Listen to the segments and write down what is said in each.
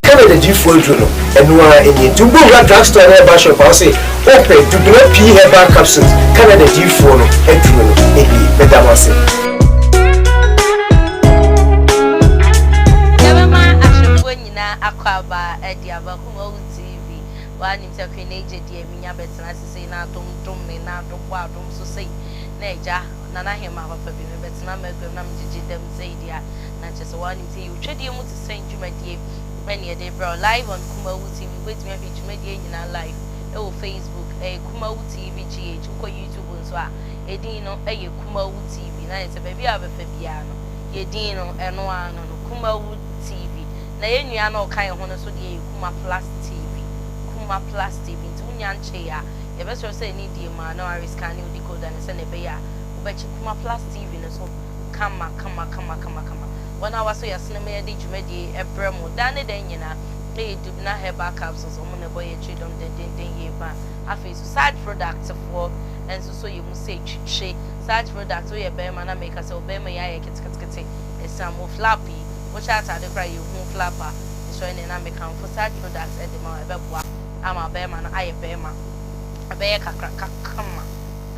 Canada diifoɔ aduro no, ɛno ara nie. Nti wobɔ wura drug store anaa herbal shop a, wose wopɛ Dubena Pii Herbal Capsules, Canada diifoɔ no aduro no nie. Meda mo ase. Yɛbɛma ahwɛfoɔ nyinaa akwaaba de aba Kumawu TV. Woanim sɛ Queen Agye deɛ menya bɛtena ase sei na adom dom me na adom bɔ adom so sei na agya Nana Hemaa papa bi mebɛtena m'aguam na megyegye dam sei deɛ a na kyerɛ sɛ woanim sɛ yɛwɔ twɛdeɛ mu te sɛn dwumadie ɛne yɛde rebrɛ wo live on Kumawu TV. Wobɛtumi ahwɛ dwumadie nyinaa live ɛwɔ Facebook, ɛyɛ Kumawu TV GH. Wokɔ YouTube nso a, edin no ɛyɛ Kumawu TV. Na yɛ sɛ baabi a wobɛfa biara no, yɛ din no ɛno ara no no, Kumawu TV. Na yɛn nua no a ɔka yɛn ho no nso deɛ yɛ Kuma Plus TV. Kuma Plus TV. Nti wonya nkyee a, yɛbɛsrɛ sɛ ɛne die mu a na woarescanne wo decoder no sɛdeɛ ɛbɛyɛ a wobɛkye Kuma Plus TV no so kama kama kama kama kama. Wɔn a wɔasɔ yɛn asene ma yɛde dwumadie yi brɛ mo daa ne da nyinaa yɛ Dubna Herbal Capsules, wɔn na ɛbɔ yɛn akyi dɔm dendenden yie pa ara. Afei nso Sarge Products foɔ nso sɔ yɛn mu sɛ twitwe. Sarge Products, woyɛ barima na meka sɛ wo barima yi ayɛ ketekete, ɛsiane wo flap yi, wohyɛ ataade koraa a yɛhu wo flap a, mesrɛ wo na mekamfo Sarge Products de ma wo, ɛbɛboa ama barima no ayɛ barima, ɛbɛyɛ kakraka kama.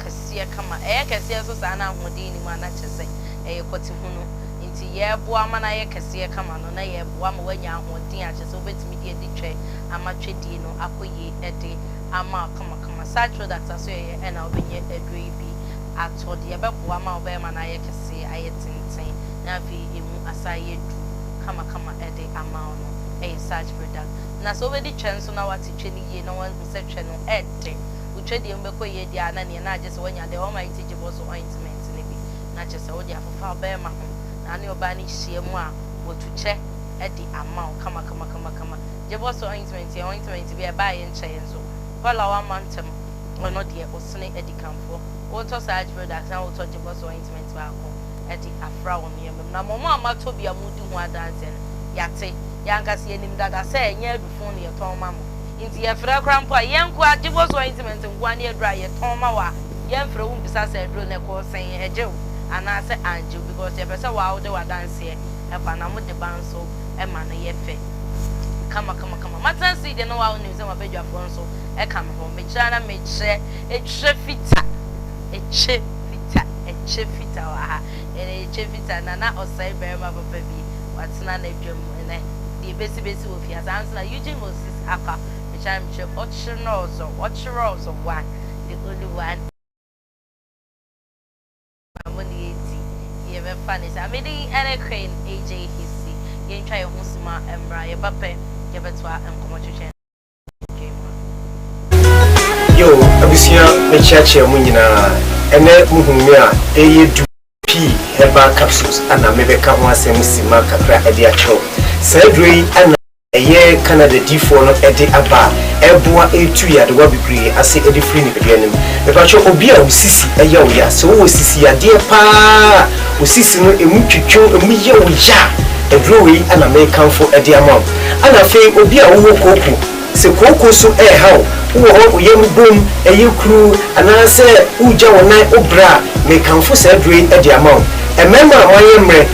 Kɛseɛ kama. Ɛyɛ kɛseɛ nso saa na ahoɔden nni mu a na kyerɛ sɛ ɛyɛ kɔtehunu. Nti yɛreboa ma no ayɛ kɛseɛ kama no na yɛreboa ma woanya ahoɔden a kyerɛ sɛ wobɛtumi de adi twɛ ama twɛdie no akɔ yie de ama wo kamakama. Such products aso yɛyɛ ɛna wobɛnya aduro yi bi atɔ deɛ ɛbɛboa ma wo bɛrima no ayɛ kɛseɛ, ayɛ tenten na afei ɛmu asan ayɛ duru kamakama de ama wo no ɛyɛ such product. Na sɛ wobɛdi twɛ nso na woate twɛ no yie na woahu sɛ twɛ no ɛɛdɛ. Wo twedeɛ mu bɛkɔ yie deɛ a na neɛ na agye sɛ woanya the almighty Gyebɔso ointment no bi na kyerɛ sɛ wode afefa ɔbarima ho na ane ɔbaa no hyia mu a watu kyɛ de ama wo kama kama kama kama. Gyebɔso ointment yɛ ointment bi a ɛbaeɛ nkyɛeɛ nso Paula wamma ntɛm ɔno deɛ ɔsene adikanfoɔ. Wotɔ saa product na wotɔ Gyebɔso ointment baako de afra wo nneɛma mu na mo a moatɔ bi a modi ho adanseɛ no yɛate. Yɛn ankasa yɛnim dada sɛ ɛnyɛ adufo na yɛtɔn ma mo. Nti yɛfrɛ koraa mpo a, yɛn nkoa, Gyebɔso ointment nkoa ne aduro a yɛtɔn ma wo a, yɛmfrɛ wo mbisa sɛ aduro no ɛkɔɔ sɛn, ɛgye wo anaasɛ angye wo because yɛpɛ sɛ woa wode w'adanseɛ ba na mode ba nso ma no yɛ fɛ kama kama kama. Matena ase yi deɛ na woa wonim sɛ m'abadwafoɔ nso ka me ho. Mekyerɛ a na mekyerɛ ɛkyerɛ fita, ɛkyɛ fita, ɛkyɛ fita wɔ ha. Ɛnɛ ɛkyɛ fita, Nana Ɔsɛe barima papa bi, watena n'adwa mu ɛnɛ. Deɛ ebesi besi wɔ fie ha. Saa nso na Eugene Moses Akwa, mekyerɛ mekyerɛ ɔkyerɛ ɔkyerɛ ɔzɔ one, the only one. Mo ne yɛdi yɛbɛfa ne saa. Me din ɛne Queen AJ Hissy. Yɛntwa yɛn ho sima mmra, yɛba pɛ yɛbɛtoa nkɔmmɔtwetwe no mu. Yo, abusua, mekyeakyea mo nyinaa. Ɛnɛ muhu me a, ɛyɛ du. Pii herbal capsules a na mebɛka ho asɛm simma kakra de akyerɛ wo. Saa aduro yi na ɛyɛ Canada difoɔ no de aba a ɛboa ɛtu yadewa bebree ase de firi nipadua no mu. Mepakyɛw obi a wo sisi yɛ wo ya, sɛ wowɔ sisi yadeɛ paa a wo sisi no ɛmu twitwi wo, ɛmu yɛ wo ya a, aduro wei na mekamfo de ama wo. Ɛna afei obi a wowɔ kooko, Sɛ kooko so reha wo, wowɔ hɔ wo yam bom, ɛyɛ kuru, anaasɛ woregya wo nan wo brɛ a, mekamfo saa aduro yi de ama wo. Mmarima a moayɛ mmerɛ,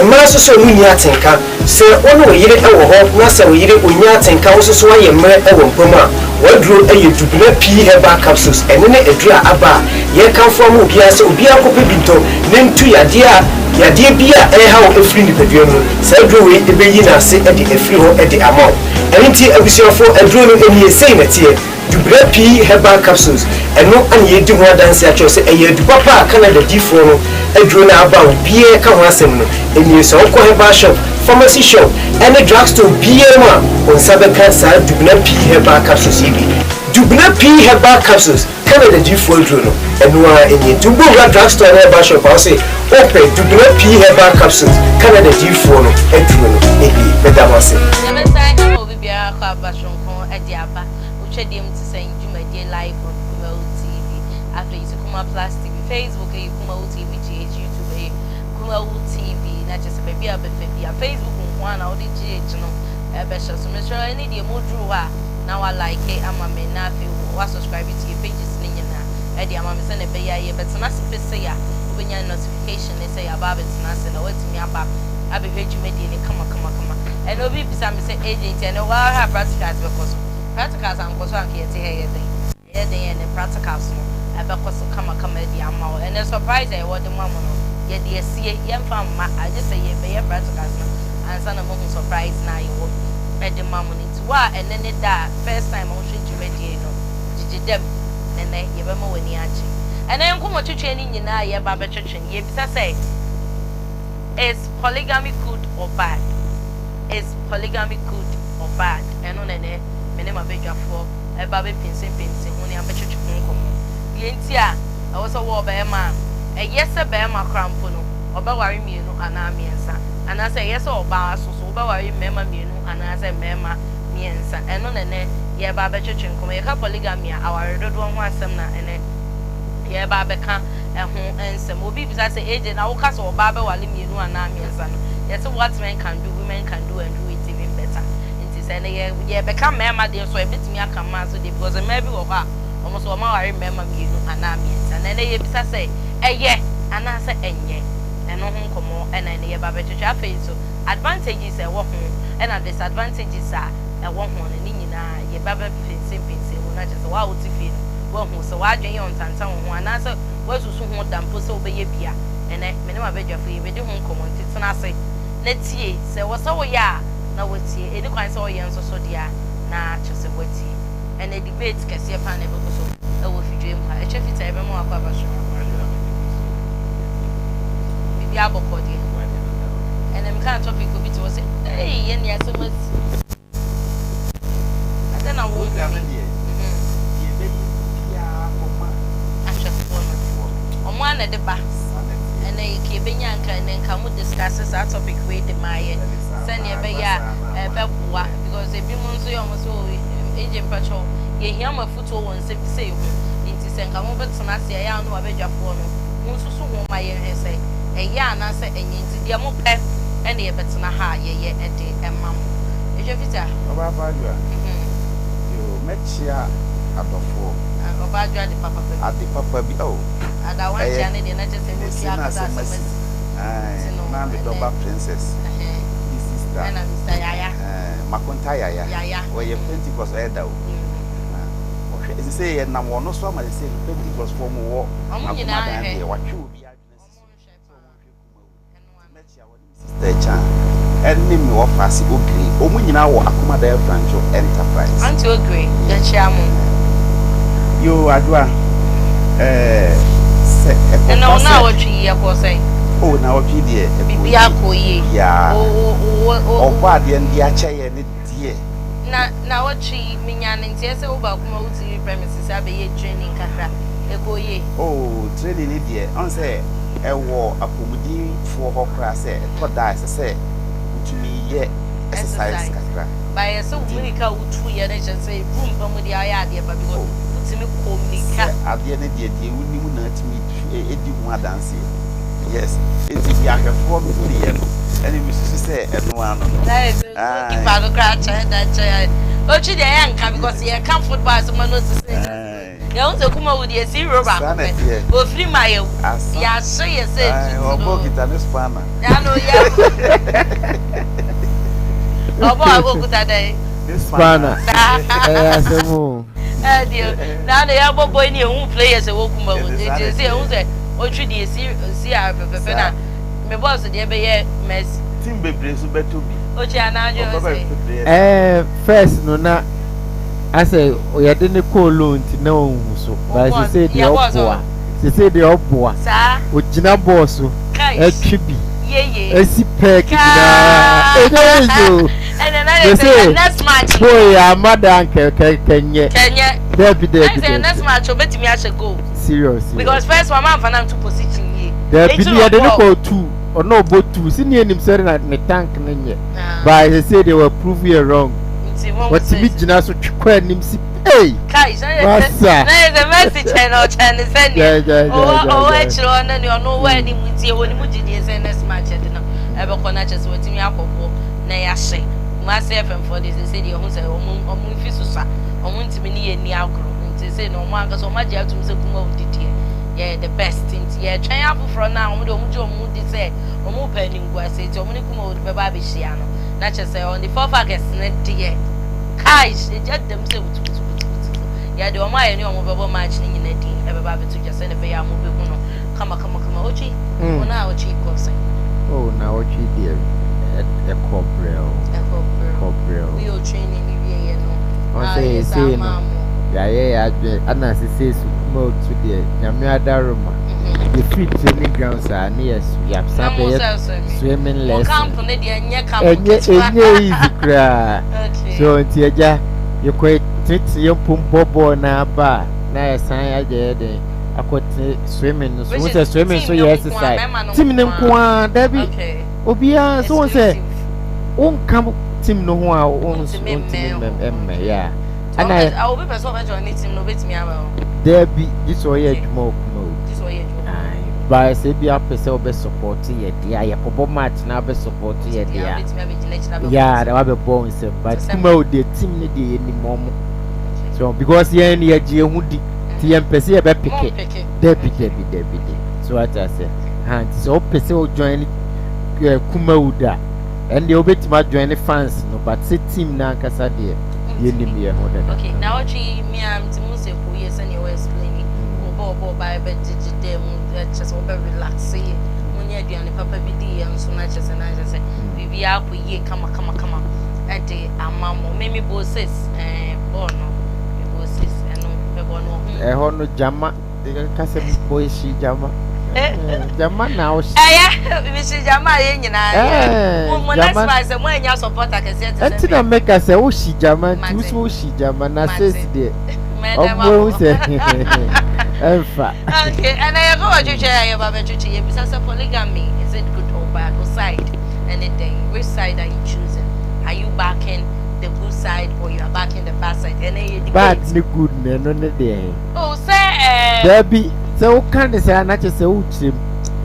mmaa nso sɛ wɔnni atenka. Sɛ wo ne wo yere wɔ hɔ na sɛ wo yere ɔnnya atenka, wo nso so woayɛ mmerɛ wɔ mpa mu a, w'aduro yɛ Dubena Pii Herbal Capsules. Ɛno ne aduro a aba a yɛrekamfo ama obiara sɛ obiara nkɔpɛ bi ntɔ na ɛntu yadeɛ a yadeɛ bi a ɛreha wo afiri nipadua mu no. Saa aduro wei bɛyi no ase de afiri hɔ de ama wo. Ɛno nti abusuafoɔ, aduro no nie, sei na ɛteɛ, Dubra Pii Herbal Capsules, ɛno na yɛredi ho adanseɛ akyerɛ wo sɛ ɛyɛ adu papa a Canada difoɔ no aduro no a aba a obiara reka ho asɛm no nie. Sɛ wokɔ herbal shop, pharmacy shop ɛne drug store biara mu a, wo nsa bɛka saa Dubna Pii Herbal Capsules yi bi. Dubna Pii Herbal Capsules. Canada diifoɔ aduro no, ɛno ara nie. Nti wobɔ wura drug store anaa herbal shop a, wose wopɛ Dubena Pii Herbal Capsules, Canada diifoɔ no aduro no nie. Meda mo ase. Yɛbɛsan ama obi biara akɔ aba soronko de aba wo twɛdeɛ mu te sɛ ndwumadie live on Kumawu TV, afei nso Kuma Plus TV, Facebook ɛyɛ Kumawu TV GH, YouTube ɛyɛ Kumawu TV, na kyerɛ sɛ baabi a wobɛfa bia Facebook nko ara na wode GH no ɛbɛhyɛ so. Mesrɛ wo ɛne deɛ moduru hɔ a na wa like ama me na afei wa subscribe to yɛ pages no nyinaa ɛde ama me sɛnea ɛbɛyɛ a yɛbɛtena ase pese a wobɛnya notification ne sɛ yɛaba abɛtena ase na woatumi aba abɛhwɛ dwumadie no kama kama kama. Ɛnɛ obi bisa me sɛ AJ nti ɛnɛ woahwɛ a practicals bɛkɔ so? Practicals ankɔ so a anka yɛte ha yɛ dɛn? Ɛyɛ den ɛnɛ practicals no ɛbɛkɔ so kamakama adi ama wo. Ɛnɛ surprise a yɛwɔ de ma mo no yɛde asie, yɛmfa mma agye sɛ yɛbɛyɛ practicals no ansa na moahu surprise no a yɛwɔ de ma mo no. Nti wo a ɛnɛ ne da a first time a wohwɛ dwumadie yi no, gyegye dam na ɛnɛ yɛbɛma w'ani agye. Ɛnɛ nkɔmmɔtwetwe no nyinaa a yɛreba abɛtwetwe no yɛrebisa sɛ, Is polygamy good or bad? Is polygamy good or bad? Ɛno na ɛnɛ me ne m'abadwafoɔ ɛreba abɛpinsenpinsen ho ne abɛtwetwe ho nkɔmmɔ. Deɛ nti a ɛwɔ sɛ wowɔ ɔbarima a, ɛyɛ sɛ barima koraa mpo no, ɔbɛware mmienu anaa mmiɛnsa, anaasɛ ɛyɛ sɛ ɔbaa nso so, wobɛware mmarima mmienu anaasɛ mmarima mmiɛnsa. Ɛno na ɛnɛ yɛreba abɛtwetwe nkɔmmɔ. Yɛka polygamy a, aware dodoɔ ho asɛm na ɛnɛ yɛreba abɛka ɛho nsɛm. Obi bisa sɛ, AJ, na woka sɛ ɔbaa bɛware mmienu anaa mmiɛnsa no, yɛse what men can do, women can do and do it even better. Nti sɛ ɛnɛ yɛ yɛbɛka mmarima deɛ nso a, yɛbɛtumi aka mmaa nso deɛ because mmaa bi wɔ hɔ a, wɔn nso wɔaware mmarima mmienu anaa mmiɛnsa. Na ɛnɛ yɛbisa sɛ, ɛyɛ anaasɛ ɛnyɛ? Ɛno ho nkɔmmɔ na ɛnɛ yɛba abɛtwetwe. Afei nso, advantages a ɛwɔ ho ɛna disadvantages a ɛwɔ ho no, ne nyinaa yɛba bɛpɛnsɛmpɛnsɛn mu na kyerɛ sɛ wo a wote fie no, woahu sɛ w'adwene yɛ ɔntantan wɔ ho anaasɛ woasusu ho da mpo sɛ wobɛyɛ bi a. Ɛnnɛ, me ne m'abadwafo yi yɛbɛdi ho nkɔmmɔ, nti tena ase na tie. Sɛ ɛwɔ sɛ woyɛ a, na woatie. Ɛnni kwan sɛ woyɛ nso so deɛ a, na kyerɛ sɛ woatie. Ɛnnɛ, debate kɛseɛ paa na ɛbɛkɔ so wɔ fidua mu ha. Ɛtwa fitaa, yɛbɛma woakɔ aba soro. Biribiara bɔkɔɔ deɛ. Ɛnnɛ, mekaa topic obi te hɔ sɛ, Ei, yɛn deɛ asɛm asi. Adɛn na wo. Program no deɛ, deɛ ɛbɛyɛ biara kɔma ahwɛfoɔ no. Ɔmo ara na ɛde ba. Saa na ɛteɛ. Ɛnɛ yi nka yɛbɛnya nka ɛnɛ nka mo discuss saa topic wei de maa yɛn sɛnea ɛbɛyɛ a ɛbɛboa because ebinom nso yɛ ɔmo sɛ oh AJ mpakyɛw yɛhia mo afutuo wɔ nsɛm bi sei ho nti sɛ nka mobɛtena ase a ɛyɛ a ne wabadwafoɔ no monsusu ho ma yɛnhwɛ sɛ ɛyɛ anaasɛ ɛnyɛ nti deɛ mopɛ ɛne yɛbɛtena ha a yɛyɛ de ma mo. Ehwɛ Peter. Ɔbaa Adwoa. Yoo, mɛkyea adɔfoɔ. Ɔbaa Adwoa ade papa bi. Ade papa bi, oh. Ada wankyea ne deɛ na kyerɛ sɛ wotwi akasa asɛm asi. Ae, na me dɔba Princess. Ne sister. Ɛna Mr. Yaya. Makonta Yaya. Yaya. Ɔyɛ Pentecost ɛda o. Ɔhwɛ, ɛsɛ sɛ yɛnam wɔn so ama sɛ Pentecost foɔ mo wɔ akomadan deɛ watwe obi adwene asi so sɛ wɔn nhwɛ Kumawu. Nti mɛkyea wɔn. Sister Chan ɛne me wɔfaase Ogre wɔn nyinaa wɔ Akomadan Afrancho Enterprise. Auntie Ogre yɛkyea mo. Yoo Adwoa ɛɛ sɛ ɛkɔba sɛ. Ɛna wo naawɔtwe yi ɛkɔɔ sɛn? Oh naawɔtwe yi deɛ ɛkɔɔ yie. Biribiara kɔɔ yie. Biribiara. Wo wo wo wo. Ɔbɔ adeɛ no de akyɛ yɛn ne deɛ. Na naawɔtwe yi menyaa no nteɛ sɛ wo baako ma wo TV premises abɛyɛ training kakra. Ɛkɔɔ yie? Oh training no deɛ ɔn sɛ ɛwɔ apɔmudenfoɔ hɔ koraa sɛ ɛtɔ da a ɛsɛ sɛ wotumi yɛ exercise kakra. But ɛyɛ sɛ wo mirika a wotu yɛ no kyerɛ sɛ ɛduru mpa mu deɛ ayɛ adeɛ pa because wotumi kɔ mirika. Sɛ adeɛ no deɛ deɛ wonim na atumi di ho adanseɛ. Yes nti deɛ ahwɛfoɔ no hu yɛ no ɛne mesusu sɛ ɛno ara no no. Na yɛ sɛ goalkeeper no koraa kyɛn da kyɛn otwi deɛ yɛ nka because yɛka football asɛm ano sisi. Yɛhu sɛ Kumawu deɛ si hero baako Saa na pɛ. ɛteɛ. Ofiri ma yɛ Asa. yɛahye yɛ sɛ Ae, tutu ɔbɔ no. kita ne spanner. Ano yɛ. Ɔbɔ a okuta dɛn? Ne spanner. Saa. Ɛyɛ asɛm o. Ɛdeɛ na ano yɛbɔ bɔ yi ne yɛhu players ɛwɔ Kumawu. Ɛde saa Nti na sɛ yɛhu ɛteɛ. sɛ otwi deɛ si si a pɛpɛpɛ na Saa. me boss deɛ bɛyɛ Messi. Team bebree nso bɛtɔ bi. Otwi anaa adwene Ɔbɛba sɛ. bɛpɛ players. Ɛɛ first no na asɛ yɛde ne kɔɔ loan nti na ɔnhu so but sesei deɛ ɔboa sesei deɛ ɔboa ogyina bɔɔl so ɛtwe bi ɛsi pɛɛk nyinaa ɛnyɛ easy o sesei boy ama da nkɛ kɛnyɛ dɛbi dɛbi dɛbi serious because first one man fa to position yie dɛbi ni yɛde ne kɔɔ tu ɔno ɔbɔ tu si ni enim sɛ na ne tank ne nyɛ but sesei deɛ wa prove yɛ wrong. Wɔtumi gyina so twe kɔ anim si ei masa. Na yɛ sɛ Mercy kyɛn na ɔkyɛn ne sɛ neɛ ɔwɔ ɔwɔ akyire hɔ na neɛ ɔno wɔ anim nti ɛwɔ ne mu gyidie sɛ next match ɛde no ɛbɛkɔ na kyɛ sɛ watumi akɔbɔ na yɛahyɛ Kumasi FM foɔ deɛ sɛ deɛ ɛho sɛ ɔmo ɔmo mfi so sa ɔmo ntumi ne yɛ ni agorɔ nti sɛ na ɔmo ankasa ɔmo agye atum sɛ Kumawu di deɛ yɛyɛ the best nti yɛtwɛn afoforɔ no a ɔmo deɛ ɔmo gye ɔmo di sɛ ɔmo pɛ animguase nti ɔmo ne Kumawu bɛba abɛhyia no. Na kyerɛ sɛ on the 4th August no deɛ, kaish, egya da mu sɛ butubutubutubutu. Yɛde wɔn a yɛne wɔn bɛbɔ match no nyinaa din ɛbɛba abɛto dwa sɛdeɛ ɛbɛyɛ a mobɛhu no kama kama kama. Otwi, wo naawɔtwe yi kɔɔ sɛn? Oh, naawɔtwe deɛ ɛkɔ brɛoo. Ɛkɔ brɛoo. Ɛkɔ brɛoo. Woyɛ wo training no wieɛ no, Wɔn a sɛ yɛ saa seesei no, maa mo. yɛayɛ yɛn adwene, ɛna seesei so Kumawood deɛ, Nyame adaworoma. Yɛfiri training ground saa ne yɛ yɛasan bɛyɛ swimming lesson. Ɛnyɛ ɛnyɛ easy koraa. So nti agya yɛkɔ tete yɛn mpom bɔ bɔɔl na aba a na yɛsan agya yɛ den akɔ te swimming no so. Wɔn sɛ swimming so yɛ exercise. Team ne nko ara dabi obiara so wɔn sɛ wonka team no ho a wontumi mmɛ yɛ a. Ɛna yɛ. Obi pɛ sɛ ɔbɛ join ne team no obetumi aba hɔ. Daabi, gye sɛ ɔyɛ adwuma wɔ Kumawu. Gye sɛ ɔyɛ adwuma. Ae, ba sɛ ebi apɛ sɛ ɔbɛ support yɛ deɛ a, yɛkɔbɔ match na abɛ support yɛ deɛ a. Obetumi abɛgyina akyire abɛbɔ. Yeah, na wabɛbɔ wo nsam. But Kumawu deɛ team no deɛ yɛnim wɔn. So because yɛn no yɛgye yɛn ho di, nti yɛn mpɛ sɛ yɛbɛ peke. Dabi dabi dabi de. So wate aseɛ. Ha nti sɛ wopɛ sɛ wo join Kumawu da. Ɛndeɛ wobɛtumi a join fans no but sɛ team no ankasa deɛ yɛnim yɛn ho dada. Okay, naawɔtwe yi me ara mete mu sɛ kɔ yie sɛdeɛ wo explain yi, wobɛ ɔbɔ ɔba ɛbɛ gyegye dɛ mu kyɛ sɛ wobɛ relax yie, monyɛ aduane papa bi di yɛ nso na kyɛ sɛ na kyɛ sɛ biribiara akɔ yie kama kama kama ɛde ama mo. Me me bɔ sis ɛɛ bɔɔl no me bɔ sis ɛno mebɔ no ɔho. Ɛhɔ no gyama. Ka sɛ bɔ ehyi gyama. Gyama na ɔhye. Ɛyɛ mehye gyama a yɛn nyinaa yɛ. Mo mo next man sɛ mo anya supporter kɛseɛ te sɛ me. Ɛnti na meka sɛ wohyi gyama nti wo so wohyi gyama na sesi deɛ ɔmo ehu sɛ ɛnfa. Okay, ɛnna yɛ kɔ wɔtwetwe a yɛba bɛtwetwe yɛbisa sɛ polygamy is it good or bad? Wo side ɛne dɛn? Which side are you choosing? Are you backing the good side or you are backing the bad side? Ɛnna yɛ debate. Bad ne good na ɛno ne deɛ. Oh, sɛ ɛɛ. Dabi, sɛ woka ne saa na kyerɛ sɛ wokyerɛ mu.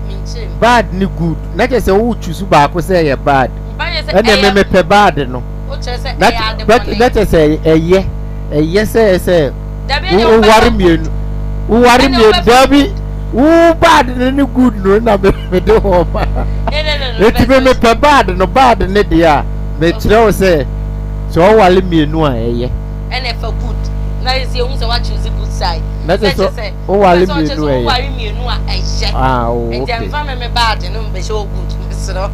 Menkyerɛ mu. Bad ne good, na kyerɛ sɛ wo choose baako sɛ ɛyɛ bad. Ɛnna me mepɛ bad no. Wokyerɛ sɛ ɛyɛ ade bɔne. Na kyerɛ sɛ ɛyɛ, ɛyɛ sɛ sɛ woware mmienu, woware mmienu, dabi, wo bad no ne good no na mede hɔ ma. Eti me mepɛ bad no, bad ne deɛ a, mekyerɛ wo sɛ sɛ ɔware mmienu a ɛyɛ. Ɛna ɛfa good na yɛ sɛ yɛhu sɛ wa choose good side. Na kyerɛ sɛ woware mmienu a ɛyɛ. Woware mmienu a ɛyɛ. Ah, oh, okay. Nti ɛmfa me me bad no mbɛhyɛ wo good mesrɛ.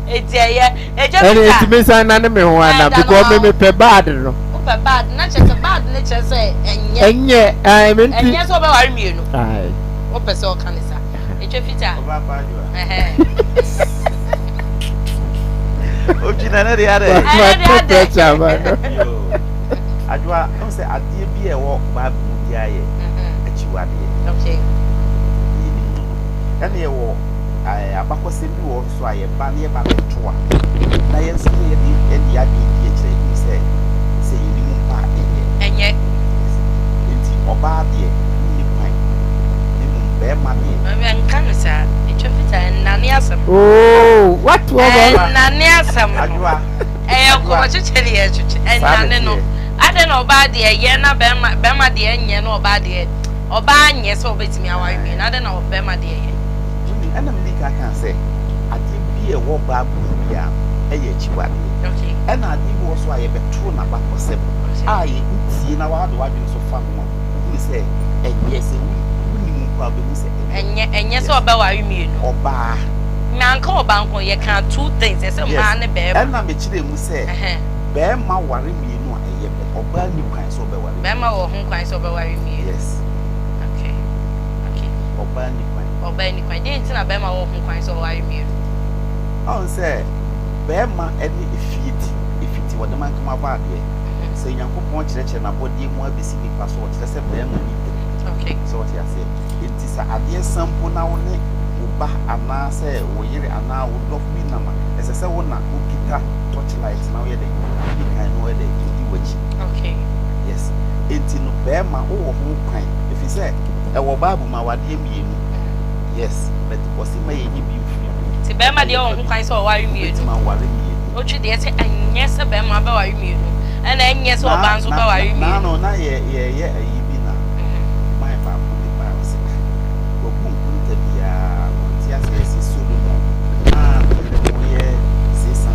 Nti ɛyɛ ɛgya bi ta. Ɛna nti me nsan nane me ho ana because me me pɛ bad no. Wopɛ bad na kyerɛ sɛ bad no kyerɛ sɛ ɛnyɛ. Ɛnyɛ ɛɛ me nti. Ɛnyɛ sɛ wobɛware mmienu. Ayi. Wopɛ sɛ ɔka ne sa. Etwa fitaa. Ɔba pa adwoa. Otwi na ne de adɛ. Ɛne de adɛ. Adwoa, ɛhu sɛ adeɛ bi a ɛwɔ Bible mu biara yɛ akyiwadeɛ. Okay. Yɛnim no no. Ɛna yɛwɔ abakɔsɛm bi wɔ hɔ nso a yɛba na yɛba bɛto a, na yɛn nso yɛde yɛde adwene di akyire yɛnim sɛ sɛ yɛnim mpo a ɛnyɛ. Ɛnyɛ. Nti ɔbaa deɛ wonni kwan, na mmom bɛrima deɛ. Nka no saa. Etwa fitaa ɛnnane asɛm. Oh, what wa Ɛnnane asɛm no. Ɛyɛ nkɔmɔ kyekyɛ ne yɛ twetwe. Ɛnnane no. Adɛn na ɔbaa deɛ yɛ na bɛrima bɛrima deɛ nyɛ na ɔbaa deɛ ɔbaa nyɛ sɛ ɔbɛtumi aware mmienu. Adɛn na bɛrima deɛ yɛ? Wonim, ɛna medi kan kaa sɛ adeɛ bi a ɛwɔ Bible mu biara no yɛ akyiwadeɛ. Okay. Ɛna adeɛ bi wɔ so a yɛbɛtoo n'abakɔsɛm a yɛ wotie na wode w'adwene nso fa ho a, wohunu sɛ ɛnyɛ. Sɛ wonim mpo a wobɛhu sɛ ɛnyɛ. Ɛnyɛ ɛnyɛ sɛ ɔbɛware mmienu. Ɔbaa. Manka ɔbaa nko, yɛkaa two things, yɛsɛ mmaa ne bɛɛma. Ɛna mekyerɛɛ mu sɛ bɛɛma ware mmienu a ɛyɛ pɛ, ɔbaa nni kwan sɛ ɔbɛware mmienu. Bɛɛma wɔ ho kwan sɛ ɔbɛware mmienu. Yes. Okay. Okay. Ɔbaa nni kwan. Ɔbaa nni kwan. Deɛ nti na bɛɛma wɔ ho kwan sɛ ɔware mmienu? Ɔn sɛ bɛɛma ne efie ti, efi ti wɔde ma nkama bɔ adeɛ. Sɛ Nyankopɔn kyerɛkyerɛ n'abɔdeɛ mu abɛsi nipa so, ɔkyerɛ sɛ bɛɛma ne tiri. Okay. Sɛ ɔte aseɛ. Enti sɛ adeɛ sa mpo na wo ne wo ba anaasɛ wo yere anaa wo dɔfo bi nam a, ɛsɛ sɛ wo na wokita torchlight na woyɛ dɛn? Wodi kan na wɔyɛ dɛn? Wodi w'akyi. Okay. Yes. Enti no, barima, wowɔ ho kwan, ɛfiri sɛ ɛwɔ Bible mu awadeɛ mmienu. Yes, but wɔse mma yɛnyi bi mfiri mu. Nti barima deɛ ɔwɔ ho kwan sɛ ɔware mmienu? Wobɛtumi aware mmienu. Wotwe deɛ sɛ ɛnyɛ sɛ barima bɛware mmienu, ɛna ɛnyɛ sɛ ɔbaa nso bɛware mmienu. Na, na, na yɛ, yɛyɛ ayi bi na. Man baako de bae, ɔse, Ah, wabu nkonta biara, ɔnte aseɛ sɛ Solomon a ne yere ho yɛ 600.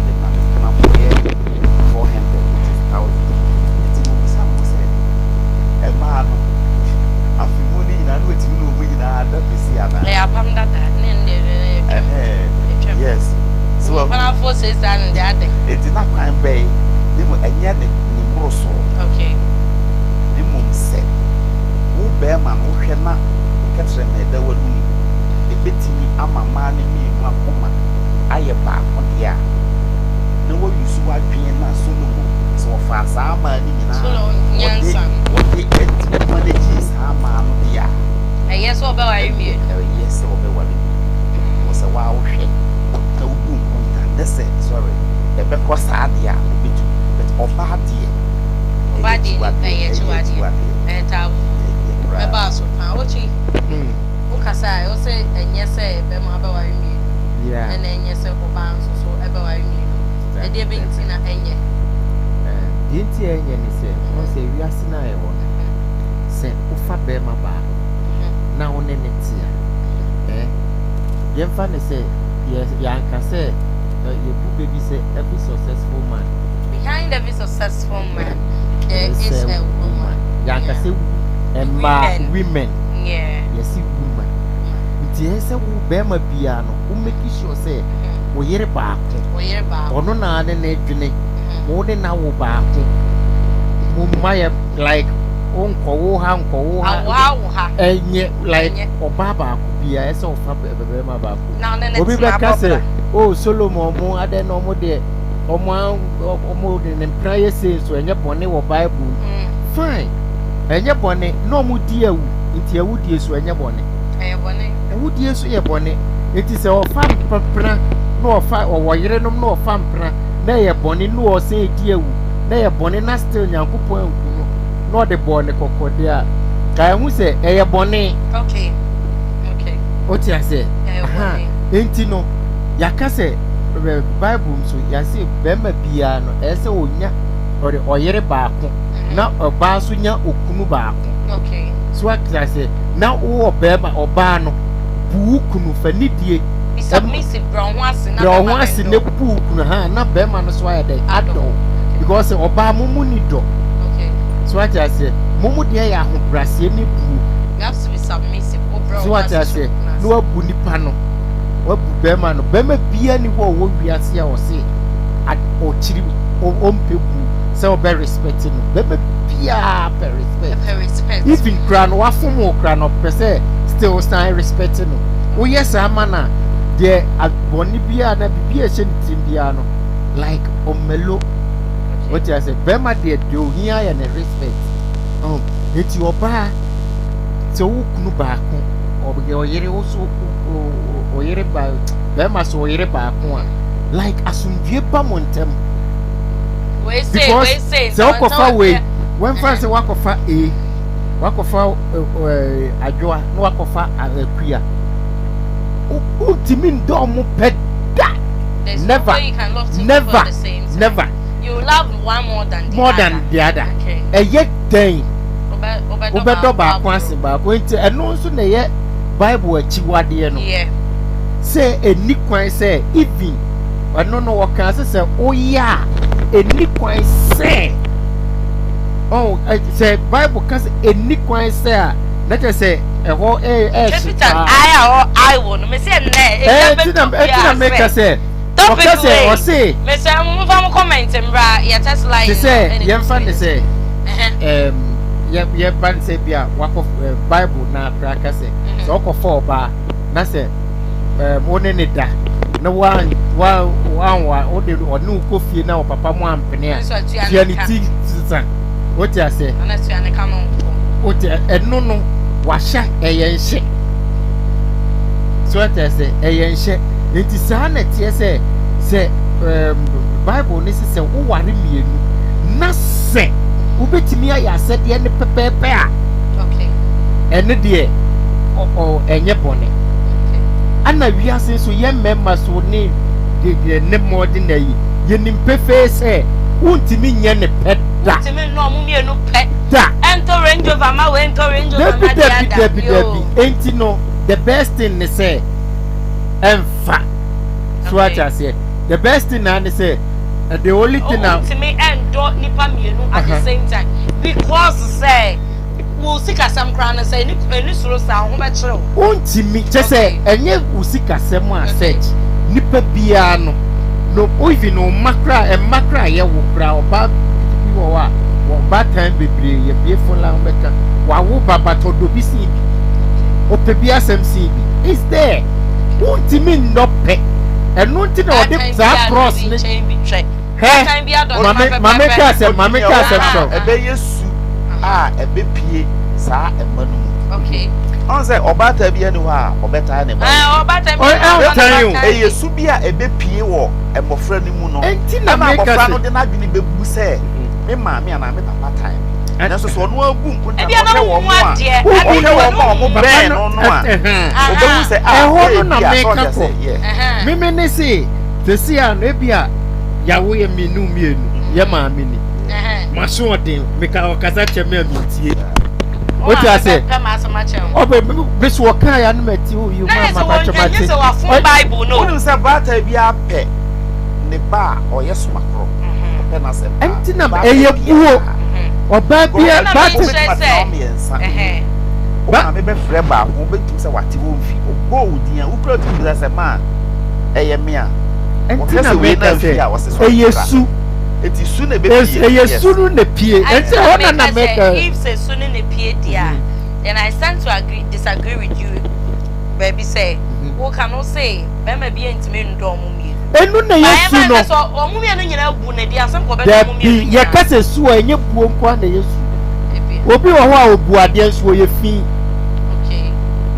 akyiwadeɛ. Ɛyɛ akyiwadeɛ. Ɛyɛ taboo. Ɛyɛ koraa. Ɛbaa so paa. Wokyi, wokasa a, ɛwɔ sɛ ɛnyɛ sɛ bɛrima bɛware mmienu, ɛna ɛnyɛ sɛ ɔbaa nso so ɛbɛware mmienu. Ɛdeɛ bɛn nti na ɛnyɛ? Deɛ nti a ɛnyɛ ne sɛ, wohu sɛ wiase no a yɛwɔ no, sɛ wofa bɛrima baako na wo ne no te a, eh, yɛmfa no sɛ yɛ, yɛanka sɛ yɛbu bɛ bi sɛ every successful man. Behind every successful man, there is a woman. Yɛanka sɛ mmaa, women. Yɛse woman. Nti ɛyɛ sɛ wo bɛrima biara no, wo make sure sɛ wo yere baako, ɔno na ne ne dwene, wo ne na wo baako, mo mma yɛ like wo nkɔwo ha nkɔwo ha, ɛnyɛ like ɔbaa baako biara ɛsɛ ɔfa bɛrima baako. Obi bɛka sɛ, oh Solomon mo adɛn na ɔmo deɛ ɔmo ɔmo de ne mpena yɛ sei nso ɛnyɛ bɔne wɔ Bible mu. Fine, ɛnyɛ bɔne na ɔmo di awu nti awudie so ɛnyɛ bɔne. Ɛyɛ bɔne. Awudie nso yɛ bɔne. Nti sɛ ɔfa mpena na ɔfa ɔwɔ yerenom na ɔfa mpena na ɛyɛ bɔne na ɔsan di awu na ɛyɛ bɔne na still Nyankopɔn anku no na ɔde bɔɔ ne kɔkɔ deɛ a, ka ɛho sɛ ɛyɛ bɔne. Okay. Okay. Wote aseɛ? Ɛyɛ bɔne. Nti no, yɛaka sɛ Bible nso yɛase bɛrima biara no ɛyɛ sɛ ɔnya ɔde ɔyere baako na ɔbaa nso nya okunu baako. Okay. So ate aseɛ? Na wowɔ bɛrima ɔbaa no bu wo kunu fa nidie. Be submissive, brɛ wo ho ase na brɛ wo bɛrima ho no ase ndɔ. na bu wo kunu ha na bɛrima no so ayɛ dɛn adɔ wo. Because ɔbaa mo mu ni dɔ. Okay. So ate aseɛ? Mo mu deɛ yɛ ahobrɛaseɛ ne buo. You have to be submissive. Wo brɛ So wo ho ate ase hyɛ aseɛ? wo kunu Na ase. wabu nipa no, wabu bɛrima no. Bɛrima biara ni hɔ a ɔwɔ wiase a ɔse ɔkyiri ɔmpɛ buo sɛ ɔbɛ respect no. Bɛrima biara pɛ respect. Pɛ respect. Even koraa no wafom wo koraa no ɔpɛ sɛ still san respect no. Woyɛ saa ma no a, deɛ bɔne biara na biribi a ɛhyɛ ne tirim biara no like ɔmmɛlo. Wote aseɛ? Bɛrima deɛ deɛ ohia yɛ ne respect. Oh, nti ɔbaa sɛ wo kunu baako ɔyɛ ɔyere wo so ɔyere ba bɛrima so ɔyere baako a like asomdwie ba mo ntɛm. Because sɛ wokɔfa wei wɔmfa sɛ wakɔfa A wakɔfa adwoa na wakɔfa akua wontumi ndɔ ɔmo pɛ da. Never, never, never. You love one more than the more other. Than the other. Ɛyɛ dɛn wobɛdɔ baako ase baako nti ɛno nso na ɛyɛ Bible akyiwadeɛ no sɛ ɛni kwan sɛ even ɛno no wɔka sɛ sɛ woyɛ a ɛni kwan sɛ ɔn sɛ Bible ka sɛ ɛni kwan sɛ a na kyerɛ sɛ ɛhɔ ɛɛhye paa. I a ɔ I wɔ no mesi ɛnɛ ɛgya bɛtɔ bi ɛti na meka sɛ ɔka sɛ ɔse. Mesɛ mo mo fa mo comment mbra yɛ text line. Te sɛ yɛmfa ne sɛ ɛɛm yɛ yɛba ne sɛ bi a wakɔ Bible na akora ka sɛ sɛ ɔkɔfa ɔbaa na sɛ ɛɛm wo ne ne da na wan wan wan wa wo de ɔne wo kɔ fie na ɔpapa mo ampene a tua ne ti sesa wote aseɛ wote ɛno no wahyɛ ɛyɛ nhyɛ so wote aseɛ ɛyɛ nhyɛ nti saa na ɛteɛ sɛ sɛ ɛɛm Bible ne sɛ sɛ woware mmienu na sɛ wobɛtumi ayɛ asɛdeɛ ne pɛpɛɛpɛ a ɛno deɛ ɔ ɛnyɛ bɔne. Ana wiase nso yɛn mmarima so ne deɛ ne mmɔden na yi yɛnim pefee sɛ wontumi nyɛ ne pɛ da. Wontumi nnɔ ɔmo mmienu pɛ. Da. Ɛntɔ Range Rover ma wei ntɔ Range Rover ma deɛ ada. Dabi dabi dabi. Enti no the best thing ne sɛ ɛnfa. So ate aseɛ. The best thing naa ne sɛ the only thing na. Wontumi ɛndɔ nipa mmienu at the same time because sɛ wo sikasɛm koraa no sɛ ɛni soro saa wo ho bɛkyerɛ wo. Wontumi kyɛ sɛ ɛnyɛ wo sikasɛm a search nipa biara no no even wo mma koraa mma koraa yɛ wo koraa ɔbaa bi wɔ hɔ a ɔbaatan bebree yɛ bie phone line bɛka wawo ba but ɔdɔ bi sin bi ɔpɛ bi asɛm sin bi is there wontumi nnɔ pɛ ɛno nti na ɔde saa cross ne hɛ mame mame ka asɛm mame ka asɛm sɔ. Ɛbɛyɛ su a ɛbɛpue saa mma no mu. Okay. Ɔn sɛ ɔbaatan bi ani hɔ a ɔbɛtaa ne ba. Ɔbaatan bi ɔtan o. Ɛyɛ su bi a ɛbɛpue wɔ mmɔfra no mu no. Enti na ɛna meka abɔfra sɛ no de n'adwene bɛbu sɛ me maame anaa me papa tan me. Nanso sɛ ɔno abu nkonta na ɔhwɛ wɔn a ɔhwɛ wɔn a wɔn bɛn no no a, ɔbɛhu sɛ a ɛhɔ no na ebi a sɛ meka ɔde kɔ sɛ yɛ. Meme ne se sɛsi a no ebi a yawo yɛ mmienu mmienu yɛ maame ni maso ɔden meka ɔkasa kyɛ me a mentie wote ase ɔbɛ me so ɔka ya no mati o yi ma ma ba kyɛ mate. Wonim sɛ baatan bi apɛ ne ba a ɔyɛ somakorɔ ɔpɛ n'asɛm paa. Ɛnti na ɛyɛ buo ɔbaa bi a baatan mmiɛnsa wo maame bɛfrɛ baako wobɛtumi sɛ wate wo mfi ɔbɔ wo din a wokura tumi bisa sɛ maa ɛyɛ me a ɛnti na meka sɛ ɛyɛ su eti su na ɛbɛpie ɛyɛ su no na pie ɛnti ɛhɔ na na meka if sɛ su no na pie deɛ a then I stand to agree disagree with you baabi sɛ woka no se bɛrima bi ntumi ndɔ ɔmo mmienu. Ɛnu na ɛyɛ su no. Ɔmo mmienu nyinaa bu na di asɛm kɔ bɛdɔ ɔmo mmienu nyinaa. Dabi yɛka sɛ su a ɛnyɛ buo nko ara na ɛyɛ su. Obi wɔ hɔ a obu adeɛ nso ɔyɛ fi.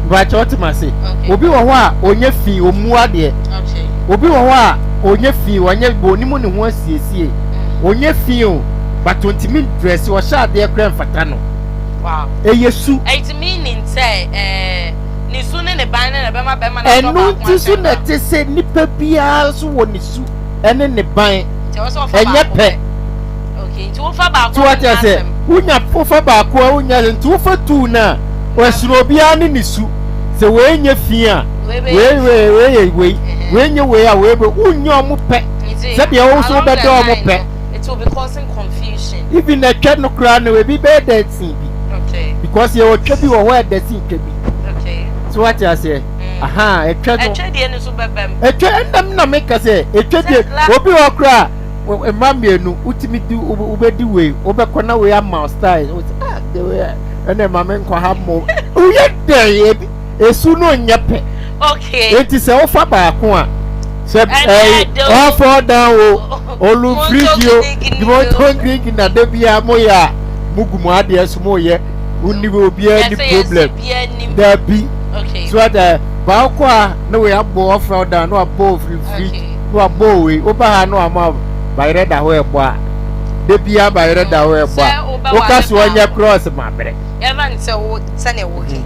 Mpakyɛ ɔte ma se. Obi wɔ hɔ a ɔnyɛ fi ɔmmu adeɛ. Obi wɔ hɔ a ɔnyɛ fi ɔnyɛ onim ne ho asiesie. Ɔnyɛ fi o but ɔntumi ndrɛse ɔhyɛ adeɛ koraa mfata no. Ɛyɛ su. Ɛti meaning sɛ ɛɛ. Ne su ne ne ban ne na ɛbɛma bɛrima no adɔ Ɛno baako nti so akyɛn na baako. ɛte sɛ nipa biara nso wɔ ne su ne ne ban. Nti ɛwɔ sɛ ɔfa Ɛnyɛ baako pɛ. pɛ. Okay, nti wofa baako So a wate wonnya aseɛ? asɛm. Wonya wofa baako a wonya nti wofa tuu no a, ɛsono obiara ne ne su. Sɛ wei nyɛ fi a, Wei bɛyɛ wei fi. wei wei yɛ wei, Ɛhɛn. wei nyɛ wei a wei bɛ wonnya ɔmo pɛ. Nti Sɛdeɛ wo nso along the wobɛdɔ ɔmo line pɛ. no, it will be causing confusion. Even ɛtwɛ no koraa no ebi bɛyɛ dɛ sen bi. Okay. Because yɛwɔ twɛ bi wɔ hɔ a ɛdɛ sen twa bi. Okay. So wate aseɛ? Mm. Aha, ɛtwɛ no. Ɛtwɛ deɛ no so bɛbɛm. Ɛtwɛ ɛnam na meka sɛ ɛtwɛ deɛ obi wɔ koraa mma mmienu wotumi di wobɛdi wei wobɛkɔ na wei ama style wo sɛ ah de wei ɛna ɛma me nkɔ ha mmom woyɛ dɛn ebi esu no nyɛ pɛ. Okay. Eti sɛ wofa baako a sɛ ɛyi ɔfɔ dan o olu firiji o dimoto girigi na de bia mo yɛ a mo gu mo adeɛ so mo yɛ wonni obiara ni problem dabi so ata baako a na wei abɔ ɔfra dan na wabɔ ofiri firiji na wabɔ wei woba ha na wama bayerɛ da hɔ ɛbɔ a de bia bayerɛ da hɔ ɛbɔ a woka so ɔnyɛ cross ma brɛ. Yɛma no sɛ wo sɛnea woke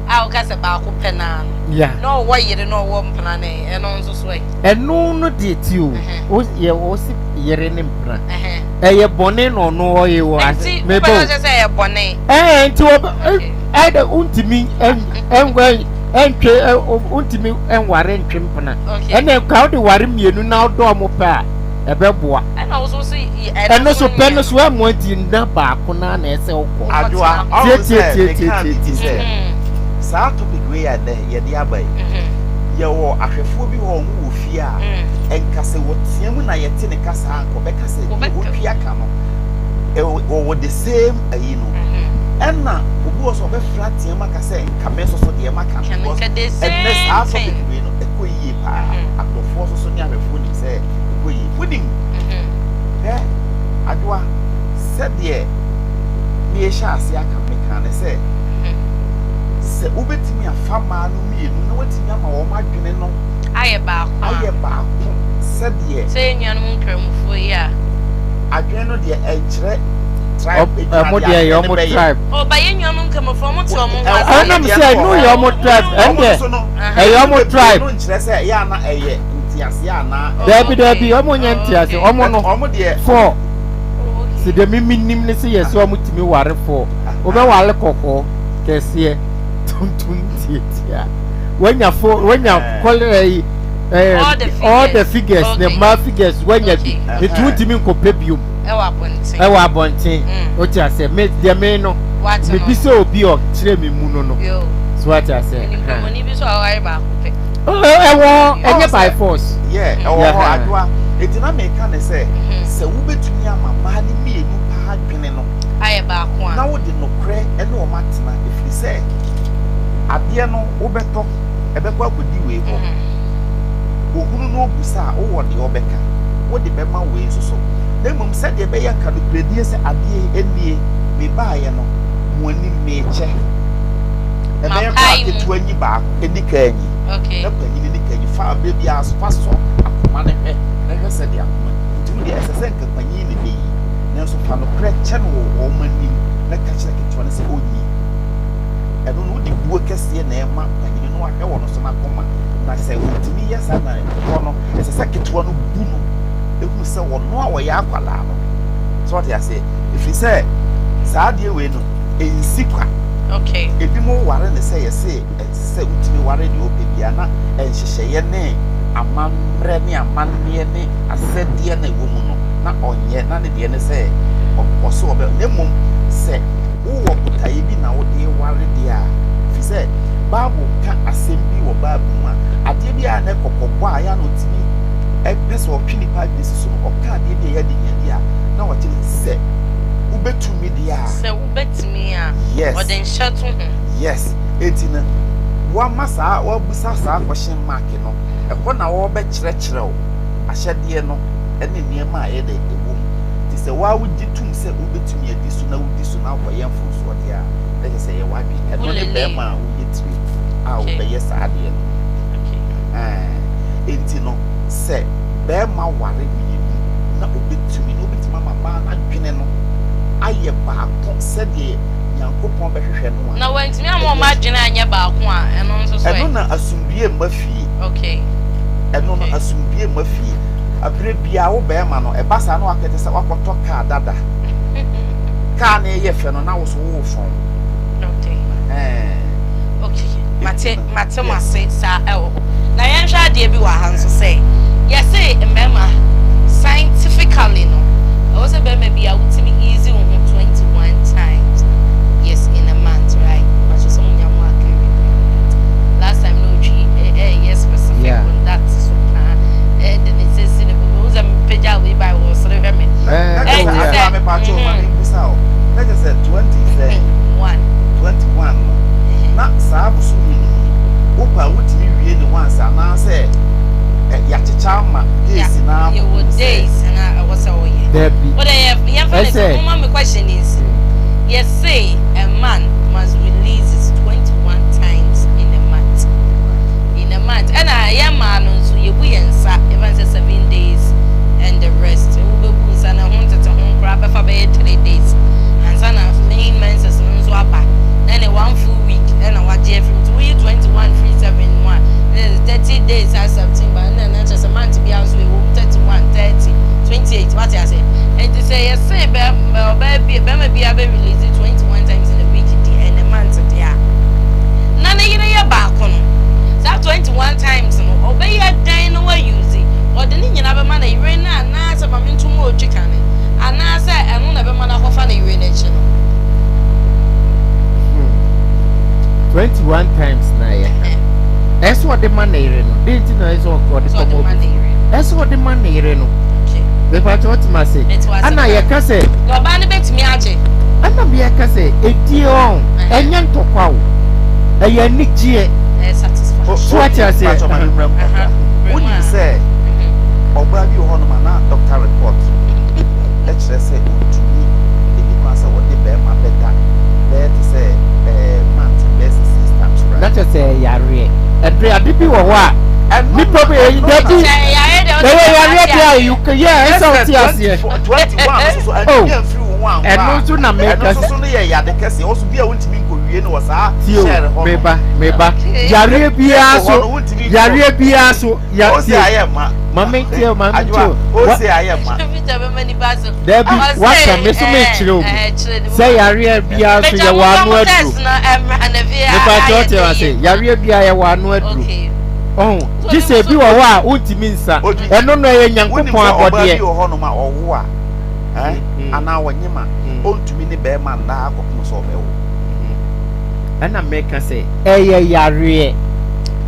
a woka sɛ baako pɛ naa no na ɔwɔ yere na ɔwɔ mpena no ɛ ɛno nso so ɛ. Ɛno no deɛ ti o wo yɛ wo se yere ne mpena ɛyɛ bɔne na ɔno ɔyɛ wɔ ase mebɔ nti wopɛ sɛ ɛyɛ bɔne ɛɛ nti wɔ ɛdɛ wontumi ɛnwɛ ɛntwe wontumi ɛnware ntwe mpena ɛna nka wode ware mmienu na wodɔ ɔmo pɛ a ɛbɛboa ɛno so pɛ no so ɛmmoa nti nna baako naa na ɛsɛ wokɔ. Adwoa, ɔhu sɛ meka biribi sɛ saa topic wei a ɛnɛ yɛde aba yi, yɛwɔ ahwɛfoɔ bi hɔ a wɔn wɔ fie a, nka sɛ wɔtea mu na yɛte ne kasa a, nka ɔbɛka sɛ deɛ ɔtwi aka no, wɔwɔ the same ayi no. Ɛna obi wɔ sɛ ɔbɛfrɛ atea mu aka sɛ nka me nso so deɛ maka no, because ɛnɛ saa topic wei no ɛkɔ yie paa. Adɔfoɔ nso so ne ahwɛfoɔ nim sɛ ɛkɔ yie. Wonim, hwɛ Adwoa, sɛdeɛ merehyɛ aseɛ aka no, mekaa no sɛ, sɛ wobɛtumi afa mmaa no mmienu na woatumi ama wɔn adwene no ayɛ baako a, ayɛ baako sɛdeɛ. Sɛ yɛn nuanom Nkramofoɔ yi a. Adwene no deɛ ɛnkyerɛ tribe, ɛgyina Ɔmo deɛ deɛ ɛyɛ adwene no ɔmo bɛyɛ. tribe. Oh, ba yɛn nuanom Nkramofoɔ, ɔmo te ɔmo ho ase. Ɛnam sɛ ɛno yɛ ɔmo tribe, ɛndeɛ ɛyɛ ɔmo tribe. No nkyerɛ sɛ ɛyɛ ana ɛyɛ nteaseɛ anaa. Daabi daabi, ɔmo nyɛ nteaseɛ, ɔmo no four. Sɛ deɛ me menim ne sɛ yɛ sɛ ɔmo tumi ware four. Wobɛware kɔkɔɔ, kɛseɛ, tuntum, tiatia. Wanya four, wanya kɔlɛ yi, ɛɛ all the figures, ne mmaa figures wanya bi. Nti wontumi nkɔpɛ biom. Ɛwɔ abɔnten. Ɛwɔ abɔnten. Wote aseɛ, me deɛ me no, mebisa obi a ɔkyerɛ me mu no no. So wate aseɛ. Menim kramoni bi nso a ɔware baako pɛ. Ɛwɔ hɔ, ɛnyɛ by force. Yeah, ɛwɔ hɔ adwoa. Eti na meka ne sɛ, sɛ wobɛtumi ama mmaa no mmienu paa adwene no ayɛ baako a, na wode nokorɛ ne wɔn atena, ɛfiri sɛ adeɛ no wobɛtɔ, ɛbɛkɔ akɔdi wei hɔ. Ohunu na ɔbusa a, wowɔ deɛ wobɛka, wode bɛma wei nso so. Na mmom sɛdeɛ ɛbɛyɛ nka nokorɛdie sɛ adeɛ yi nie, mebaeɛ no, mo anim merekyɛ. Ɛbɛyɛ koraa Mapae mu. ketewa nyi baako, ɛni kan nyi. Okay. Na panyin ne kanyi fa berɛ biara so fa sɔ akoma no hwɛ na hwɛ sɛdeɛ akoma nti wo deɛ ɛsɛ sɛ nka panyin na ɛbɛyi nanso fa nokorɛ kyɛ no wɔ wɔn anim. na ka kyerɛ ketewa no sɛ ɔnyi. Ɛno no wode buo kɛseɛ na ɛma panyini no ahwɛ wɔ no so n'akoma na sɛ ɔtumi yɛ saa na hɔ no ɛsɛ sɛ ketewa no bu no ɛhunu sɛ ɔno a ɔyɛ akwadaa no sɛ ɔte aseɛ ɛfiri sɛ saa adeɛ wei no ɛnsi kwa. Okay. Ebi mo ware ne sɛ yɛse ɛte sɛ wotumi ware deɛ ɔpɛ biara na nhyehyɛeɛ ne amammerɛ ne amanneɛ ne asɛdeɛ na ɛwɔ mu no na ɔnyɛ na ne deɛ ne sɛ ɔso ɔbɛ na mmom sɛ wowɔ botaeɛ bi na wode ware deɛ a fi sɛ Bible ka asɛm bi wɔ Bible mu a adeɛ bi a na ɛkɔkɔbɔ a yɛ na ɔtumi ɛpɛ sɛ ɔtwe nipa adwene si so no ɔka adeɛ bi a ɛyɛ adehia bi a na wakyerɛ sɛ wobɛtumi deɛ a sɛ wobɛtumi a yes ɔde nhyɛ to ho yes eti no wama saa wabusa saa question mark no ɛhɔ na wɔbɛkyerɛkyerɛ wo ahyɛdeɛ no ne nneɛma a ɛyɛ dɛ ɛwɔ mu nti sɛ waa wogye tom sɛ wobɛtumi adi so na wodi so na wokɔyɛ mfomsoɔ deɛ a na kyerɛ sɛ ɛyɛ w'adwene ɛno ne Wolele. bɛrima a woyɛ tiri a Okay. wobɛyɛ saa adeɛ no Okay. Ɛɛ, enti no sɛ bɛrima ware mmienu na obɛtumi na obɛtumi ama baa no adwene no ayɛ baako sɛdeɛ Nyankopɔn bɛhwehwɛ no a Na wantumi amma wɔn ɛyɛ adwene anyɛ baako a, ɛno nso so ɛno ɛ? na asomdwie mma fie. Okay. Ɛno no Okay. asomdwie mma fie. Aberɛ biara wo bɛrima no ɛba saa na wakɛte sɛ wakɔtɔ kaa dada. Kaa no yɛ fɛ no na wo so wofɔn. Okay. Ɛhɛn. Okay. Enti Mate no mate mo yes. ase saa ɛwɔ hɔ. Na yɛnhwɛ adeɛ bi wɔ ha nso sɛ yɛse mmarima scientifically no ɛwɔ sɛ barima bi a wotumi easy wo ho 21 times yes in a month right? Mpakyɛ sɛ mo nya mo agree with me on that. Last time na otwi ɛyɛ specific Yeah. on that so paa ɛde ne nsa si ne bo mehu sɛ mepagya wei by wɔ sere hwɛ me. Na Eh, na kyerɛ oh sɛ Ɛnti yeah. sɛ adwoa mepakyɛw ma membusa wo na kyerɛ sɛ 20 sɛn one 21 no na saa bosome no mu no wopɛ a wotumi wie ne once anaasɛ ɛ yɛakyekyɛ ama Yeah, days na yɛwɔ akɔpem sɛ days na ɛwɔ sɛ woyɛ. Dabi. Wode yɛ yɛmfa ne sɛ Ɛsɛ. moma me question nsi. Yɛse a man must release his 21 times in a month. In a month. Ɛna yɛn mmaa no nso yɛbu yɛn nsa yɛfa ne sɛ 7 days and the rest. Wobɛbu nsa no ho ntete ho koraa bɛfa bɛyɛ 3 days. Ansa na main menses no nso aba. Na ne one full week ɛna wagye afiri mu. Nti woyi 21 firi 7 mu a, na ɛyɛ 30 days a September ɛna na kyerɛ sɛ month biara nso ɛwɔ mu 31, 30, 28 wate ase. Nti sɛ yɛse bɛ ɔbaa bi bɛrima biara bɛ release 21 times in a week deɛ in a month deɛ a na ne yere yɛ baako no saa 21 times no ɔbɛyɛ dɛn na wa use ɔde ne nyinaa bɛma ne yere no anaasɛ ma me ntom a ɔtwi kane anaasɛ ɛno na ɛbɛma no akɔfa ne yere no akyi no. 21 times na yɛka ɛsɛ ɔde ma ne yere no de nti na ɛsɛ ɔde Sɛ ɔde kɔma ma obi ne yere no. ɛsɛ ɔde ma ne yere no Okay. mepakyɛ ɔtema ase Mete wase ana paa. yɛka sɛ Na ɔbaa no bɛtumi agye. ana yɛka sɛ ɛdie ɔn Ɛhɛn. ɛnyɛ ntɔkwa o ɛyɛ anigyeɛ Ɛyɛ satisfaction. So wate aseɛ? Pakyɛ ma memmra mu kakra Aha. Brɛ mu wonim a. sɛ ɔbaa bi wɔ hɔnom a na doctor report ɛkyerɛ sɛ ɔntumi ɛni kwan sɛ wɔne bɛrima bɛda bɛyɛ te sɛ ɛɛ month bɛyɛ sɛ six times na koraa kyerɛ sɛ ɛyɛ yareɛ ɛdere ade bi wɔ hɔ a ɛno nipa bi ɛyi ɛno dabi na Sɛ ɛyɛ yareɛ deɛ wode ɛyɛ bɛma yareɛ ate deɛ a aseɛ. you can yɛ ɛsɛ ɔte aseɛ 21 no soso oh antumi amfiri wo ho amfa ɛno a nso na ɛno meka nso so no yɛ yade kɛseɛ wɔ so bi a wontumi nkɔwie no wɔ saa tie o hyɛre hɔ no meba meba Okay. yareɛ biara hɔ so no wontumi nkɔ yareɛ biara so ya o se tie ayɛ ma maame tie o maame tie adwoa o o wa se ayɛ ma Peter bɛma nipa ase. dabi Ɔse waka me so mekyerɛ o bi ɛɛ kyerɛ ne mu. sɛ yareɛ biara so Bɛgya yɛwɔ mo ano mo aduro test no ɛmra na fi a mepa kyɛ ayɛ ɔte dɛ ase yie. yareɛ biara yɛwɔ ano aduro Okay. ɔho So gye ne sɛ ebi so wɔ hɔ a wontumi nsa Odi ɛno no ɛyɛ wonim nyankopɔn sɛ ɔbaa abɔdeɛ bi wɔ hɔnom a ɔwo a ɛn anaa ɔnyem a ɔntumi ne bɛrima nnaa akɔpem sɛ ɔbɛwo ɛna meka sɛ ɛyɛ yareɛ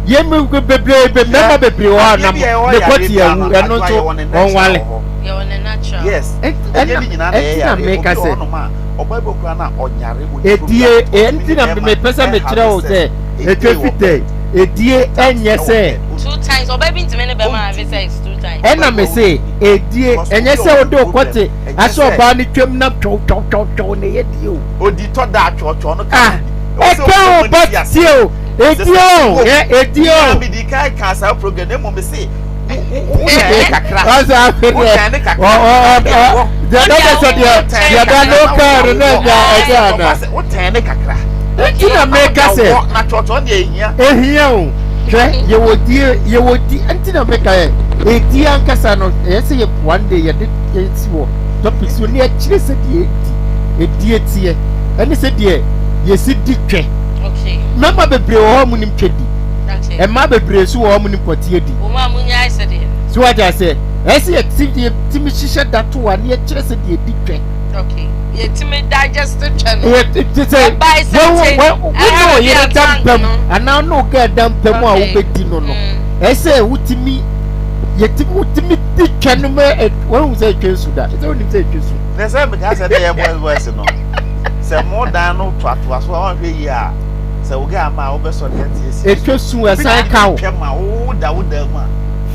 yɛn mu bebree mmarima bebree wɔ hɔ a adeɛ nam bi a ɛwɔ ne yareɛ kɔte biara awu no ɛno adwoa nso yɛwɔ ne natural ɔnwale wɔ hɔ Yɛwɔ ne natural. yes ɛnyɛ ɛna ne nyinaa na ɛyɛ ɛnti na yareɛ obi meka wɔ sɛ hɔnom a ɔbaa bi wɔ koraa na ɔnyare ɔni edie problem ɔtumi ɛnti ne na bɛrima mepɛ sɛ mekyerɛ ɛhave wo sex sɛ a etwa day wɔ fitɛ bed edie times ɛnyɛ ɛwɔ sɛ bed Two times. Ɔbaa bi ntumi ne bɛrima have sex two times. ɛna ɔbaa bi me wɔ se edie because ɛnyɛ obi a sɛ ɔwɔ wode wo problem kɔte ɛnyɛ ahyɛ sɛ ɔbaa no twam na twɔw twɔw twɔw twɔw na ɛyɛ die o odi tɔ da atwɔtwɔ no ka ah ho bi ɛwɔ sɛ ɛka obi o ɔmo but ne ti ase tie o sɛ edie sɛ o wo ɛ edie nyinaa o mi di kan ka saa program na mmom se wo Wotɛn kakra. Ɔsɛ afei deɛ. Wotɛn kakra. Deɛ na bɛ sɛ deɛ deɛ da no kaa no na ɛnya ɛnyɛ ana. Wotɛn ne kakra. Nti na meka sɛ. Na twɔtwɔ deɛ ehia. Ehia o. Hwɛ yɛwɔ die yɛwɔ di nti na meka yɛ edi ankasa no ɛyɛ sɛ yɛ one day yɛde esi wɔ topic so ne ɛkyerɛ sɛ deɛ edi edi eteɛ ɛne sɛ deɛ yɛsi di twɛ. Mmarima bebree wɔ hɔ a wɔn nim twɛ di. Mmaa bebree nso wɔ hɔ a wɔn nim kɔteɛ di. So wate aseɛ? Ɛyɛ sɛ yɛte yɛtumi hyehyɛ da to a ne yɛkyerɛ sɛ deɛ ɛdi twɛ. Okay. Yɛtumi digest twɛ no. Yɛ te sɛ wɔn wo ne ɔyere da mpa mu anaa ne ɔga da mpa mu a wobɛdi no no. Ɛyɛ sɛ wotumi yɛtumi wotumi di twɛ no ma wɔn sɛ ɛtwe nsu da. Ɛsɛ wonim sɛ ɛtwe su. Na sɛ meka sɛ ne yɛ boys boys no sɛ mo dan no toatoa so a wɔnhwɛ yie a sɛ wo gɛ ama a wobɛsɔ deɛ te asi. Ɛtwa su ɛsan ka wo. Twɛ ma wo da wo dan mu a.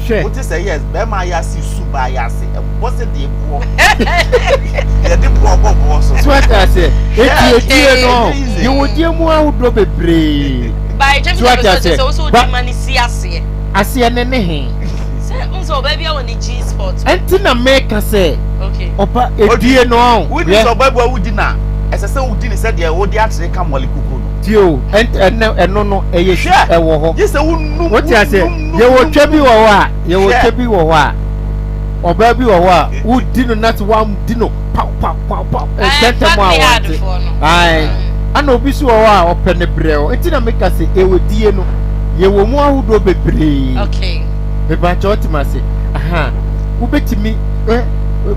Hwɛ. Wote sɛ yes bɛrima ayɛ ase su ba ayɛ ase ɛbɔ sɛ deɛ boɔ. Yɛde boɔ bɔ boɔ so. So ate aseɛ. Eti edie no yɛwɔ die mu ahodoɔ bebree. So ate aseɛ. Ba aseɛ ne ne he. Ɛnti na meka sɛ ɔba edie no. Wodi sɛ ɔba bi a wodi na ɛsɛ sɛ wodi ne sɛ deɛ wode akyere ka mɔle kuku no. Tie o ɛnɛ ɛno no ɛyɛ si ɛwɔ hɔ. Gye sɛ wonum Wote aseɛ yɛwɔ twa bi wɔ hɔ a yɛwɔ twa bi wɔ hɔ a ɔbaa bi wɔ hɔ a wodi no na sɛ wadi no paw paw paw paw ntɛntɛm a wɔnte ae ana obi so wɔ hɔ a ɔpɛ ne brɛ o nti na meka sɛ ɛwɔ die no yɛwɔ mu ahodoɔ bebree mebakyɛ ɔte ma se aha wobɛtumi ɛ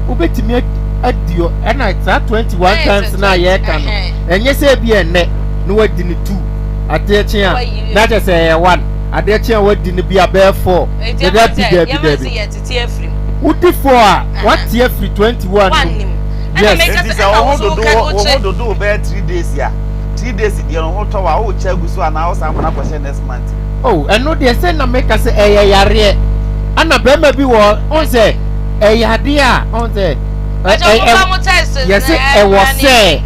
wobɛtumi adi ɛna saa 21 times na yɛreka no ɛnyɛ sɛ ebi ɛnnɛ na wadi no two adeɛ kye a na kyɛ sɛ ɛyɛ one adeɛ kye a wadi no bi a bɛyɛ four dabi dabi dabi wodi four a wate afiri 21 no yes nti sɛ wo ho dodo wo ho dodo bɛyɛ 3 days a 3 days deɛ no ho tɔ wa wo kyɛ agu so anaa wo san kɔna kɔhyɛ next month. Oh ɛno deɛ sɛ na meka sɛ ɛyɛ yareɛ ana bɛrima bi wɔ ɔn sɛ ɛyɛ adeɛ a ɔn sɛ yɛsɛ ɛwɔ sɛ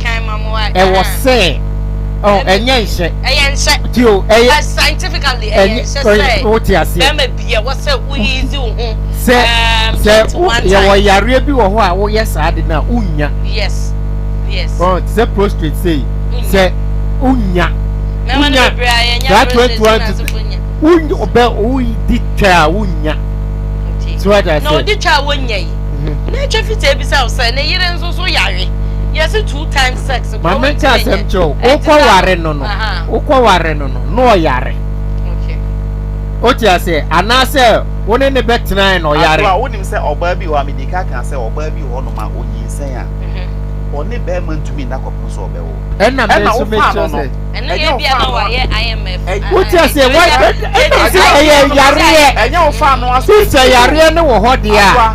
ɛwɔ sɛ ɔ ɛnyɛ nhyɛ ɛyɛ nhyɛ ti o ɛyɛ scientifically ɛyɛ nhyɛ sɛ wote aseɛ bɛrima bi ɛwɔ sɛ woyi zi wo ho sɛ sɛ yɛwɔ yareɛ bi wɔ hɔ a woyɛ saa de na wonya yes yes ɔ te sɛ prostate sei sɛ wonya wonya saa 21 wonya ɔbɛ wodi twɛ a wonya so wate aseɛ na ɔdi twɛ a wonya yi na atwa fitaa bisa wo sɛ ne yere nso so yare yɛse two times sex maame nkyɛ asɛm kyerɛ wo wokɔ ware no no wokɔ ware no no na ɔyare wote aseɛ anaasɛ wo ne ne bɛtenae na ɔyare adoa wonim sɛ ɔbaa bi wɔ a mede ka ka sɛ ɔbaa bi wɔ hɔnom a ɔnyinsɛn a ɔne bɛrima ntumi nna kɔpem sɛ ɔbɛwo ɛna me nso mekyerɛ sɛ ɛno yɛ bia na wayɛ IMF wote aseɛ ɛna sɛ ɛyɛ yareɛ ɛnyɛ wo fa no aso sɛ yareɛ no wɔ hɔ deɛ a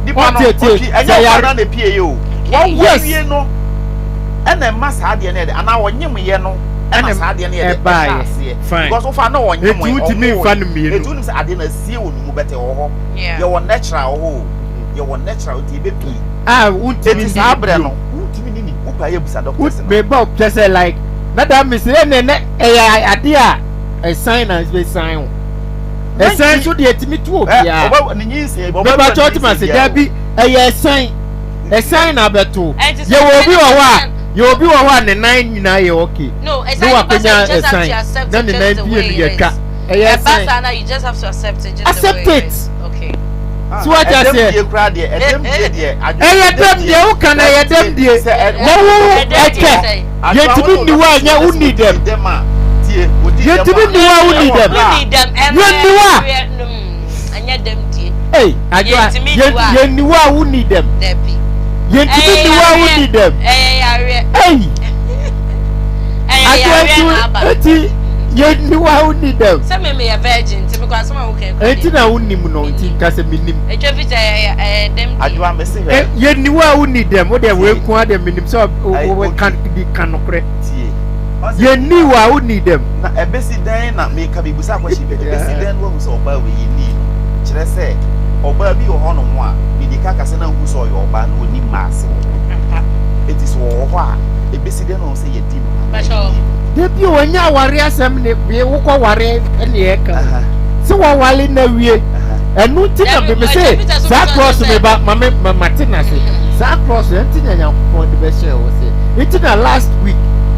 nipa no ɔtwi ɛnyɛ wo fa no na epie yɛ o wɔwɔ wie no ɛna ɛma saa adeɛ no yɛ de anaa ɔnyem yɛ no ɛna saa adeɛ no yɛ de ɛhyɛ aseɛ because wofa no ɔnyem yɛ ɔmo yɛ etu nim sɛ adeɛ no asie wɔ ne mu bɛtɛ wɔ hɔ yɛ wɔ natural wɔ hɔ o yɛ wɔ natural nti ebe pie a wuntumi ni saa brɛ no wuntumi ni ni wokɔ ayɛ busa doctors no meba kyɛ sɛ like na da mi sɛ ɛnɛ nɛ ɛyɛ adeɛ a ɛsan na ɛsan o ɛsan nso deɛ ɛtumi tu obiara bɛba kyɛ ɔtuma se dabi ɛyɛ ɛsan ɛsan na abɛto yɛwɔ obi wɔ hɔ a yɛwɔ obi wɔ hɔ a ne nan nyinaa yɛ okay ne wakɔnya ɛsan na ne nan bie no yɛ twa ɛyɛ ɛsan accept it so wate aseɛ ɛyɛ dɛm deɛ woka no ɛyɛ dɛm deɛ na wo ɛtwɛ yɛntumi nni hɔ a nyɛ wonni dɛm yɛntumi nni hɔ a wonni dɛm yɛnni hɔ a ei adwoa yɛnni hɔ a wonni dɛm yɛntumi nni hɔ a wonni dɛm ei adwoa nti yɛnni hɔ a wonni dɛm sɛ me meyɛ virgin nti mekɔ asɛm a woka kura enti na wonim no nti nka sɛ menim ɛtwa fi sɛ ɛyɛ dɛm die adwoa mese hwɛ yɛnni hɔ a wonni dɛm wo deɛ wei nko ara deɛ menim sɛ wɔka di ka nokorɛ tie yɛnni hɔ a wonni dɛm na ɛbɛsi dɛn na meka mebusa akɔhye bi ɛbɛsi dɛn na wahu sɛ ɔbaa wei yɛnni no kyerɛ sɛ ɔbaa bi wɔ hɔnom a mede ka ka sɛ na nhu sɛ ɔyɛ ɔbaa na ɔni mma ase wɔ hɔ enti sɛ ɔwɔ hɔ a ɛbɛsi dɛn na wahu sɛ yɛdi no anaa yɛnni no Dabi o, ɛnyɛ aware asɛm ne wei wokɔ ware ne ɛka o. Sɛ wɔwale na wie, Ɛno nti na me se saa cross me ba ma me ma mate na se saa cross yɛn ti na Nyankopɔn de bɛhyɛ wɔ sɛ nti na last week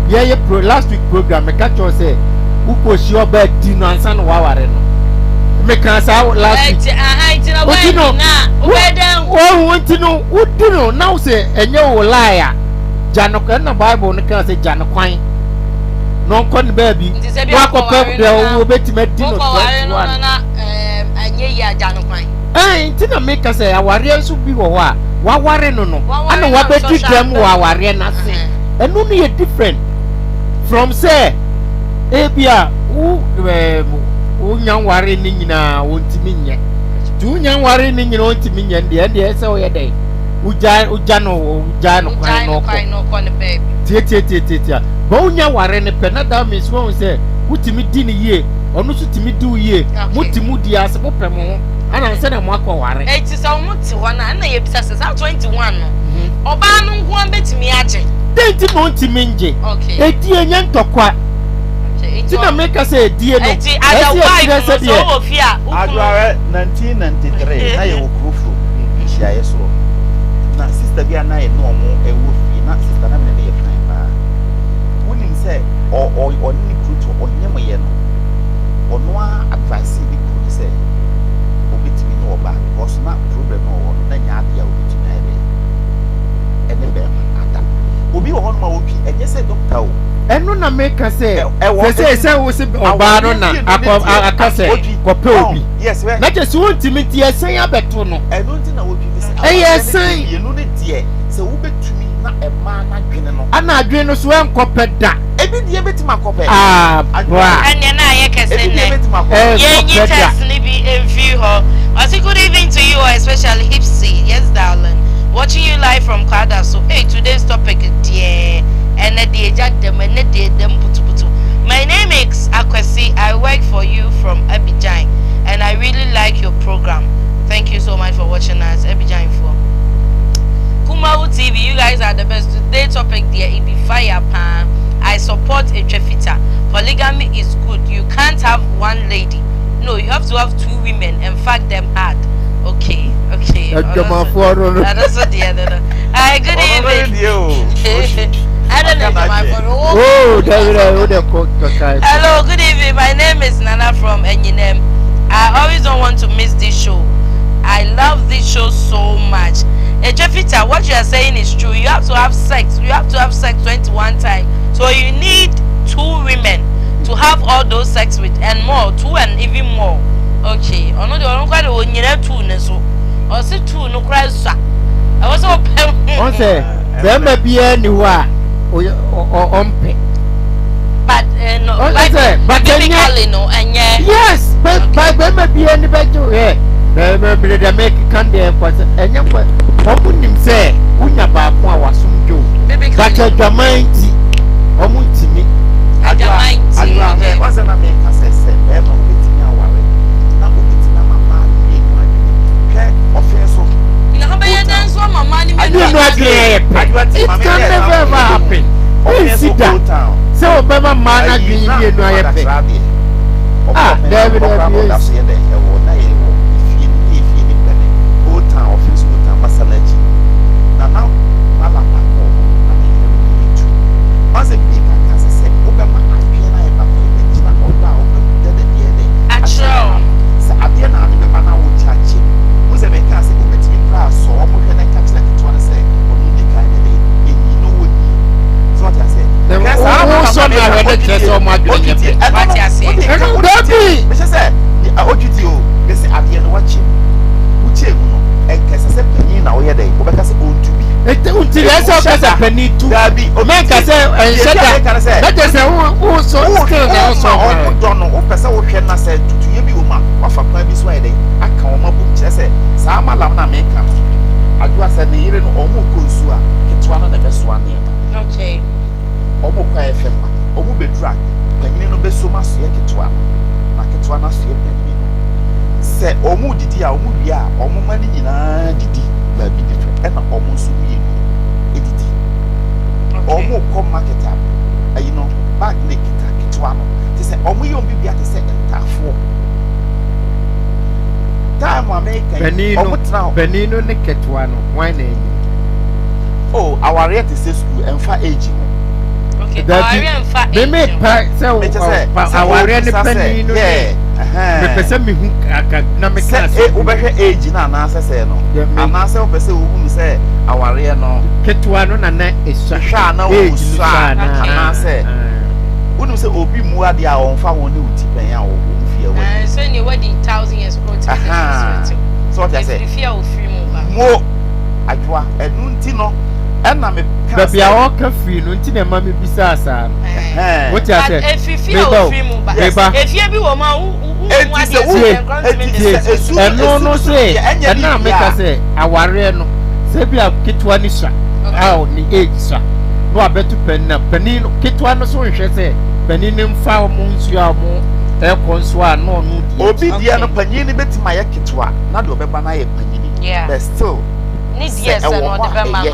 yɛyɛ pro last week program meka kyerɛ sɛ wokɔ hyia ɔbaa di no ansa na waware no meka saa last week nti no wɔn nti no wodi no na sɛ ɛnyɛ wo lie a gya no ɛna bible no ka sɛ gya no kwan na ɔnkɔ ne baabi na wakɔpɛ deɛ wɔbɛtumi adi no 21 anyɛ yie agya no kwan. Ɛn nti na meka sɛ awareɛ nso bi wɔ hɔ a waware no no ɛna wabɛdi dɛm wɔ awareɛ no ase ɛno no yɛ different from sɛ ebi a wo ɛɛm wonya nware ne nyinaa wɔntumi nyɛ nti wonya nware ne nyinaa wɔntumi nyɛ deɛ ɛdeɛ ɛsɛ woyɛ dɛn wogya wogya no wogya no kwan no kɔ tietietietietia ba wonya ware no pɛ na that means wɔn sɛ wotumi di ne yie ɔno nso tumi di wo yie mo te mu di ase mo pɛ mo ho ɛna nsɛ na mo akɔ ware. Eti sɛ wɔn te hɔ na ɛna yɛ bisa sɛ saa 21 no ɔbaa no nko ara betumi agye. Dɛn nti na ɔntumi ngye? Edie nyɛ ntɔkwa. Ti na meka sɛ edie no ɛsɛ yɛkyerɛ sɛ deɛ. Adwoa 1993 na yɛwɔ Kurofuro nhyiaeɛ soɔ na sister bi a na yɛne ɔmo ɛwɔ fie na sister na mene no yɛ fine paa wonim sɛ ɔne ne kunu to ɔnyem yɛ no ɔno ara advice ne kunu no sɛ obetumi ne ɔbaa because na problem no ɔwɔ no na nyɛ adeɛ a obetumi ayɛ dɛ ɛne bɛrima ada. Obi wɔ hɔnom a otwi ɛnyɛ sɛ doctor o. Ɛno na meka sɛ sɛ sɛ wo se ɔbaa no na akɔ aka sɛ kɔpɛ obi na kyɛ sɛ wontumi nti ɛsɛn abɛto no. Ɛno nti na wotwi ne sɛ ɛyɛ ɛsɛn mmienu ne deɛ sɛ wobɛtumi na ɛmaa n'adwene no. Ana adwene no so ɛnkɔpɛ da. Ebi deɛ bɛtumi akɔpɛ. Ah bra. Ɛnneɛ na ayɛ kɛse Ebi deɛ nnɛ. bɛtumi akɔpɛ. Yɛnyi Ɛnkɔpɛ da. test no bi mfiri hɔ. Ɔse good evening to you all especially Hipsy. Yes darling. Watching you live from Kwadaso. Hey today's topic deɛ ɛnɛ deɛ gya dam ɛnɛ deɛ dam putuputu. My name is Akwasi. I work for you from Abidjan and I really like your program. Thank you so much for watching us Abidjan foɔ. Kumawu TV you guys are the best. Today topic deɛ it be fire paa. I support Etwa Fita. Polygamy is good. You can't have one lady. No, you have to have two women and fuck them hard. Okay, okay. Adwamafoɔ no no. Ɛno nso deɛ no no. Hi, good Ɔno no evening. deɛ o. I don't know adwamafoɔ no. Oh, David, I would have called Kakai. Hello, good evening. My name is Nana from Enyinem. I always don't want to miss this show. I love this show so much. Ejefita, what you are saying is true. You have to have sex. You have to have sex 21 times. So you need two women to have all those sex with and more, two and even more. Okay. Ono de ono kwa de onyina two ne so. Ɔse two no kora sua. Ɛwɔ sɛ ɔpɛ. Ɔn sɛ bɛrima biara ni hɔ a ɔmpɛ. But no, but, but biblically no, ɛnyɛ. Yes, but bɛrima biara ni bɛgye o yɛ. Bɛrima bi deɛ mɛkeka deɛ nkɔ sɛ ɛnyɛ nkɔ. Wɔn nim sɛ wonya baako a wasom dwo. But adwaman nti wɔn ntumi. Adwaman nti. Adwa hwɛ wɔn sɛ na mɛka sɛ sɛ bɛrima wobɛtumi aware na wobɛtumi ama maa no mmienu adwene hwɛ ɔfɛn so. Na ɔbɛyɛ dɛn nso ama maa no mmienu adwene yɛ pɛ. It can never ever happen. Ɛnsi da sɛ ɔbɛma mmaa no adwene mmienu ayɛ pɛ. Ah, daabi daabi ɛnsi. Akyerɛw. Sɛ adeɛ na ade bɛba na wokyɛ akyɛ mu sɛ mɛka sɛ wobɛtumi koraa sɔ wɔn hwɛ na ɛka kyerɛ ketewa no sɛ ɔno ni kan ne de ɛnyi no wɔ nyi so ɔte aseɛ Na wosɔ no ahwɛ no kyerɛ sɛ ɔmo adwene nyɛ pɛ. Wate aseɛ. Ɛno daabi. Mehyɛ sɛ ɔtwiti o mesi adeɛ no wakyɛ mu wokyɛ mu no ɛnkɛsɛ sɛ panyin na woyɛ dɛ wobɛka sɛ ɔntu bi. Nti nti ɛsɛ ɔka sɛ panin tu. Daabi Mɛnka sɛ ɛnhyɛ da. Na kyerɛ sɛ wosɔ still na wosɔ wo dɔ no wopɛ sɛ wohwɛ na sɛ tutuyɛ bi wɔ mu a wafa kwan bi so ayɛ dɛ aka wɔn abom kyerɛ sɛ saa malam na meka no adwoa sɛ ne yere no ɔmo kɔ nsuo a ketewa no na ɛbɛsoa nneɛma. Okay. Ɔmo kɔ ayɛ fɛ ma ɔmo bɛduru a panyin no bɛsom asoɛ ketewa no na ketewa no asoɛ panyin no sɛ ɔmo didi a ɔmo wie a ɔmo ma no nyinaa didi baabi different ɛna ɔmo nso mmienu edidi. Ɔmo kɔ market a ayi no bag na ekita ketewa no te sɛ ɔmo yɛ ɔmo bibia te sɛ ntaafoɔ. Time a Panin no, Ɔmo tena hɔ. panin no ne ketewa no, hwan na anyin? Oh, awareɛ te sɛ sukuu, ɛmfa age ho. Okay, Dabi, awareɛ mfa me age me ho. pa sɛ Mekyɛ sɛ, pa sɛ awareɛ ne wobisa sɛ, panin no ne yeah, ɛhɛn. mepɛ sɛ mehu aka na meka Sɛ asɛm e, bi. wobɛhwɛ age no anaasɛ sɛ no, Deɛ me anaasɛ wopɛ sɛ wohunu sɛ awareɛ no. Ketewa no na na esua. Hwɛ a na Age no ɔsua sua anaa? anaasɛ. Ah. Wonim sɛ obi mmu adeɛ a ɔmfa ho ne wo ti pɛn a wɔ wo fie a wadi. Sɛdeɛ wadi 1000 years koro tumi disrespect wo. Sɛ ɔte asɛ. Ɛfiri fie a ofiri mu ba. Mo adwoa ɛno nti no ɛna me ka sɛ. Baabi a ɔka firi no nti na ɛma me bisaa saa no. Wote asɛ. But ɛfiri fie a ofiri mu ba. Meba. Efie bi wɔ mu a wo wo mu adeɛ sɛ nkora ntumi disrespect. Ɛno no sɛ ɛna meka sɛ awareɛ no sɛ bi a ketewa ne sua a ne age sua na wabɛto panin na panin no ketewa no so nhwɛ sɛ panin no mfa wɔn nsuo a wɔn ɛkɔ nso a na ɔno deɛ. Obi deɛ no panyin no bɛtumi ayɛ ketewa na deɛ ɔbɛba no ayɛ panyini but still sɛ ɛwɔ hɔ a ɛyɛ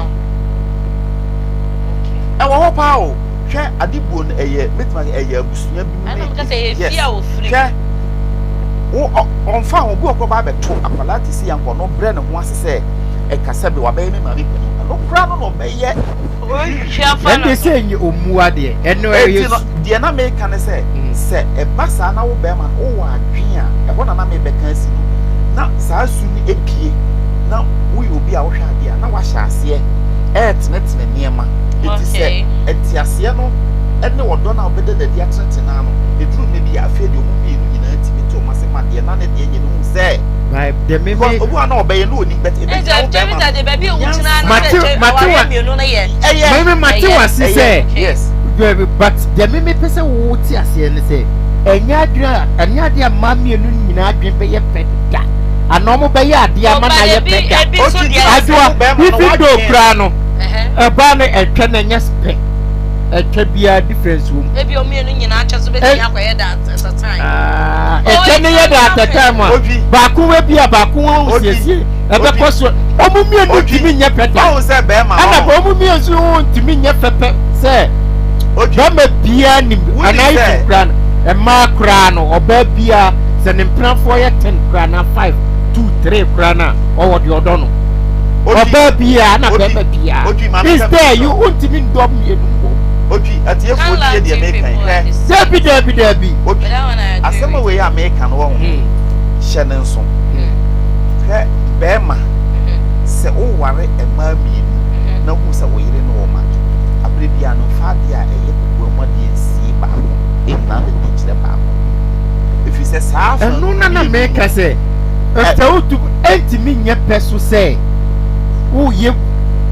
ɛwɔ hɔ paa o hwɛ ade buo no ɛyɛ mɛtumi ayɛ ɛyɛ abusua bi mu ne yes hwɛ wo ɔnfa ho obi ɔkɔ ba abɛto akwadaa te si yankɔ no brɛ ne ho ase sɛ ɛka sɛ bi wabɛyɛ ne maame panyin ɛno koraa no na ɔbɛyɛ. Ɛnde sɛ ɛnyɛ ɔmmu adeɛ ɛno ɛyɛ su. Deɛ na meka ne sɛ, sɛ ɛba saa na wo bɛrima no wowɔ adwene a, ɛhɔ na na mebɛka asi no, na saa su no apue, na woyɛ obi a wohwɛ adeɛ a, na wahyɛ aseɛ ɛretenetene nneɛma. Enti sɛ nteaseɛ no ne ɔdɔ no a wobɛda no adi atenetene no ara no, ɛduru mmerɛ bi a, afei deɛ wɔn mmienu nyinaa tumi te wɔn ase ma deɛ na ne deɛ nyɛ no hu sɛ, because obi wɔ hɔ a na ɔbɛyɛ na ɔnim but ɛbɛgyina wo bɛrima no nyansa. Mate mate wa Ɛyɛ. Meme mate wase Ɛyɛ. sɛ Yes. But deɛ meme pɛ sɛ wo te aseɛ ne sɛ ɛnyɛ adwene a ɛnyɛ adeɛ a mmaa mmienu no nyinaa adwene bɛyɛ pɛ da anaa wɔn bɛyɛ adeɛ ama no ayɛ pɛ da adwoa even though koraa no ɛbaa no ɛtwɛ no ɛnyɛ pɛ ɛtwɛ biara difference wɔ mu. Ebi wɔn mmienu nyinaa atwa so bɛtumi akɔyɛ da at a time. Ɛtwɛ no yɛ da at a time a baako wɔ bi a baako wɔ siesie ɛbɛkɔ so wɔn mmienu ntumi nyɛ pɛ da ɛna wɔn mmienu nso ntumi nyɛ pɛpɛ sɛ bɛrima biara nim anaa ifi kura no mmaa koraa no ɔbaa biara sɛ ne mpenafoɔ yɛ 10 koraa na 5 2 3 koraa na ɔwɔ deɛ ɔdɔ no ɔbaa biara na bɛrima biara is there you ntumi ndɔ mmienu mbɔ. Otwi atiefoɔ tie deɛ meka yi hwɛ. Dabi dabi dabi. Otwi asɛm a wei a meka no wɔ ho hyɛ ne nso. Hwɛ bɛrima sɛ woware mmaa mmienu na wohu sɛ wo yere ne wo ma abere biara no mfa adeɛ a ɛyɛ kokoa mu adeɛ nsie baako nna no adi nkyerɛ baako ɛfiri sɛ saa afa ɛno na na meka sɛ sɛ wotu ɛntumi nyɛ pɛ so sɛ woyɛ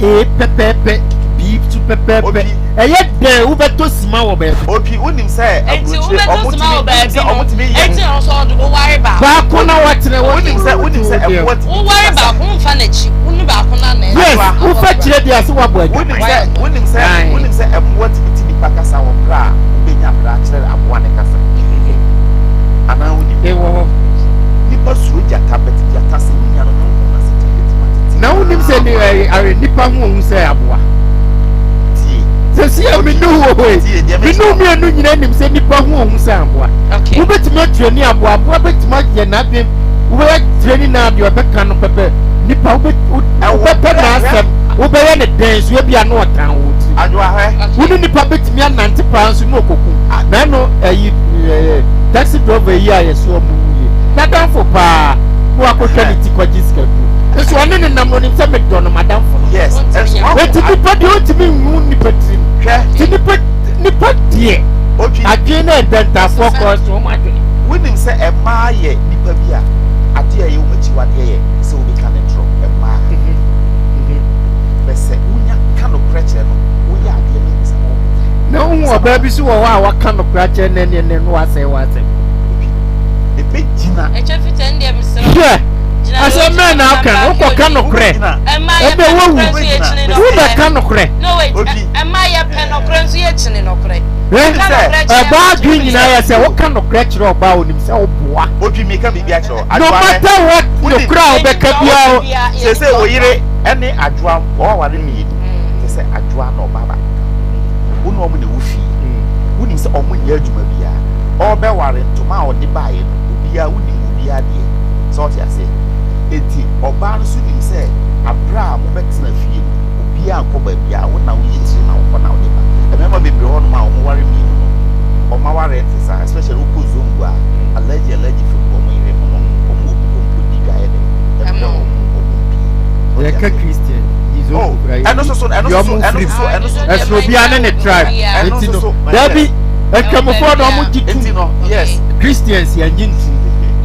A pɛpɛɛpɛ B so pɛpɛɛpɛ ɛyɛ dɛn wobɛtɔ sima wɔ baabi. Otwi wonim sɛ aburokyire ɔmo tumi wonim sɛ ɔmo tumi yɛ. Eti na ɔsɔ ɔde woware baako. Baako na wakyerɛ wɔ. Wonim sɛ wonim sɛ ɛmoa tumi. Woware baako nfa n'akyi wone baako na na. Yes wofa kyerɛ deɛ ase wabɔ adwuma. Wonim sɛ wonim sɛ wonim sɛ ɛmoa tumi ti nipa kasa wɔ bere a wobɛnya bere akyerɛ aboa ne kasa. Anaa wonim. Ewɔ hɔ. Nipa suro gyata but gyata sɛ wonya no nyɔnko na sɛ gyata tumi atete. Na wonim sɛ nipa ho ohu sɛ aboa. Tie. Sɛsi a mene wo hɔ yi, mene wo mmienu nyinaa nim sɛ nipa ho ohu sɛ aboa. Wobɛtumi atirani aboa, aboa bɛtumi ayɛ n'adwene, wobɛyɛ tirani na deɛ ɔbɛka no pɛpɛ. Nipa wobɛpɛ n'asɛm, wobɛyɛ ne dɛn so ebi ano ɔtan wo tiri. Wo ne nipa bɛtumi anante paa nso na ɔkɔku. Na ɛno ɛyi taxi driver yi a yɛso ɔmo wuye. N'adamfo paa na wakɔtwa ne ti kɔgye sika duro. Nso ɔne ne nam no onim sɛ medɔ no m'adamfo no. Yes. Eti nipa deɛ ɔntumi nhu nipa tirim. Hwɛ. Ti nipa nipa deɛ. Otwi. Adwene na ɛda ntaafoɔ korɔ so wɔn adwene. Wonim sɛ mmaa yɛ nipa bi a adeɛ a ɛyɛ wɔn akyiwadeɛ yɛ sɛ wobɛtwa ne ntorɔ. Mmaa. Bɛ sɛ wonya ka nokorɛ kyerɛ no, woyɛ adeɛ no sɛ wɔn. Na wohu ɔbaa bi so wɔ hɔ a waka nokorɛ akyerɛ no ɛne ɛne no wasɛe w'asɛm. Otwi. Ɛbɛgyina. Ɛkyɛ fitaa ndeɛ mesrɛ. Hwɛ. Asɛm bɛn na aka no? Wokɔka nokorɛ. Ɛbɛ wowu. Wobɛka nokorɛ. Ɔbaa adwene nyinaa yɛ sɛ woka nokorɛ kyerɛ ɔbaa onim sɛ woboa. No matter what nokorɛ a wobɛka biara. Sese wo yere ɛne adwoa wɔware mmienu te sɛ adwoa na ɔbaa baako ka wo ne wɔn na ɛwɔ fie wonim sɛ wɔn nyɛ adwuma biara ɔbɛware ntoma a ɔde baeɛ no obiara wonim obiara deɛ. Sɛ ɔte aseɛ? Enti Ɔbaa no nso nim sɛ aberɛ a mobɛtena fie no, obiara nkɔ baabiara, wo na woyi tiri na wokɔ na wode ba. Mmarima bebree wɔ hɔnom a wɔware mmienu no, wɔn awareɛ nte saa, especially wokɔ Zongo a, allergy allergy fo no wɔn yere ho no, wɔn wɔ bi hɔ mpo di dwa yɛ dɛ, ɛbrɛ wɔn, wɔn mpie. So wote Yɛka aseɛ? Christian yi Zongo Oh, kura ɛno nso so, ɛno deɛ nso so, ɔmo ɛno firi nso so, ɛno nso, ɛsono obiara ne ne tribe ɛno nti nso no so, daabi yes. nkramofoɔ na ɔmo gye Nti tum no, yes. Christians yɛn gye ntum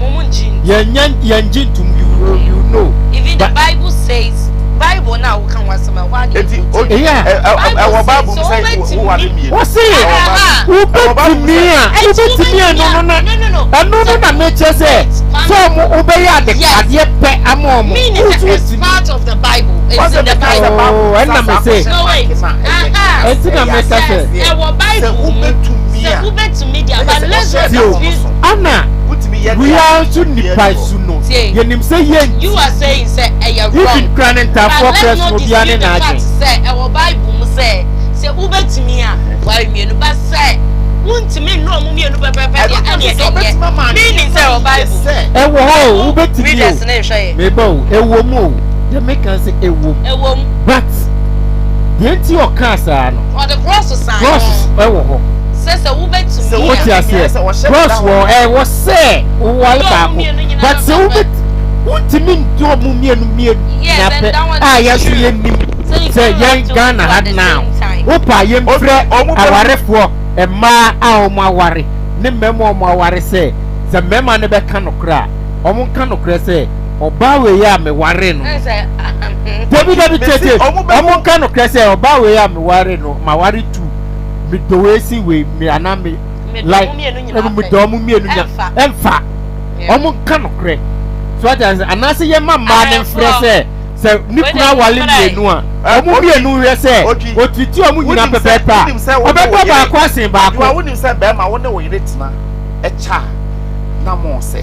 Mo mo ngye ntum. yɛn nya yɛn gye ntum you you know. Even the But Bible says Bible na woka ho asɛm ɛhɔ a na Eti yɛ o quote. yeah. ɛ ɛ Bible ɛwɔ says Bible mu sɛ sɛ wo woware wobɛtumi. mmienu. Wɔsi Ɛwɔ Bible mu. Ɛwɔ Bible mu wobɛtumi sɛ a Eti wobɛtumi wobɛtumi ɛno a no na no no no. ɛno no Sɛ na mekyerɛ sɛ wait sɛ Kwame. ɔmo wobɛyɛ ade Yes. adeɛ pɛ ama ɔmo Meaning wotu sɛ it's wotumi. part of the Bible. It's Wɔsɛ in the meka sɛ Bible. Bible Oh mu ɛna sa me saa se question No mark wait. na ɛyɛ Aha. ɛnti na ɛyɛ meka Yes. sɛ aseɛ Ɛwɔ sɛ Bible mu wobɛtumi sɛ a wobɛtumi de na aba kyerɛ sɛ let's ɔhyɛ not da Tio wɔ no dispute. so. ana Wotumi yɛ we deɛ are a nso obiara nipa ni hɔ. su no Tie. yɛnim sɛ yɛn You are saying sɛ ɛyɛ even wrong. kura ne But ntaafoɔ kura let's so not obiara ne dispute the fact n'adwen. sɛ ɛwɔ Bible mu sɛ sɛ wobɛtumi a ware mmienu but sɛ wontumi nnɔ ɔmo mmienu pɛpɛɛpɛ Ɛno deɛ nti ɛneɛ sɛ ɛnyɛ. ɔbɛtumi ama adwene Meaning no sɛ ɛwɔ ayɛ Bible mu. sɛ Ɛwɔ hɔ o Bible wobɛtumi o readers ne hwɛ yɛ. meba o ɛwɔ mu o deɛ meka sɛ ɛwɔ mu Ɛwɔ mu. but deɛ nti ɔkaa saa no Ɔde cross san cross ho. ɛwɔ hɔ. Sɛ sɛ sɛ wobɛtumi Wote a. wobɛtumi ayɛ aseɛ sɛ ɔhyɛ cross da wɔ wɔ no so. ɛwɔ sɛ woware Dɔ ɔmo baako mmienu nyinaa but sɛ pɛpɛ. wobɛt wontumi ndɔ ɔmo mmienu mmienu Yes, nyinaa and pɛ that one a is yɛso true. yɛnim So you sɛ can't love yɛn two Ghana people ha at the now same time. wopɛ a Obi yɛmfrɛ ɔmo bɛhu awarefoɔ mmaa a wɔn aware ne mmarima a wɔn aware sɛ sɛ mmarima no bɛka nokorɛ a wɔn nka nokorɛ sɛ ɔbaa wei a meware no Ɛn no sɛ dabi dabi mesi tete ɔmo wɔn bɛhu nka nokorɛ sɛ ɔbaa wei a meware no maware tu medɔ wei si wei me anaa me medɔ like ɔmo mmienu nyinaa pɛ. medɔ ɔmo mmienu nya Ɛmfa. ɛmfa Yeah. ɔmo nka nokorɛ so ate ase anaasɛ yɛma mmaa ne mfrɛ Awerɛfoɔ. sɛ sɛ ne Wei kunu de awale mfrɛ. mmienu a ɛ ɔmo otwi mmienu hwɛ sɛ otwi otiriti ɔmo nyinaa wonim sɛ pɛpɛɛpɛ a wonim sɛ wo ne wo ɔbɛdɔ yere baako asen adwoa baako wonim sɛ bɛrima wo ne wo yere tena ɛkyɛ a na mo sɛ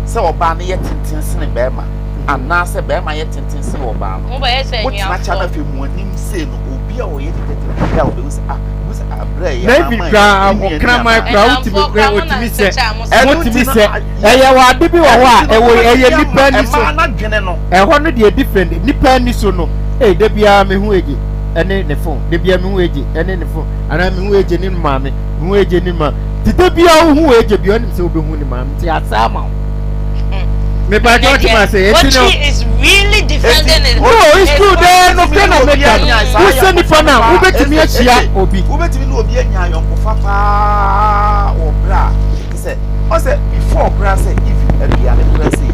sɛ ɔbaa no yɛ tenten sene bɛrima anaasɛ bɛrima yɛ tenten sene ɔbaa no Mo bɛyɛ sɛ wotena kyɛ na anuafoɔ. afei mo anim sei no obi a ɔyɛ nipa tenten a ɔbɛhu sɛ ah obi sɛ ah brɛ yɛ na na ebi ama koraa yɛ ne nuani ɔkraman anaa koraa wotumi Ɛnamfoɔ koraa mo otumi nante sɛ kyɛ a mo ɛno sɛ. nti wotumi no sɛ yɛ ɛyɛ wɔ ade bi wɔ ɛno hɔ a nti no ɛwɔ ɛyɛ wobɛtumi nipa ama ani so ɛmaa n'adwene no ɛhɔ no deɛ different nipa ani so no ee de biara mehu egye ɛne ne phone de biara mehu egye ɛne ne phone anaa mehu egye ne maame mehu egye ne maame te de biara wohu egye bi ɔnim sɛ wobɛhu ne maame nti asa ama wo mepa Ɛnɛ kyɛw deɛ kyema sɛ eti no Otwi is really eti defending his no it's his true dɛɛ point. no wobɛtumi kɛ ne na obi meka no anya saa wosɛ nipa ayɔnkofa no a paa wobɛtumi ese ahyia ese obi wobɛtumi ne obi anya ayɔnkofa paa wɔ berɛ a te sɛ ɔsɛ before koraa sɛ even aduane koraa sɛ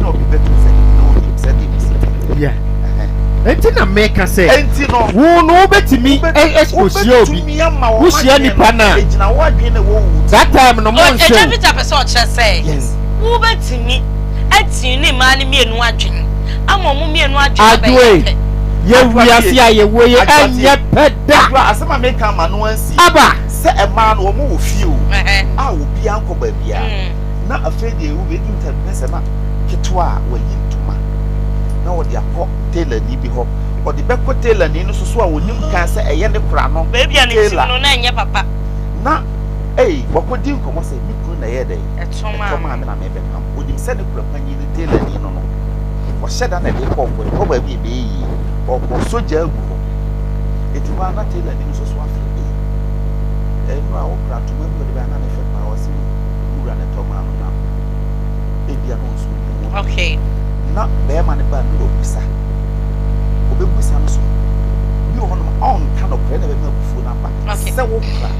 na obi bɛto sɛ na onim sɛ deɛ mesi te yeah ɛhɛn enti na meka sɛ enti no wo no wobɛtumi wobɛ ɛkɔhyia obi wobɛtumi ama wɔn wohyia adwene nipa no no a egyina wɔn adwene na ɛwɔ wo ti that time no Ɛgya monhwɛ o Peter pɛ sɛ ɔkyerɛ sɛ yes wobɛtumi atini ne mmaa no mmienu adwene ama ɔmo mmienu adwene abɛyɛ adoe pɛ. yɛ adwoa wiase tie a yɛwɔ yi adwoa ɛnyɛ tie pɛ da adwoa asɛm a meka ama no ansi aba sɛ ɛmaa no wɔn wɔ fie o Ɛhɛn. a obiara nkɔ baabiara na afei deɛ ewu bɛdi ntam ne sɛ na ketewa a wayi ntoma na wɔde akɔ tailor-ni bi hɔ ɔde bɛkɔ tailor-ni no soso a onim kan sɛ ɛyɛ ne kora no Baabi a ne tirim tailor no na ɛnyɛ papa. na ei wakɔdi nkɔmmɔ sɛ me kunu na ɛyɛ dɛn Ɛtɔ maa ɛtɔ me. maa me na mebɛpam onim sɛ ne kora panyin no tailor-ni no no wɔhyɛ da na ɛde kɔ ɔkɔ kɔ baabi a ɛbɛyɛ yie ɔkɔ sogya agu hɔ eti hɔ a na tailor-ni no soso afrɛ ei ɛno a wokura ntoma bi a ɔde bɛyɛ na ne fɛ paa ɔse wura ne tɔ maa no na ebia no nso nim ho Okay. na bɛrima no ba no wabisa obɛbusa no so bi wɔ hɔnom ɔnka nokorɛ na bɛma abufuo no aba Okay. sɛ wokura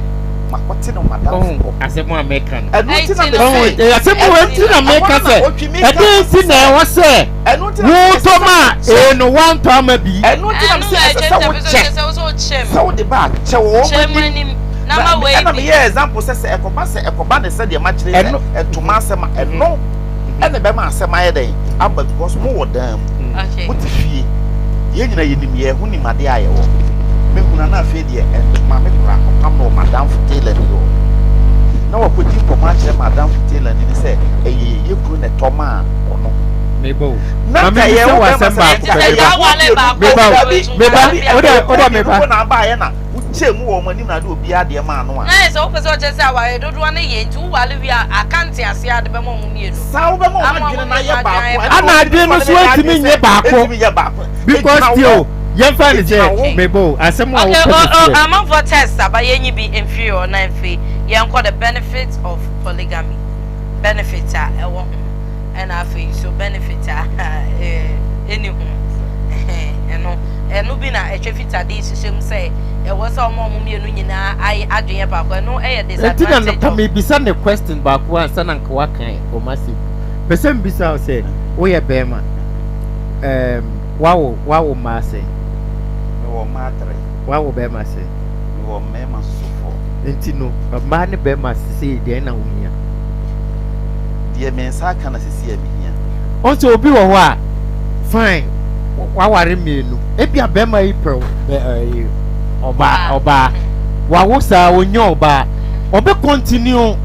makɔte no madamfo ɔho hɔ asɛm a meka no ɛno nti na Ɛnti no ɔho mese ɛyɛ asɛm wɔ ɛno nti na ɛhɔ meka no na sɛ otwi meka ɛdɛn nti sɛ na ɛwɔ sɛ ɛno nti na mese wotɔ ɛsɛ sɛ ma wokyɛ ee no wantɔ ama bi ɛno nti na Ɛno mese na ɛsɛ ɛgya sɛ Peter pɛ sɛ wokyɛ ɔkyerɛ sɛ wo sɛ wokyɛ sɛ mu. wode ba a kyɛ wɔ wɔn Kyɛ mu anim anim na na ma wei ɛna bi. meyɛ example sɛ sɛ ɛkɔba sɛ ɛkɔba ne sɛdeɛ makyerɛ sɛ ɛno ɛntoma asɛm a ɛno ɛna ɛbɛma asɛm ayɛ dɛn aba because mowɔ dan mu Okay. mote fie yɛn nyina yɛnim yɛn ho nim adeɛ a yɛwɔ mehuna na afei deɛ ɛntoma me kora akɔpam no wɔ madamfo tailor ni hɔ na wakɔdi nkɔmmɔ akyerɛ madamfo tailor ni ne sɛ ɛyɛ yɛ kunu na ɛtɔ maa ɔno. Meba o. Na Ma nka memmisa yɛwo wo bɛrima asɛm sɛ baako ɛnti pɛ sɛ meba. yɛawo mmienu Meba o. dabi Meba. dabi Wode ɛyɛ wode kuo mmienu meba. mpo na abaeɛ na wokyɛɛ mu wɔ wɔn anim na ade obiara deɛ maa no a. Na ayɛ sɛ wopɛ sɛ ɔkyerɛ sɛ aware dodoɔ no yɛ nti woware wie a aka nteaseɛ a wode bɛma wɔn mmienu. Saa wobɛma wɔn Ama wɔn adwene no mmienu ayɛ adwene baako ayɛ ɛna Ana wɔn adwene no nipa no so bɛyɛ antumi adwene nyɛ sɛ baako ɛntumi nyɛ baako. because Ɛgyina tie wo o yɛmfa no ɛgyina sɛ wo. meba o asɛm a Okay, wopɛ oh, oh, sɛ amanfoɔ test aba yɛnyi bi mfiri hɔ na mfei yɛnkɔ the benefits of polygamy benefit a ɛwɔ ho ɛna afei nso benefit a ɛni ho ɛno ɛno bi na ɛtwa fita de hyehyɛ mu sɛ ɛwɔ sɛ ɔmo ɔmo mmienu nyinaa ayɛ adwene yɛ baako ɛno ɛyɛ Enti na disadvantage nka of mebisa ne question baako ansa na nka waka wɔn asɛm. Pɛ sɛ mbisa wo sɛ woyɛ bɛrima um, wawo wawo mmaa sɛn? Mewɔ mmaa tere. Wawo bɛrima sɛn? Mewɔ mmarima nso four. Nti no mmaa ne bɛrima sesei deɛn na wohia? Deɛ me nsa aka na sesei a mehia. Ɔn sɛ obi wɔ hɔ a fine waware mmienu ebia bɛrima yi pɛ ɛɛ ɔbaa ɔbaa wawo saa onya ɔbaa ɔbɛ continue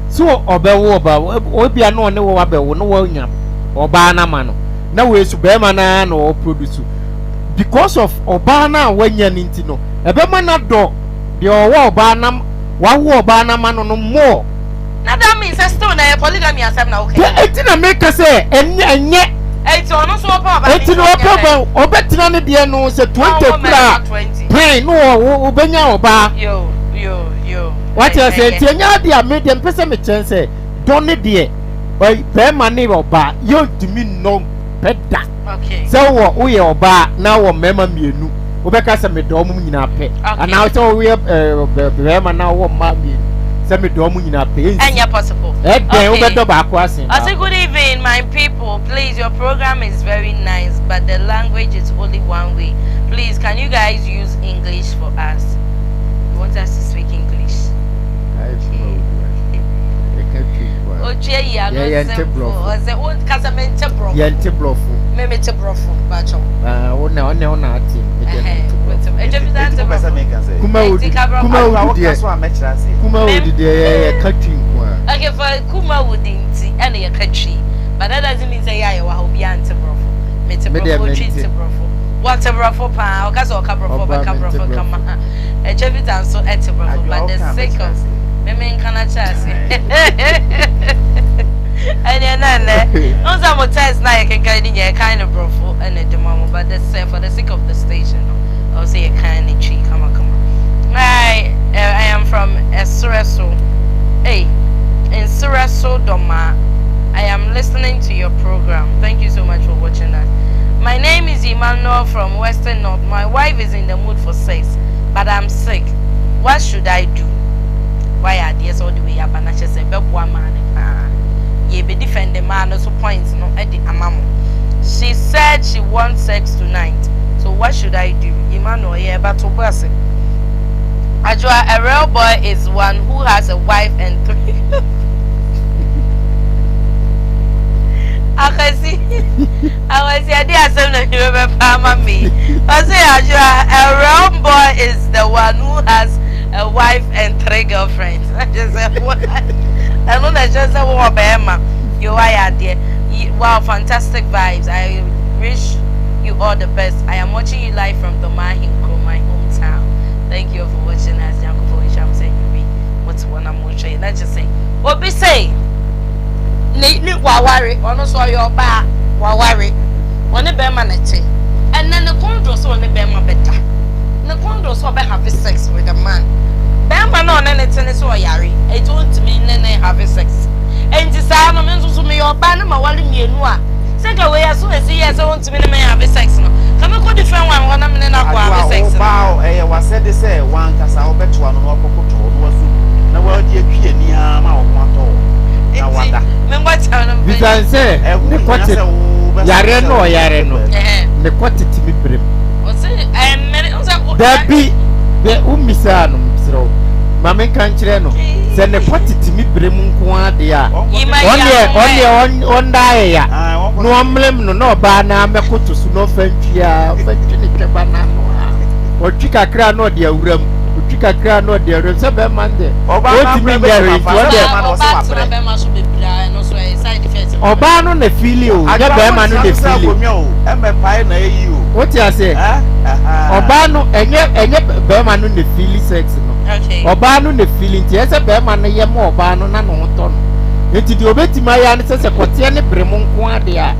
so ɔbɛwo ɔbaa ebia na ɔne wɔ abɛwo na wɔnya ɔbaa no ama no na wei so bɛrima no ara na ɔproduce because of ɔbaa no a wanya no nti no ɛbɛma no adɔ deɛ ɔwɔ ɔbaa nam wawo ɔbaa no ama no no more. Na that means sɛ still na ɛyɛ polygamy asɛm na woka yi. Eti na meka sɛ ɛnyɛ ɛnyɛ. Eti ɔno nso ɔpɛ ɔbaa Eti na ɔpɛ ɔbaa ɔbɛtena ne deɛ no sɛ 20 kura pɛn no wɔ ɔbɛnya ɔbaa. Yo yo yo. Wate ase nti ɛnyɛ adeɛ a me deɛ mpɛ sɛ mekyɛn sɛ dɔ ne deɛ bɛrima ne ɔbaa yɛntumi nnɔ pɛ da. Sɛ wowɔ woyɛ ɔbaa na wɔ mmarima mmienu wobɛka sɛ medɔ wɔn nyinaa pɛ anaa sɛ woyɛ bɛrima na wowɔ mmaa mmienu sɛ medɔ wɔn nyinaa pɛ ɛnsi ɛnyɛ possible ɛdɛn wobɛdɔ baako asen baako. Ɔse good evening my people please your program is very nice but the language is only one way please can you guys use English for us you want us to speak English. Otwi ayi ano simple ɔsɛ wo kasa me nte brɔfo. Yɛn te brɔfo. Me me te brɔfo bakyɛw. Ah wo na ɔne wo na ate me deɛ me te brɔfo. Ɛdwa bi saa nte brɔfo. Kuma wudi kuma wudi deɛ kuma wudi deɛ yɛ yɛ ka twi nko a. Okay for kuma wudi nti ɛna yɛ ka twi but that doesn't mean sɛ yɛ a yɛ wɔ ha obi ante brɔfo. Me te brɔfo otwi te brɔfo. Wɔte brɔfo paa ɔka sɛ ɔka brɔfo ɔbɛka brɔfo kama. Ɛdwa bi ta nso ɛte brɔfo but the sake of. Meme nka na kyerɛ ase. Ɛnɛ na ɛnɛ. N sɛ mo test na yɛ kenkan ni nyɛ yɛkan no brɔfo ɛna ɛde ma mo but the sɛ for the sake of the station no ɛwɔ sɛ yɛkan ne twi kama kama. I I am from Ɛserɛso. Hey, Nserɛso Dɔmaa. I am listening to your program. Thank you so much for watching us. My name is Emmanuel from Western North. My wife is in the mood for sex, but I'm sick. What should I do? Wayɛ adeɛ sɛ wode wei aba na kyerɛ sɛ ɛbɛboa maa no paa. Yɛbɛ defend maa no so point no de ama mo. She said she wants sex tonight so what should I do? Emmanuel yɛ ɛba to bo ase. Adwoa, a real boy is one who has a wife and three Akwasi, Akwasi, ɛde asɛm na mi bɛbɛ ama me. Ɔse Adwoa, a real boy is the one who has a wife and three girlfriends. Kyerɛ sɛ wo ɛno na ɛkyerɛ sɛ wowɔ bɛrima. Yo wayɛ adeɛ. Wow, fantastic vibes. I wish you all the best. I am watching you live from Domahinkro, my hometown. Thank you all for watching us. Nyankopɔn nhyira mo sɛ anwummere mote hɔ na mohwɛ yɛn. Na kyerɛ sɛ obi sɛ ne ne waware, ɔno nso ɔyɛ ɔbaa, waware, ɔne bɛrima na ɛte. Ɛnɛ ne kɔn dɔ sɛ ɔne bɛrima bɛda. Ne kɔn dɔ sɛ ɔbɛ have sex with a man. Bɛrima no a ɔne no te no sɛ ɔyare enti ɔntumi ne no have sex. Enti saa no me nso so meyɛ ɔbaa na maware mmienu a, sɛ nka wei aso esi yɛ sɛ ɔntumi ne me have sex no, nka mɛkɔ different one hɔ na me ne no akɔ have Adwoa, sex wo no. ba ɛyɛ w'asɛde sɛ w'ankasa wobɛtoa no na wakɔkoto hɔ na wasu na wadi atwi ani ara ma wo ho atɔ wo na Enti wada. me nkɔkyɛw no Bisa mpɛ. no sɛ Ɛho ne nhia kɔte sɛ wobɛsɔre yareɛ sɛ no a wode ɔyare kɔ no baabi. Ɛhɛn. ne kɔte tumi brem. Ɔse ɛmmere nsɛ wo. Dabi bɛ wo mmisaa no mesrɛ wo ma menka nkyerɛ no sɛ ne kɔ tete me brɛ mu nko ara deɛ a ɔndeɛ ɔndeɛ ɔnda ayɛya na ɔmlem no na ɔbaa no ara mɛkoto so na ɔfa ntwi a ɔfa ntwi ne twɛba no ano a ɔtwi kakra na ɔde awura mu ɔtwi kakra na ɔde awura mu sɛ bɛrima no deɛ ɔntumi nyɛ hwee nti ɔdeɛ. Ɔbaa no na feeli o, nyɛ bɛrima no na feeli. Ɛmɛpae na ɛyi o. Wote aseɛ? Ɔbaa no ɛnyɛ ɛnyɛ bɛrima no na feeli sex no. Ɔbaa no na feeli nti ɛsɛ bɛrima no yɛ ma ɔbaa no na ne ho tɔ no. Nti deɛ ɔbɛtumi ayɛ ne sɛ sɛ kɔteɛ ne bere mu nko adeɛ a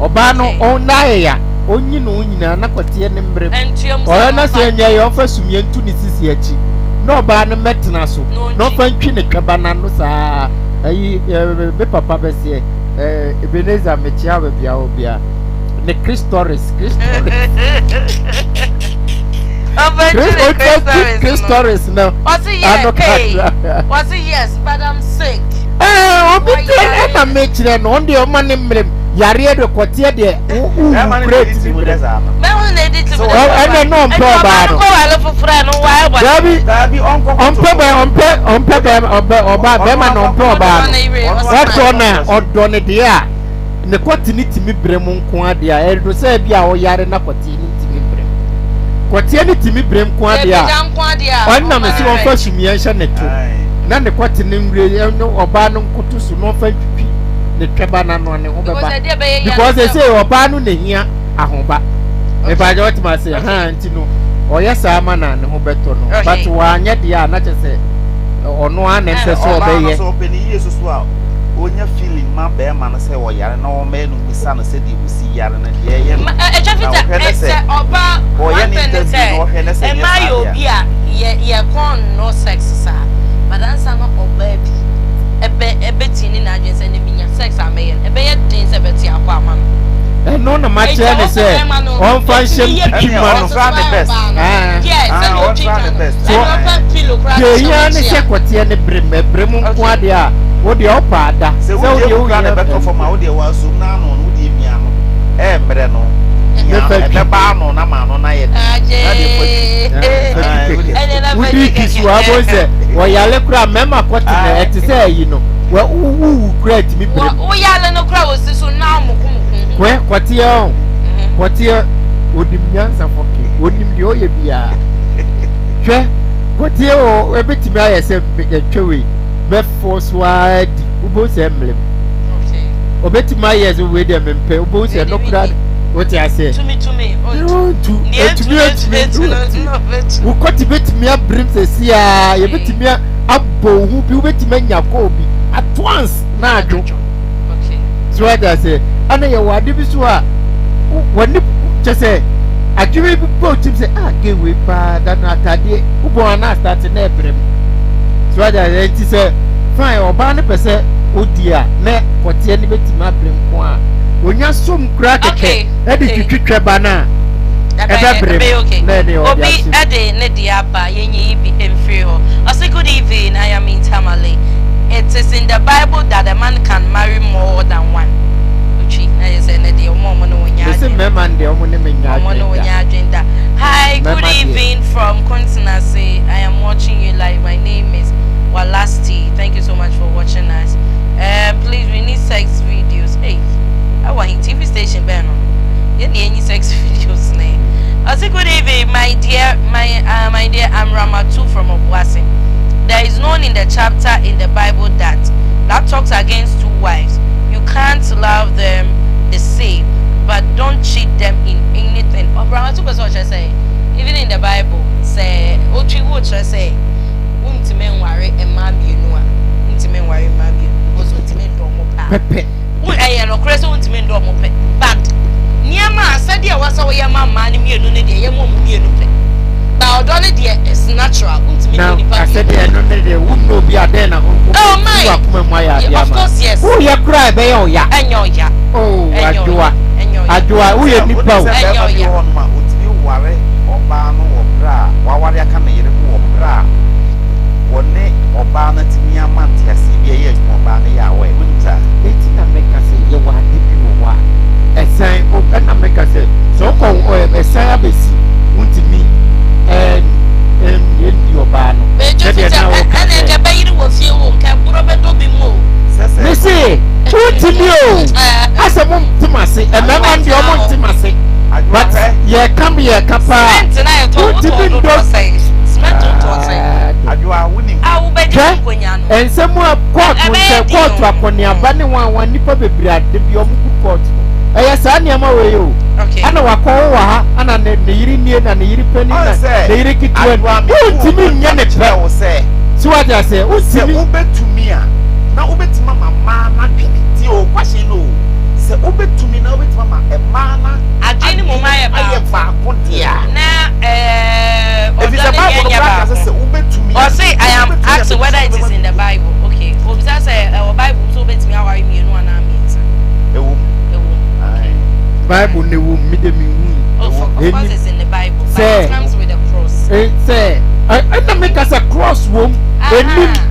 ɔbaa no ɔnna ayɛ ɔnyi ne ho nyinaa na kɔteɛ ne mmerɛ mu. Ɔyɛ na sɛ ɛnyɛ yɛ ɔmfa sumiɛ ntu ne sisi akyi na ɔbaa no mmɛtena so na ɔmfa ntwi ne twɛba n'ano saa. Ayi ɛɛ me papa bɛseɛ ɛɛ Ebenezer mekyia baabi a wɔ bia ne Christoris Christoris Christoris no ano kakra. Wɔsi yes but I'm sick. Ɛɛ obi tẹ ɛna mekyerɛ no ɔno deɛ ɔma ne mmerɛ mu yareɛ de kɔteɛ deɛ wowu kura etimi mmerɛ mu ɛnɛ no ɔmpɛ ɔbaa no dabi ɔmpɛ bɛ ɔmpɛ ɔmpɛ bɛ ɔbɛ ɔbaa bɛrima no ɔmpɛ ɔbaa no ɔdɔ na ɔdɔ ne deɛ a ne kɔte ne timi brɛ mu nko adeɛ a ɛdo sɛ bi a ɔyare na kɔte ne ntimi brɛ mu kɔteɛ ne timi brɛ nko adeɛ a ɔnam sɛ ɔmfa sumiɛ nhyɛ ne to na ne kɔte ne nwure ɛne ɔbaa no nkoto so na ɔmfa ntwitwi ne twɛba n'ano ne ho bɛba because ɛsɛ ɔbaa no na ehia ahoba ìbàjẹ́ ɔtí ma se hàn nti no ɔyɛ saa ma na ne ho bɛtɔ no but wanyɛ deɛ a na kyɛ sɛ ɔno ara na ɛsɛ sɛ ɔbɛyɛ. Ɔbaa no sɛ ɔpɛ ne yie soso a ɔnya feeling ma bɛrima no sɛ ɔyare na ɔmɛyɛ no mmisa no sɛdeɛ ɔsi yare no deɛ ɛyɛ no na ɔhwɛ ne sɛ ɔyɛ ne interview na ɔhwɛ ne sɛ nyɛ saa deɛ obi a yɛ yɛ kɔn no sex saa but ansa na ɔbaa bi ɛbɛ ɛbɛti ne n'adwene sɛ ne minya sex a mɛyɛ no ɛbɛyɛ den sɛ bɛte akɔ ama no. Ɛno na makyerɛ ne sɛ ɔmfa nhyɛ ntwitwi ma no. Deɛ ehia ne sɛ kɔteɛ ne bere mu ɛbere mu nko adeɛ a wo deɛ ɔpa ada sɛ wo deɛ wo hia bɛtɔ fam a wo deɛ wɔasom n'ano no wo deɛ mia no ɛmmerɛ no mia no ɛbɛba ano na ma ano no ayɛ den na deɛ fa twi wodi twi so a bɔ sɛ wɔyale koraa mmarima kɔte na ɛte sɛ ayi no wuwu koraa tumi bere mu. Woyale no koraa wɔsi so na mokomoko. Kɔɛ kɔteɛ ɔn kɔteɛ onim nyansa fɔke onim deɛ ɔyɛ biara hwɛ kɔteɛ o ebetumi ayɛ sɛ ɛtwa wei bɛfɔ so ara di wobɛhu sɛ mmerɛ mu obetumi ayɛ sɛ wei deɛ mempɛ wobɛhu sɛ ɛno koraa wote aseɛ ntu etumi etumi ntu wo kɔte betumi abirim sɛ siaa yɛbɛtumi abɔ wo ho bi wobɛtumi anya kɔɔ bi at once na adwo so wate aseɛ ɛna yɛwɔ ade bi so a wɔne kyɛ sɛ adwene bi bɔ tim sɛ ah gay wei paa da no atadeɛ wobɔ ana asate na ɛbrɛ mu so wate aseɛ nti sɛ fine ɔbaa no pɛ sɛ ɔdi a na kɔteɛ no bɛtumi abrɛ nko a onya som koraa kɛkɛ ɛde twitwitwɛ ba no a ɛbɛbrɛ mu na ɛne ɔde obi ahyɛ ɛde ne deɛ aba yɛnyi yi bi mfiri hɔ ɔse good evening I am in Tamale it is in the Bible that a man can marry more than one otwi na yɛ sɛ ɛnɛ deɛ ɔmo a ɔmo ne wo nyɛ mese adwene mmarima no deɛ ɔmo ne me nyɛ ɔmo ne wo adwene nyɛ da adwene da hi good mmarima deɛ evening from Kuntenase I am watching you live my name is Walasti thank you so much for watching us please we need sex videos hey ɛwɔ he TV station bɛn no yɛn na yɛnyi sex videos ne ɔse good evening my dear my my dear I'm Ramatu from Obuasi there is none in the chapter in the Bible that that talks against two wives you can't love them the same but don't cheat them in anything Ramatu pɛ sɛ ɔkyerɛ sɛ even in the Bible sɛ otwi wo kyerɛ sɛ wontumi nware mmaa mmienu a wontumi nware mmaa mmienu because wontumi ndɔ ɔmo paa pɛpɛ wo ɛyɛ nokorɛ sɛ wontumi ndɔ ɔmo pɛ but nneɛma a sɛdeɛ ɛwɔ sɛ woyɛ ma mmaa no mmienu no deɛ yɛ ma ɔmo mmienu pɛ ba ɔdɔ no deɛ is natural wontumi na ndɔ nipa asɛ mmienu deɛ ɛno ne deɛ wonnɔ obi a dɛn na oh my wakoma mu ayɛ adeɛ of ama course yes woyɛ koraa ɛbɛyɛ ɔya ɛnyɛ ɔya oh ɛnyɛ ɔya adwoa ɛnyɛ ɔya adwoa woyɛ nipa o sɛ Ɛnyɛ bɛrima bi ɔya. wɔ hɔnom a ɔtumi ware ɔbaa no wɔ berɛ a waware aka ne yere ho wɔ berɛ a wɔne ɔbaa no atumi ama nteaseɛ bi a ɛyɛ adwuma ɔbaa no yɛ a wɔyɛ wonim saa eti na meka sɛ yɛwɔ ade bi wɔ hɔ a ɛsan o ɛna meka sɛ sɛ ɔkɔ ɔ ɛsan abɛsi wontumi ɛn ɛn ɛndi ɔbaa no bɛɛdwo sɛdeɛ fi sɛ na wɔka ɛna sɛ ɛkɛ bɛyere wɔ fie wɔ nka borɔ bɛdɔ bi mu o sɛ sɛ mese wontumi o asɛ mo ntem ase ɛmɛɛma no deɛ ɔmo ntem ase adwoa but hwɛ yɛka mi yɛka paa cement na yɛtɔ wontumi wotɔ ndɔ dodoɔ sɛn cement wotɔ sɛn adwoa wonim a wobɛgye Hwɛ. nkonya no. Nsɛm a kɔɔto Ɛbɛyɛ nsɛ den kɔɔto o. akɔneaba ne wɔn a wɔn nnipa bebree ade bi wɔn gu kɔɔto no. Ɛyɛ saa nneɛma wei o. Okay. Ana wakɔwo wɔ ha, ana ne ne yere nie na ne yere panin Ɔn na sɛ ne yere ketewa ni. Adoa me tuu Wontumi wo nyɛ ntam ne pɛ. kyerɛɛ wo sɛ. So wate aseɛ? Sɛ Wontumi. wobɛtumi a, na wobɛtumi ama mmaa no adwene. Tie o, question no o. Sɛ wobɛtumi na wobɛtumi ama mmaa no Adwene no mmom adwene ayɛ ayɛ baako. baako deɛ a. Na ɛɛ Ɛfiri ɔdɔ sɛ ne deɛ Bible no nyɛ koraa ka sɛ baako. sɛ wobɛtumi a, Ɔse I sɛ am wobɛtumi a, asking mede whether sɛ it is wobɛma in the Bible. Okay. Obisa sɛ ɛwɔ Bible mu sɛ wobɛtumi aware mmienu anaa mmiɛnsa. Ɛwɔ mu. Ɛwɔ mu. Okay. Ae. Bible no ɛwɔ mu, me de menhui. Oh, Ɛwɔ for, mu. of course Ɛnim it's in the Bible, but it sɛ comes with a cross. e sɛ ɛna meka sɛ cross wom, ɛnim Aha.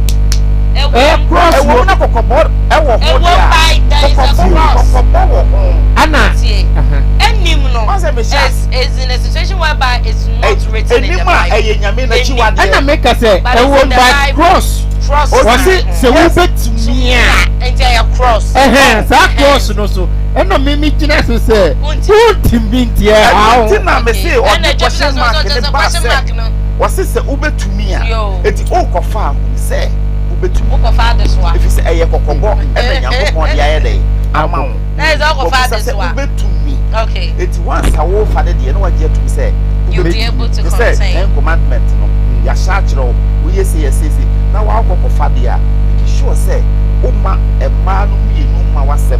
ɛyɛ Ɛwɔ mu. cross Ɛwɔ mu wom. na kɔkɔbɔ ɛwɔ ho Ɛwɔ deɛ a, by there is a kɔkɔbɔ cross. kɔkɔbɔ wɔ ho. Ana Tie. aha. Ɛnim no Ɔn sɛ mehyɛ is is in a situation whereby it's not written in the Ɛnim a Bible. ɛyɛ Nyame Ɛnim. n'akyiwadeɛ. Ɛna meka sɛ But it's ɛwɔ in the by Bible. cross. Cross Wɔse ka ho. sɛ Yes. wobɛtumi a. Nti ɛyɛ cross. Ɛhɛn, saa Ɛhɛn. cross no so ɛna me me gyina so sɛ Wontumi. wontumi nti ɛha Ɛno wo. nti na mese Okay. Ɛna ɔde ɛdwa question bisa sɛ mark ɔsɛ ne ɔsɛ ba question sɛ mark no. wɔse sɛ wobɛtumi a Yo. eti wokɔfa a hunu sɛ wobɛtumi Wokɔfa adesoa. ɛfiri sɛ ɛyɛ kɔkɔbɔ ɛna Nyankopɔn de ayɛ dɛn ama wo. Na ɛsɛ wokɔfa Wɔbisa sɛ adesoa. wobɛtumi. Okay. Eti once a wofa ne deɛ na wagye atum sɛ You'll be able to te sɛ contain. Ten Commandment no yɛahyɛ akyerɛ wo woyɛ sei yɛ sei sei na woakɔ kɔfa deɛ a make sure sɛ woma mmaa no mmienu mma w'asɛm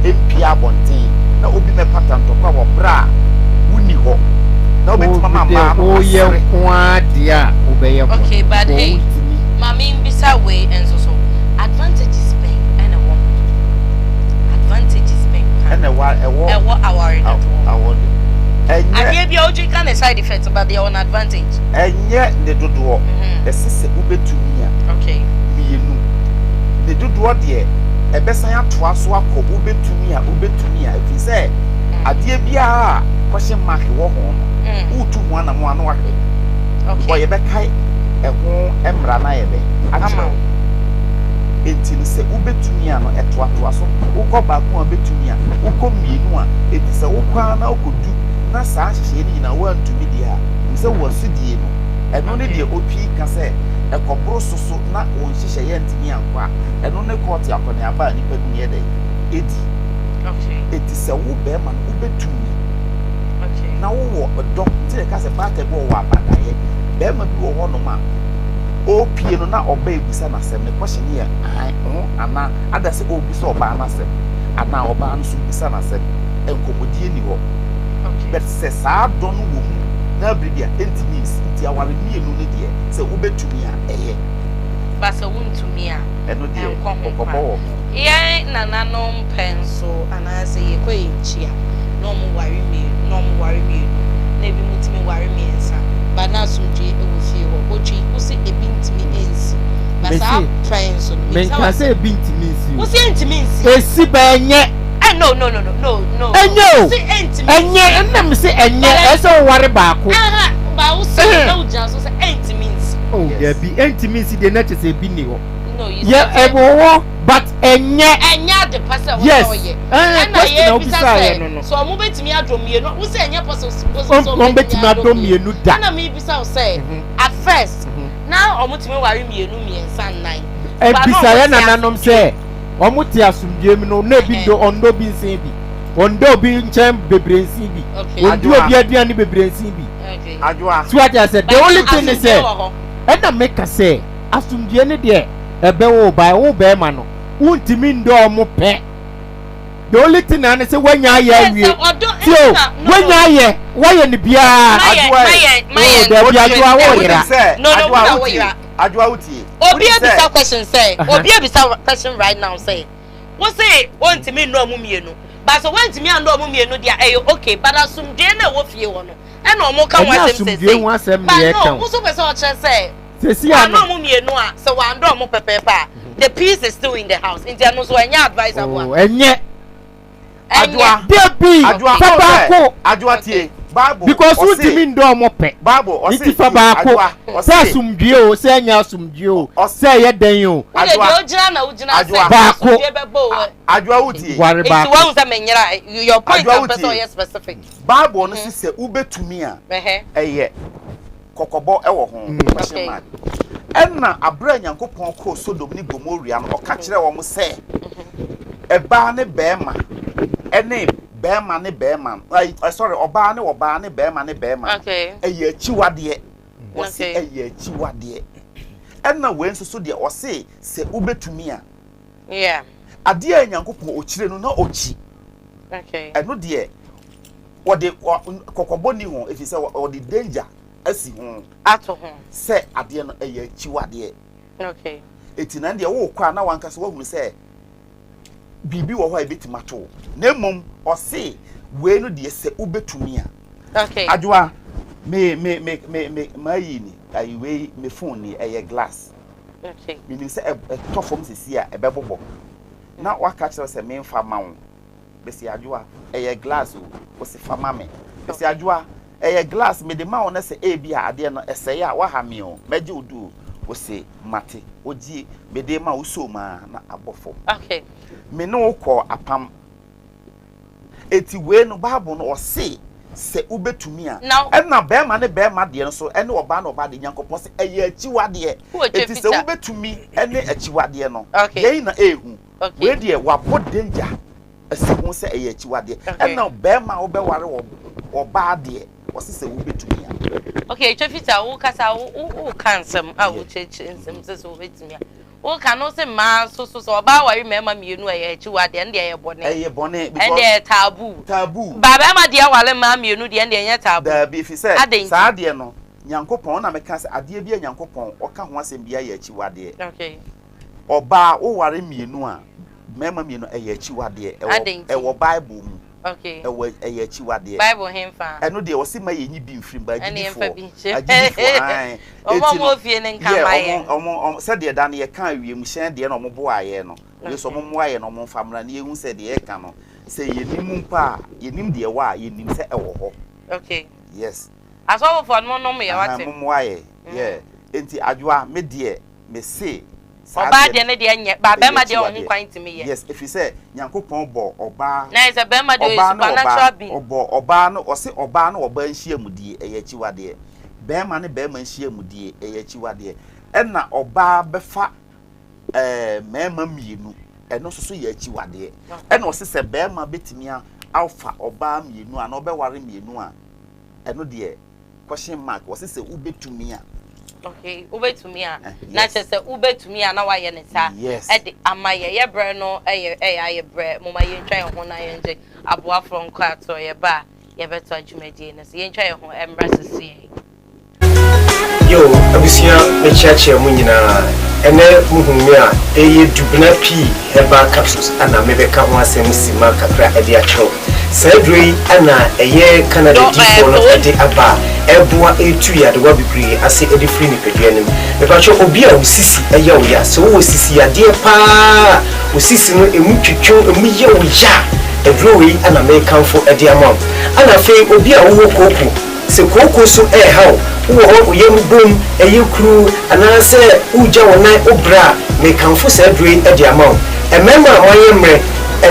mpue abɔnten na obi mmɛpata ntɔkwa wɔ berɛ a wonni hɔ na wobɛtumi ama Wo deɛ mmaa no woyɛ asere. nko ara deɛ a wobɛyɛ bɔne Okay, but because hey, wontumi. ma membisa wei nso so, advantages bɛn ɛna ɛwɔ ho? Advantages bɛn paa Ɛna ɛwɔ ɛwɔ ɛwɔ aware dodoɔ ho? awɔ ɛnyɛ Adeɛ bi a wotwi ka ne side effect but deɛ ɔno advantage. Ɛnyɛ ne dodoɔ. Ɛse sɛ wobɛtumi a. Okay. Mmienu. Ne dodoɔ deɛ ɛbɛsan atoa so akɔ wobɛtumi a wobɛtumi a ɛfiri sɛ adeɛ biara a question mark wɔ ho no woretu ho anamɔ a na wahwɛ. Okay. Because yɛbɛkae ɛho mmara no ayɛ dɛn akyerɛ wo. Enti no sɛ wobɛtumi a no ɛtoatoa so. Wokɔ baako a wobɛtumi a, wokɔ mmienu a, enti sɛ wokɔ ara na wokɔdu na saa nhyehyɛeɛ no nyinaa woantumi deɛ a, hu sɛ wo asodie no, ɛno ne deɛ otwi ka sɛ ɛkɔboro so so na wo nhyehyɛeɛ antumi ankɔ a, ɛno ne kɔɔte akɔneaba a nnipa bi yɛ dɛn ɛdi. Enti sɛ wo barima no wobɛtumi na wowɔ dɔ, nti na ɛka sɛ baatan bi wɔ hɔ abadaeɛ, barima bi wɔ hɔnom a ɔrepie no na ɔba ɛbisa no asɛm, ne question no yɛ ae, ho anaa, ada sɛ ɔrebisa ɔbaa no asɛm anaa ɔbaa no nso rebisa no asɛm, nkɔmmɔdie nni hɔ. But sɛ saa dɔ no wɔ mu na bere bi a ɛntumi nsi, nti aware mmienu no deɛ sɛ wobɛtumi a ɛyɛ. But sɛ wontumi a, Ɛno deɛ ɛnkɔ ho kɔkɔbɔ koraa. wɔ ho. Yɛn nananom pɛ nso anaasɛ yɛkɔ yɛn akyi a, na wɔn ware mmienu, na wɔn ware mmienu, na ebinom tumi ware mmiɛnsa, but na asomdwoeɛ wɔ fie hɔ. Otwi, wo se ebi ntumi nsi, but saa Mese, pɛ nso no, mebisa menka wo sɛ asɛm. ebi ntumi nsi Wo o. se ɛntumi nsi. Esi ba ɛnyɛ. Eh, no, no, no, no, no, no. Ɛnyɛ o. Wo se ɛntumi Ɛnyɛ, nsi. ɛnna mese ɛnyɛ, But ɛsɛ sɛ woware baako. Aha, ba wo se, Ɛhɛn. na wogyina so sɛ ɛntumi nsi. Oh, Yes. dabi, ɛntumi nsi deɛ na kyerɛ sɛ ebi nni hɔ. No, you Yɛ said ɛwɔ hɔ but ɛnyɛ. Ɛnyɛ ade pa sɛ wɔsɛ Yes. ɔyɛ. Ɛɛ Ɛna question a yɛbisa wobisaeɛ sɛ no no. sɛ ɔmo bɛtumi adɔ mmienu a, wo sɛ ɛnyɛ possible sɛ Wɔn ɔmo bɛtumi bɛtumi adɔ adɔ mmienu. mmienu da. Ɛna mebisa wo sɛ at first na ɔmo tumi ware mmienu, mmiɛnsa, nnan. But na Ɛbisa ɔmo yɛ te nananom asomdwoe. sɛ wɔn te asomdwoe mu no na ebi Ɛhɛn. ndo ɔndɔ obi nsen bi. Ɔndɔ obi nkyɛn bebree nsen bi. Okay. Ɔndi Adwoa. obi aduane bebree nsen bi. Okay. Adwoa. So ate aseɛ But the na only thing ne asomdwoe sɛ wɔ hɔ. ɛna meka sɛ asomdwoe no deɛ ɛbɛwɔ wo ba wo bɛrima no wontumi ndɔ ɔmo pɛ the only thing na ne sɛ woanya ayɛ Yes, awie sɛ ɔdɔ ti o nti na no no. woanya ayɛ woayɛ no biara Mayɛ Adwoa mayɛ oh mayɛ dabi adwoa ɛ wo Wonim yera sɛ no no wo Adwoa na wo wotie yera. Adwoa wotie Obi wonim abisa sɛ question sɛ Aha. obi abisa question right now sɛ wo se ontumi nnɔ ɔmo mmienu but sɛ woantumi annɔ ɔmo mmienu deɛ ɛyɛ okay but asomdwoe na ɛwɔ fie hɔ no ɛna ɔmo ka ho Ɛnyɛ asɛm asomdwoe sesei ho asɛm na but yɛreka no o wo nso pɛ sɛ ɔkyerɛ sɛ sɛsi wannɔ ano ɔmo mmienu a sɛ wandɔ ɔmo pɛpɛɛpɛ a the peace is still in the house nti ɛno nso ɛnyɛ advisable oh a ɛnyɛ ɛnyɛ Adwoa dabi Adwoa fa ɔn sɛ baako Adwoa tie Bible because ɔse wontumi ndɔ ɔmo pɛ Bible ɔse nti fa tie baako Adwoa sɛ ɔse asomdwoe o sɛ ɛnyɛ asomdwoe o ɔse sɛ ɛyɛ dɛn o Wo deɛ Adwoa deɛ ogyina na wogyina sɛ Adwoa baako asomdwoe bɛbɔ o Adwoa wotie ware nti baako wahu sɛ menyera your point Adwoa a mpɛ sɛ wotie ɔyɛ specific Bible no se sɛ wobɛtumi a ɛhɛ ɛyɛ kɔkɔbɔ wɔ ho question okay mark. Ɛnna berɛ a Nyankopɔn kɔɔ Sodom ne Gomoria no, ɔka kyerɛɛ wɔn sɛ, Ɛbaa ne bɛrima ne bɛrima ne bɛrima, sorry, ɔbaa ne ɔbaa ne bɛrima ne bɛrima no, ɛyɛ akyiwadeɛ. Wɔse ɛyɛ akyiwadeɛ. Ɛnna wei nso so deɛ, ɔse sɛ wobɛtumi a. Adeɛ a Nyankopɔn ɔkyire no, na ɔkyi. Ɛno deɛ, wɔde kɔkɔbɔ nni ho, ɛfiri sɛ wɔde danger asi ho. Ato ho. Sɛ adeɛ no ɛyɛ akyiwadeɛ. Okay. Eti na deɛ wokɔ a na wankasa wahunu sɛ biribi wɔ hɔ a ebetumi ato wo. Na mmom ɔse wei no deɛ sɛ wobetumi a. Okay. Adwoa, me me me me me mayi ni ayi wei me phone ni ɛyɛ glass. Okay. Menim sɛ ɛtɔ fam sisi a ɛbɛbobɔ. Na waka kyerɛ sɛ memfa ma wo. Besi Adwoa, ɛyɛ glass o, wose fa ma me. Besi Adwoa, ɛyɛ glass, mede ma wo na sɛ ebia adeɛ no ɛsɛe a, woaha me o, mɛgye wo du o. Wose mate, wogye mede ma wo soo mu ara na abɔ fam. Okay. Me ne wo kɔɔ apam. Eti wei no, Bible no ɔse sɛ wobɛtumi a. Na. Ɛna bɛrima ne bɛrima deɛ no nso, ɛne ɔbaa ne ɔbaa deɛ, Nyankopɔn se ɛyɛ akyiwadeɛ. Wowɔ twa Eti sɛ picture. wobɛtumi ne akyiwadeɛ no, Okay. yɛn na ɛɛhu. Okay. Wei deɛ wabɔ danger asi ho sɛ ɛyɛ akyiwadeɛ. Okay. Ɛna bɛrima a wobɛware ɔbaa deɛ ɔse sɛ wobɛtumi a. Okay, Twɛ Fita, wo kasa wo wo ka nsɛm a wokyerɛkyerɛ nsɛm sɛ sɛ wobɛtumi a. Woka no sɛ mmaa nso so sɛ ɔbaa ware mmarima mmienu a ɛyɛ akyiwadeɛ, ɛno deɛ ɛyɛ bɔne. Ɛyɛ bɔne because. Ɛno deɛ ɛyɛ taboo. Taboo. Ba bɛrima deɛ ware mmaa mmienu deɛ ɛno deɛ ɛnyɛ taboo. Daabi, ɛfiri sɛ Adɛn nti? saa adeɛ no Nyankopɔn, na meka sɛ adeɛ bi a Nyankopɔn ɔka ho asɛm biara yɛ akyiwadeɛ. Okay. Ɔbaa wo ware mmienu a, mmarima mmienu ɛyɛ akyiwadeɛ. Ɛwɔ Adɛn nti? ɛwɔ Bible mu. Okay. Ɛwɔ ɛyɛ akyiwadeɛ. Bible henfa? Ɛno deɛ wɔsi ma yɛnyi bi mfiri mu, ba Ɛne yɛmfa agyidifoɔ bi nkyerɛ. agyidifoɔ ae. Wɔn a Eti no wɔwɔ fie no nka yɛ mma wɔn yɛn. wɔn wɔn sɛdeɛ da no yɛkaa wiemhyɛn deɛ na wɔn boaa yɛn no, wei nso Okay. wɔn mmoa yɛn na wɔn mfa mmra na yɛhu sɛ deɛ yɛka no sɛ yɛnim mpo a yɛnim deɛ ɛwɔ a yɛnim sɛ ɛwɔ hɔ. Okay. Yes. Asɔfofoɔ no monom yɛ Aha wate. mommoa yɛn. Yeah. Enti Adwoa me deɛ mese saa Ɔbaa deɛ deɛ ne deɛ nyɛ, ba ɛyɛ bɛrima deɛ ɔho akyiwadeɛ. kwan tumi yɛ. Yes, ɛfiri sɛ Nyankopɔn bɔɔ ɔbaa, Na ayɛ sɛ bɛrima deɛ ɔyɛ ɔbaa ne ɔbaa, supernatural being. ɔbɔɔ ɔbaa ne, ɔse ɔbaa ne ɔbaa nhyiamudie ɛyɛ akyiwadeɛ, bɛrima ne bɛrima nhyiamudie ɛyɛ akyiwadeɛ, ɛna ɔbaa bɛfa ɛɛ mmarima mmienu, ɛno nso so yɛ akyiwadeɛ. Ɛna ɔse sɛ bɛrima bɛtumi afa ɔbaa mmienu anaa ɔbɛware mmienu a, ɛno deɛ question mark wɔsi sɛ wobɛtumi a. Okay, wobɛtumi a. Eh, Na yes. kyerɛ sɛ wobɛtumi a na wayɛ ne saa. Yes. Ɛde ama yɛ. Yɛ brɛ no ɛyɛ ɛyɛ ayɛ brɛ. Moma yɛntwa yɛn ho na yɛngye aboafoɔ nkratoɔ. Yɛba a yɛbɛtoa dwumadie no so. Yɛntwa yɛn ho mmra sesie. Yo, abusua mekyeakyea mo nyinaa. Ɛnɛ muhu me a, ɛyɛ Dubena Pii Herbal Capsules a na mebɛka ho asɛm simma kakra de akyerɛ wo. Saa aduro yi na ɛyɛ Canada difoɔ no de aba a ɛboa tu yadewa bebree ase de firi nipadua no mu. Mepakyɛw obi a wo sisi yɛ wo ya, sɛ wowɔ sisi yadeɛ paa a wo sisi no ɛmu twetwe wo, ɛmu yɛ wo ya a, aduro wei na mekamfo de ama wo. Ɛna afei obi a wowɔ kooko, Sɛ kooko so reha wo, wowɔ hɔ wo yam bom, ɛyɛ kuru, anaasɛ woregya wo nan wo brɛ a, mekamfo saa aduro yi de ama wo. Mmarima a moayɛ mmerɛ,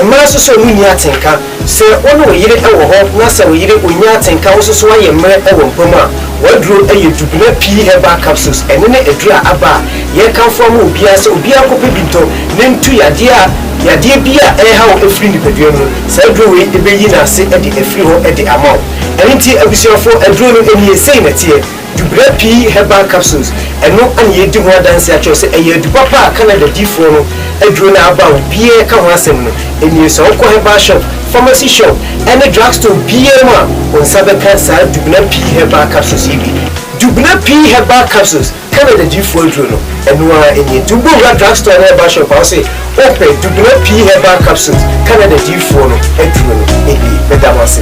mmaa nso sɛ wɔnni atenka, sɛ wo ne wo yere wɔ hɔ na sɛ wo yere ɔnnya atenka wo nso so woayɛ mmerɛ wɔ mpa mu a, w'aduro yɛ Dubena Pii Herbal Capsules, ɛno ne aduro a aba a yɛrekamfo ama obiara sɛ obiara nkɔpɛ bi ntɔ na ntu yadeɛ a yadeɛ bi a ɛreha wo afiri nipadua mu no, saa aduro wei bɛyi no ase de afiri hɔ de ama wo. Ɛno nti abusuafoɔ aduro no nie, sei na ɛteɛ, Dubra Pii Herbal Capsules, ɛno na yɛredi ho adanseɛ akyerɛ wo sɛ ɛyɛ adu papa a Canada difoɔ no aduro no aba a obiara reka ho asɛm no nie. Sɛ wokɔ herbal shop, pharmacy shop ɛne drug store biara mu a, wo nsa bɛka saa Dubna Pii Herbal Capsules yi bi. Dubna Pii Herbal Capsules. Canada diyifoɔ aduro no, ɛno ara nie. Nti wobɔ wura drug store ne herbal shop a, wose wopɛ Dubena Pii Herbal Capsules, Canada diyifoɔ no aduro no nie. Meda mo ase.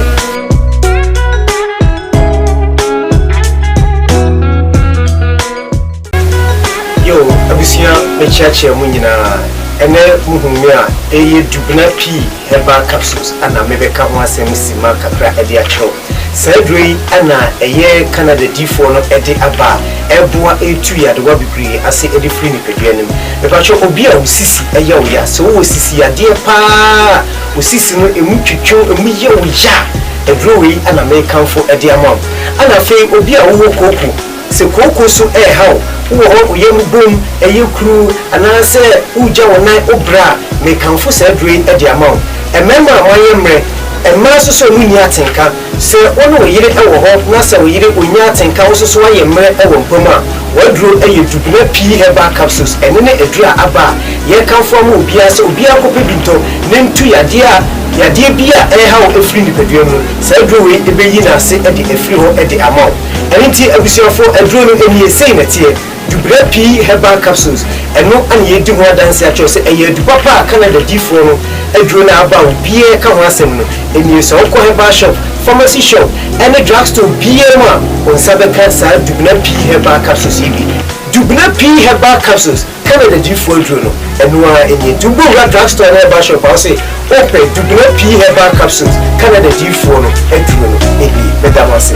Yo, abusua, mekyeakyea mo nyinaa. Ɛnɛ muhu me a, ɛyɛ Dubena Pii Herbal Capsules a na mebɛka ho asɛm simma kakra de akyerɛ wo. Saa aduro yi na ɛyɛ Canada difoɔ no de aba a ɛboa tu yadewa bebree ase de firi nipadua no mu. Mepakyɛw obi a wo sisi yɛ wo ya, sɛ wowɔ sisi yadeɛ paa a wo sisi no ɛmu twetwe wo, ɛmu yɛ wo ya a, aduro wei na mekamfo de ama wo. Ɛna afei obi a wowɔ kooko. Sɛ kooko so reha wo, wowɔ hɔ wo yam bom, ɛyɛ kuru, anaasɛ woregya wo nan wo brɛ a, mekamfo saa aduro yi de ama wo. Mmarima a moayɛ mmerɛ, mmaa nso sɛ wɔnni atenka. Sɛ wo ne wo yere wɔ hɔ na sɛ wo yere ɔnnya atenka wo nso so woayɛ mmerɛ wɔ mpa mu a, w'aduro yɛ Dubena Pii Herbal Capsules. Ɛno ne aduro a aba a yɛrekamfo ama obiara sɛ obiara nkɔpɛ bi ntɔ na ɛntu yadeɛ a yadeɛ bi a ɛreha wo afiri nipadua mu no. Saa aduro wei bɛyi no ase de afiri hɔ de ama wo. Ɛno nti abusuafoɔ, aduro no nie, sei na ɛteɛ, Dubra Pii Herbal Capsules, ɛno na yɛredi ho adanseɛ akyerɛ wo sɛ ɛyɛ adu papa a Canada difoɔ no aduro no a aba a obiara reka ho asɛm no nie. Sɛ wokɔ herbal shop, pharmacy shop ɛne drug store biara mu a, wo nsa bɛka saa Dubna Pii Herbal Capsules yi bi. Dubna Pii Herbal Capsules. Canada diifoɔ aduro no, ɛno ara nie. Nti wobɔ wura drug store anaa herbal shop a, wose wopɛ Dubena Pii Herbal Capsules, Canada diifoɔ no aduro no nie. Meda mo ase.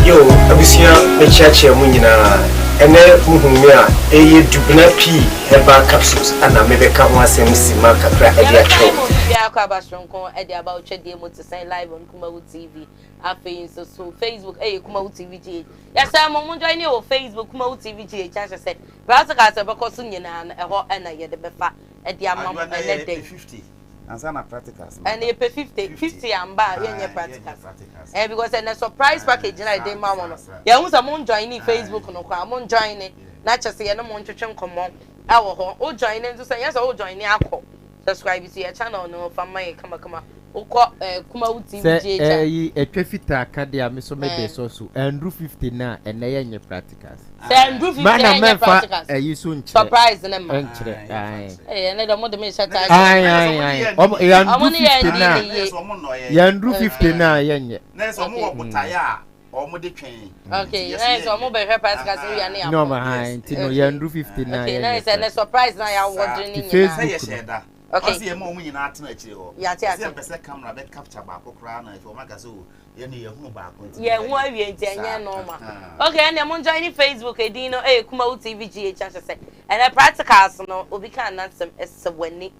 Yo, abusua, mekyeakyea mo nyinaa. Ɛnɛ muhu me a, ɛyɛ Dubena Pii Herbal Capsules ana mebɛka ho asɛm simma kakra de akyerɛ Yɛbɛsan wo. mu biara aba soronko de aba wo twɛdeɛ mu te sɛn live on Kumawu TV. Afei nso so Facebook ɛyɛ Kumawu TV GH. Yɛsrɛ mo mo join wɔ Facebook Kumawu TV GH ahyɛ sɛ practicals ɛbɛkɔ so nyinaa no ɛhɔ ɛna yɛde bɛfa ɛde ama mo ɛnɛ dɛ. 50 ansa na practicals. Ɛna yɛpɛ 50 50 amba a yɛnyɛ practicals. Ɛɛ because ɛnɛ surprise package na yɛde ma mo no. Yɛn ho sɛ mo join ne Facebook no koraa mo join ne na kyɛ sɛ yɛne mo ntwetwe nkɔmɔ ɛwɔ hɔ. Wo join ne nso sɛ yɛn sɛ wo join ne akɔ subscribe to yɛ channel no fa ma yɛ kamakama. Wokɔ eh, Kumawu TV Sɛ GH a. ɛyi ɛtwa fitaa ka deɛ a me so me de sɔ so ɛnduru 50 no a ɛnɛ yɛ nyɛ practicals. Sɛ ɛnduru 50 Ma na a ɛnyɛ mɛnfa practicals. ɛyi so nkyerɛ Surprise ne ma. ɛnkyerɛ ae. Ee ɛnɛ deɛ ɔmo de me hyɛ tae. Ae ae ae ɔmo Ɔmo yɛnduru ne yɛ 50 ndi no a ne yie. yɛnduru Okay. 50 no a yɛnyɛ. Na sɛ ɔmo wɔ botaeɛ a ɔmo de twɛn. Okay, na yɛ sɛ ɔmo bɛhwɛ practicals no wia ne Nyɛ ɔmo akɔ. ae nti no Okay. yɛnduru 50 no a Okay, na yɛ yɛnyɛ sɛ ɛnɛ practicals. surprise na yɛawɔ de ne Ti nyinaa. Sɛ Facebook yɛhyɛ no. da. Okay. Ɔsi yɛ ma ɔmo nyinaa tena akyire hɔ. Yɛate ase. Sɛ yɛmpɛ sɛ camera bɛ capture baako koraa na afei ɔmo aka sɛ o yɛn de yɛhunu baako nti. Yɛn ho awie nti ɛnyɛ normal. Okay, ɛnna mo join ne Facebook edin no ɛyɛ Kumawu TV GH ahyɛ sɛ ɛnɛ practicals no obi ka anasɛm ɛsɛ w'ani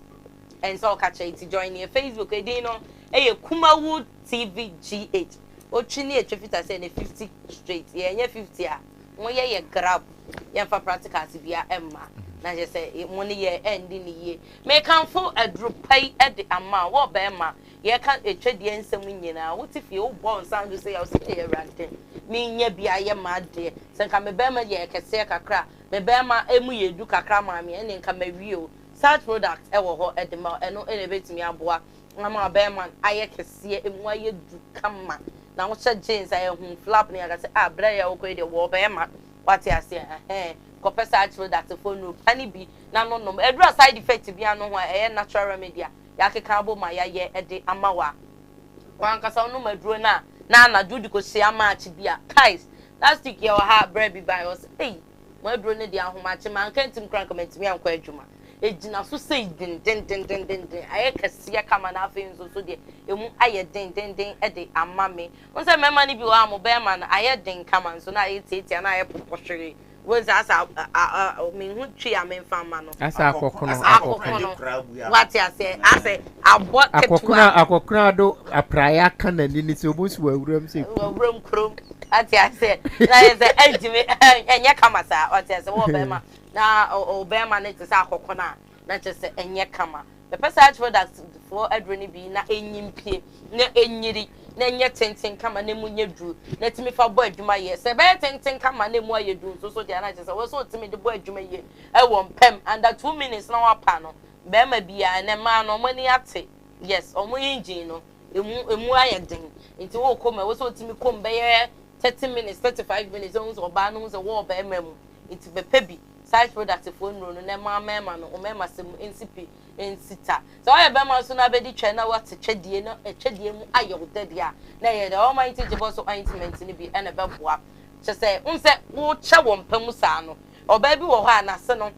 ɛnsɛ ɔka kyerɛ nti join ne Facebook edin no ɛyɛ Kumawu TV GH otwi ne etwa fita sɛ ɛnɛ 50 straight yɛnyɛ 50 a mo yɛ yɛ grab yɛmfa practicals bia ɛmma na kyerɛ sɛ mo ne yɛ ɛndi ne yie. Mekamfo aduru pa yi de ama wo ɔbarima, yɛka atwadeɛ nsɛm nyinaa, wote fie wobɔ nsa nso sɛ yɛwɔ sɛ ei Awurade menya bi ayɛ m'adeɛ, sɛ nka me barima yɛ kɛseɛ kakra a, me barima mu yɛ du kakra maa me a, ɛnneɛ nka mawie o. Such product wɔ hɔ de ma wo, ɛno na ɛbɛtumi aboa ama ɔbarima ayɛ kɛseɛ, ɛmu ayɛ du kama, na wohyɛ jeans a ɛho flap no yɛaka sɛ ah berɛ a wokɔ yi deɛ wɔ ɔbarima, wate aseɛ, ɛhɛn, kɔpɛ such product foɔ nnuro pa no bi na no nom. Aduru a side effect biara no ho a ɛyɛ natural remedy a yɛakeka abom a yɛayɛ de ama wo a, w'ankasa wonom aduro no a na anadwo wode kɔhyia match bi a, guys, last week yɛwɔ ha berɛ bi baeɛ ɔsɛ ei, mo aduro no deɛ ahomakye manka ntim koraa nka mantumi ankɔ adwuma. Ɛgyina so sei dendendendenden, ayɛ kɛseɛ kama na afei nso so deɛ ɛmu ayɛ dendenden de ama me. Wohu sɛ mmarima no bi wɔ hɔ a mo bɛrima no ayɛ den kama nso na ayɛ tiatia na ayɛ pɔpɔhwere. Wohu sɛ asɛ menhu twi a memfa mma no. Asɛ akɔkono akɔkono. Wate aseɛ asɛ abɔ ketewa. Akɔkono akɔkono ado apraeɛ aka n'ani ne sɛ obo si wɔ awuram sɛ kuru. Awuram kurom wate aseɛ na yɛ sɛ ɛntumi ɛnyɛ kama saa wate aseɛ wɔ bɛrima na ɔbɛrima no te sɛ akɔkono a na kyerɛ sɛ ɛnyɛ kama. Mepɛ saa product foɔ aduro no bi na ɛnyi mpie na ɛnyiri na ɛnyɛ tenten kama na ɛmu nyɛ duru na ɛtumi fa bɔ adwuma yie. Sɛ ɛbɛyɛ tenten kama na ɛmu ayɛ duru nso so deɛ na kyerɛ sɛ wɔ sɛ ɔtumi de bɔ adwuma yie ɛwɔ mpɛm under 2 minutes na wapa no bɛrima biara. Ɛnɛ mmaa no wɔn ani ate, yes, wɔn engine no emu ayɛ den nti wɔrekɔ mu ɛwɔ sɛ ɔtumi kɔ mu bɛyɛ 30 minutes, 35 minutes, ɛhu sɛ ɔbaa no hu sɛ wɔwɔ bɛrima mu. Nti bɛpɛ bi size product foɔ nnuro no na ɛma mmarima no mmarima sɛ mu nsi pi nsi ta. Sɛ ɔyɛ bɛrima nso na abɛdi twɛ na wate twɛdie na twɛdie mu ayɛ wo dɛ deɛ a, na ɛyɛ the Almighty Jebɔso ointment no bi ɛna ɛbɛboa kyɛ sɛ n sɛ wokyɛ wɔ mpa mu saa no. Ɔbaa bi wɔ hɔ a n'ase no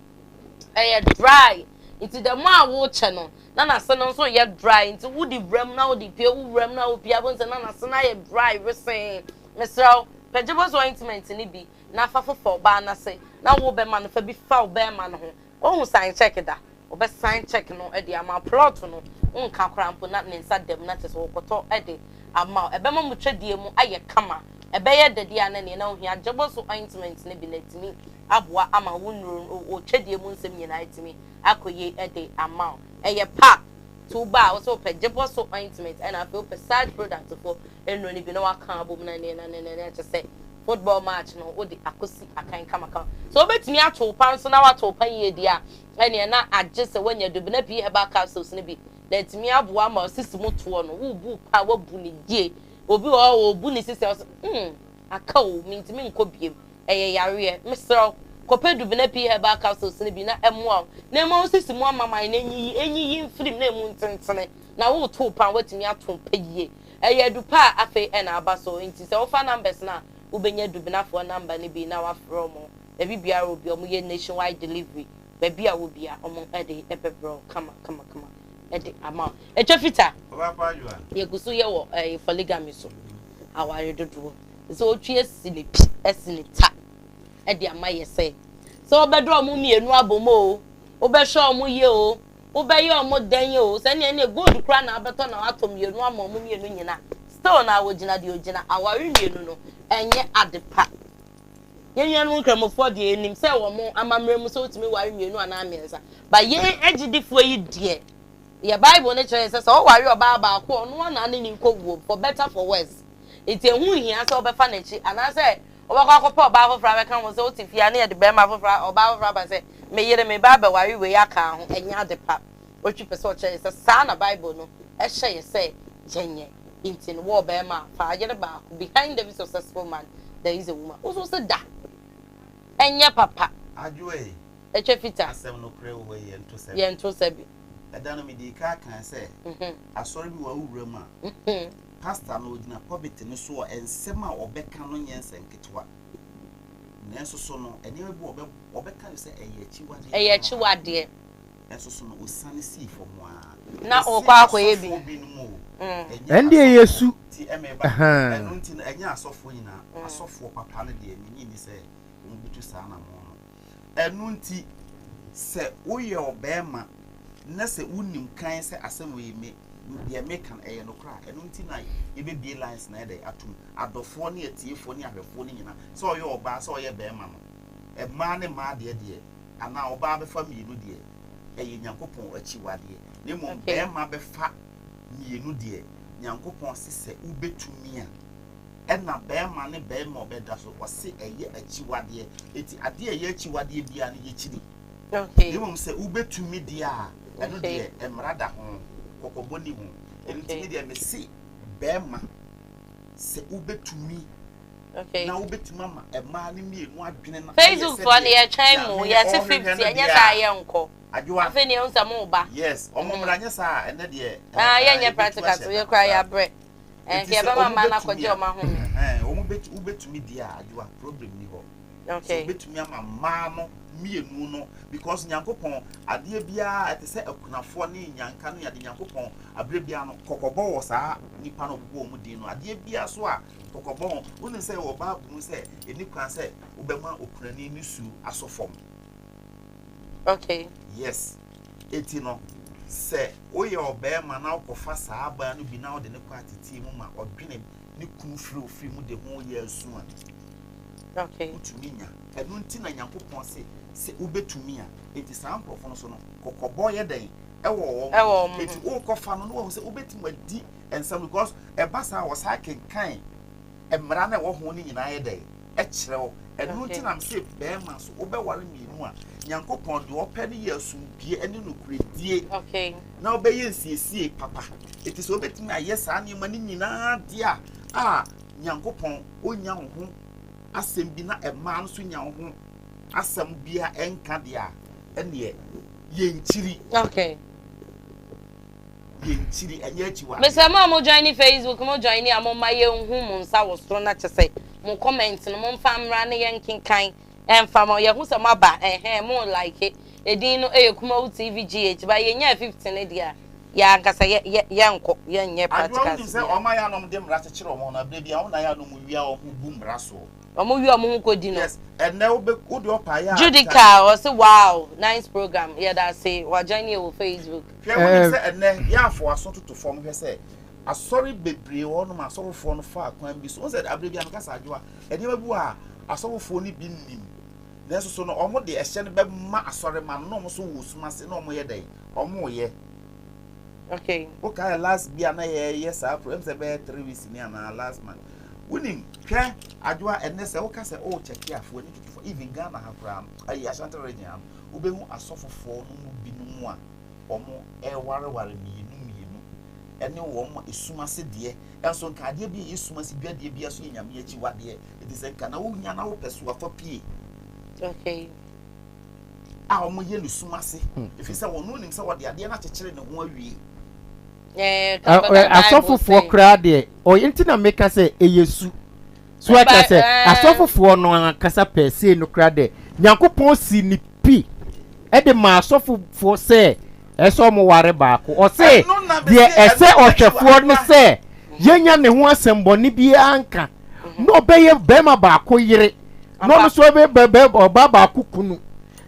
ɛyɛ dry, nti the more a wokyɛ no na n'ase no nso yɛ dry, nti wode wuram na wode pue, wo wuram na wopue abɔ nsɛ na n'ase no ayɛ dry wesee. Mesrɛ wo, pɛ Jebɔso ointment no bi na fa fofa ɔbaa n'ase na wo bɛma no fa bi fa wo bɛrima no ho. Wohu sign check da, wɔbɛ sign check no de ama plot no. Wonka koraa mpo na ne nsa da mu na kyerɛ sɛ wɔkɔtɔ de ama wo. Ɛbɛma mo twadie mu ayɛ kama. Ɛbɛyɛ dɛ deɛ a na neɛ na wohia Gyeboso ointment no bi na atumi aboa ama wo nnuro no, wo twadie mu nsɛm nyinaa atumi akɔ yie de ama wo. Ɛyɛ pap. Nti woba a wo sɛ wopɛ Gyeboso ointment ɛna afei wopɛ Sarge product foɔ nnuro no bi na waka abom na neɛ na neɛ na neɛ kyerɛ sɛ football match no wode akɔsi akan kamakama. Sɛ wobɛtumi ato wo pa nso na woato wo pa yie deɛ a, Ɛneɛ na agye sɛ woanya Dubena pii herbal capsules no bi na atumi aboa ama wo sisi mu toɔ no, worebu pa a woabu no yie. Obi wɔ hɔ a ɔrebu ne sisi a ɔsɛ hmm aka o mentumi nkɔ biem, ɛyɛ yareɛ. Mesrɛ wo kɔpɛ Dubena pii herbal capsules no bi na ɛmmoa wo na ɛma wo sisi mu amaman no ɛnyiyi, ɛnyiyi mfiri mu na ɛmu ntentene na woreto pa a woatumi ato pa yie. Ɛyɛ adu pa a afei ɛna aba so nti sɛ wofa numbers no a wobɛnya Dubenafoɔ number no bi na woafrɛ wɔn. Baabi biara obi ɔmo yɛ nationwide delivery baabi a wɔ bia ɔmo ɛde ɛbɛbrɛ wo kama kama kama ɛde ama wo. Ɛtwa fita yɛgu so yɛ wɔ ɛɛ polygamy so aware dodoɔ sɛ otwi asi ne pi asi ne ta ɛde ama yɛ sɛ sɛ ɔbɛdɔ ɔmo mmienu abom o wobɛhwɛ ɔmo yie o wobɛyɛ ɔmo dɛn o sɛ ɛnea ɛnea gold koraa na abɛtɔ na watɔ mmienu ama ɔmo mmienu nyina still na wɔgyina deɛ ogyina aware mmienu no ɛnyɛ ade pa. Yɛn nuanom Nkramofoɔ deɛ yɛnim sɛ wɔn amammerɛ mu sɛ wotumi ware mmienu anaa mmiɛnsa. But yɛn agyidifoɔ yi deɛ, yɛ Bible no kyerɛ yɛn sɛ sɛ woware ɔbaa baako a, ɔno ara na ne ne nkɔ wuo, for better for worse. Nti ɛho nhia sɛ wobɛfa n'akyi anaasɛ wobɛkɔ akɔpɛ ɔbaa foforɔ abɛka ho sɛ wote fie a na yɛde barima foforɔ, ɔbaa foforɔ aba sɛ me yere meba abɛware wei aka ho. Ɛnyɛ ade pa. Otwi pɛ sɛ ɔkyerɛ yɛn sɛ saa na Bible no hyɛ yɛn sɛ yɛnyɛ. Nti no, wo ɔbarima a, fa yere baako. Behind every successful man, there is a woman. Wo nso wo se da. Ɛnyɛ papa. Adwoa ei, Ɛtwa fita. asɛm nokorɛ wɔ hɔ yi, yɛnto sɛbi. Yɛnto sɛbi. Ɛda no medii ka kaa sɛ, asɔre bi wɔ wo wura mu a, pastor no ɔgyina pulpit no so a, nsɛm a ɔbɛka no nyɛ nsɛnketewa. Nanso so no, nneɛma bi wɔ ɔbɛka no sɛ ɛyɛ akyiwadeɛ. Ɛyɛ akyiwadeɛ. Nso so no, osiane sii fam ara. Na Mese ɔkɔ akɔyɛ bi. asɔfoɔ binom o, ɛnyɛ Ɛndeɛ yɛ asɔfoɔ su. nti ɛmeba. Ahaa. Ɛno nti no, ɛnyɛ asɔfoɔ nyinaa. Asɔfoɔ papa no deɛ, mennye nni sɛ wɔbɛtu saa anammɔn no. Ɛno nti, sɛ woyɛ ɔbarima na sɛ wonim kan sɛ asɛm wei me, deɛ meka no ɛyɛ nokorɛ a, ɛno nti na yɛbɛbue lines no ayɛ dɛn atom. Adɔfoɔ ne atiefoɔ ne ahwɛfoɔ no nyinaa, sɛ ɔyɛ ɔbaa sɛ ɔyɛ barima no, mmaa ne mmaa deɛ deɛ, anaa ɔbaa bɛfa mmienu deɛ, ɛyɛ Nyankopɔn akyiwadeɛ, na mmom barima bɛfa mmienu deɛ, Nyankopɔn se sɛ wobɛtumi a, ɛna barima ne barima ɔbɛda so, ɔse ɛyɛ akyiwadeɛ. Enti adeɛ a ɛyɛ akyiwadeɛ biara no yɛkyiri. Na mmom sɛ wobɛtumi deɛ a, ɛno deɛ mmara da ho, kɔkɔbɔ ni ho. Ɛno nti me deɛ mese barima sɛ wobɛtumi Okay. Na wobɛtumi ama mmaa no mmienu adwene no ayɛ Facebook foɔ no sɛdeɛ yɛtwɛn mo Nyame yɛse ɔrehwehwɛ 50 no ɛnyɛ deɛ saa a, yɛnkɔ Adwoa. afei ne yɛhu sɛ mo ba Yes, ɔmo mmra nyɛ saa a ɛnɛ deɛ eh, ah eh, yɛnyɛ yɛbɛtu practical ahyɛ so da yɛ koraa saa. yɛabrɛ Enti nka sɛ yɛbɛma ɔmo mmaa no bɛtumi akɔgye a ɔmo ahome ɛhɛn, ɔmo bɛtu wobɛtumi deɛ a Adwoa problem ni hɔ. Sɛ okay wobɛtumi ama mmaa no mmienu no because Nyankopɔn adeɛ biara ɛte sɛ akunafoɔ ne nyanka ne ade Nyankopɔn aberɛ biara no kɔkɔbɔ wɔ saa nipa no ɔbobɔ wɔn din no adeɛ biara so a Kɔkɔbɔ ho. Wonim sɛ wɔ Bible mu sɛ ɛni kwan sɛ wobɛma okunani ne su asɔ fam. Okay. Yes. Eti no, sɛ woyɛ ɔbarima na wokɔfa saa abaa no bi na wode ne kɔ ateteɛ mu ma ɔdwene ne kunu firi ofiri mu de ho yɛ asu a, okay. wotumi nya. Ɛno nti na Nyankopɔn se sɛ wobɛtumi a. Enti saa nkurɔfo no so no, kɔkɔbɔ yɛ dɛn? Ɛwɔ wɔn ho. Enti wokɔfa no na wahu sɛ wobɛtumi adi nsɛm because ɛba saa a wɔsan kenkan mmara no a ɛwɔ ho no nyinaa yɛ dɛn ɛkyerɛ wo. Ɛno nti na mese bɛrima so wobɛware mmienu a Nyankopɔn deɛ ɔpɛ no yɛ asomdwie ne nokorɛdie na wobɛyɛ nsiesie papa. Ɛti sɛ wobɛtumi ayɛ saa nneɛma no nyinaa deɛ a a Nyankopɔn ɔnya wo ho asɛm bi na mmaa no so nya wo ho asɛm bia ɛnka deɛ a ɛneɛ yɛnkyiri. Okay. Yɛn kyiri ɛnyɛ akyiwadeɛ. Mesrɛ mo a mo joine Facebook mo joine a momma yɛnhu mo nsa wɔ soro na kyesɛ mo comment no momfa mmra ne yɛnkenkan ɛmfa ma yɛhu sɛ moaba ɛhɛn mo like edin no ɛyɛ Kumawu TV GH ba yɛnyaa 50 no deɛ a. Yɛ ankasa yɛ yɛ yɛnkɔ yɛnyɛ Adwoa wonim practicals sɛ biara. wɔn ayɛ a na wɔde mmara kyekyere wɔn ho no aberɛ biara wɔn na ayɛ a na wɔn wia wɔn ho bu mmara soɔ. Wɔn wia wɔn ho kɔdi no. Yes ɛnɛ wo bɛ wo deɛ ɔpa ayɛ a Judica ɔse wow nice program yɛdase wa join yɛ wɔ Facebook. Hwɛ wonim sɛ ɛnɛ yɛ afo aso toto fam hwɛ sɛ asɔre bebree wɔ hɔnom a asɔfofoɔ no faa kwan bi so wohu sɛ aberɛ biara meka sɛ Adwoa nneɛma bi wɔ a asɔfofoɔ no bi nnim nanso so no wɔn de ɛhyɛ no bɛma asɔremma no na wɔn nso wɔ sum ase na wɔyɛ dɛn Ɔmo yɛ. Okay. Wo kae last bi a na yɛ yɛ saa pro ɛm sɛ bɛyɛ 3 weeks ni anaa last month. Wonim hwɛ adwoa ɛnɛ sɛ woka sɛ o kyɛke afo ani tutu fo even Ghana ha koraa no ayi Ashanti region ha no wobɛhu asɔfofoɔ no mu binom a wɔn ɛwareware mmienu mmienu ɛne wɔn esum ase deɛ ɛnso nka adeɛ bi a ɛyɛ sum ase dwadeɛ bi aso yɛ nyame akyiwadeɛ ɛti sɛ nka na wonya na wopɛ so afa pie. Okay. a wɔyɛ no sum ase, ɛfiri sɛ wɔn nim sɛ wɔde adeɛ no akyekyere ne ho awie. Asɔfofoɔ koraa deɛ ɔyɛ nti na meka sɛ ɛyɛ su so ata sɛ asɔfofoɔ no ankasa pɛɛ sei no koraa deɛ Nyankopɔn si ne pi ɛde ma asɔfofoɔ sɛ ɛsɛ ɔmo ware baako ɔse deɛ ɛsɛ ɔhwɛfoɔ ne sɛ yɛnya ne ho asɛmbɔne biara nka na ɔbɛyɛ bɛrima baako yere na ɔno nso ɔbɛyɛ ɔbaa baako kunu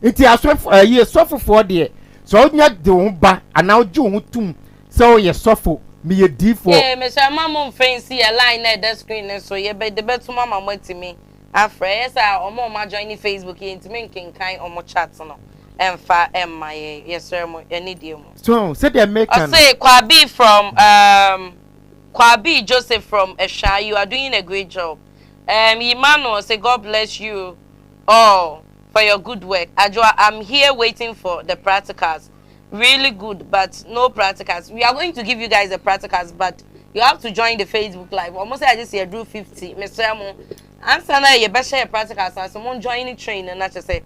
nti asɔfo ɛyi sɔfofoɔ deɛ sɛ ɔnya de wo ho ba anaa ɔgye wo ho tum sɛ ɔyɛ sɔfo meyɛ diifoɔ. Ee mesrɛ mma mo mfrɛ nsi yɛ line na ɛda screen no so yɛbɛ de bɛtom ama mo atumi afrɛ ɛyɛ sɛ a ɔmo a ɔmo ajoin ne Facebook yɛntumi nkenkan ɔmo chat no ɛmfa ɛmma yɛ yɛsrɛ mo ɛne deɛ mu. So sɛdeɛ meka no. Ɔse Kwabi from um, Kwabi Joseph from Ehwa you are doing a great job um, Emmanuel say God bless you all for your good work Adwoa I'm here waiting for the practicals really good but no practicals we are going to give you guys the practicals but you have to join the Facebook live ɔmo sɛ agye sɛ yɛduru 50 mesrɛ mo ansa na yɛbɛhyɛ yɛ practicals ase mo join ne train no na kyerɛ sɛ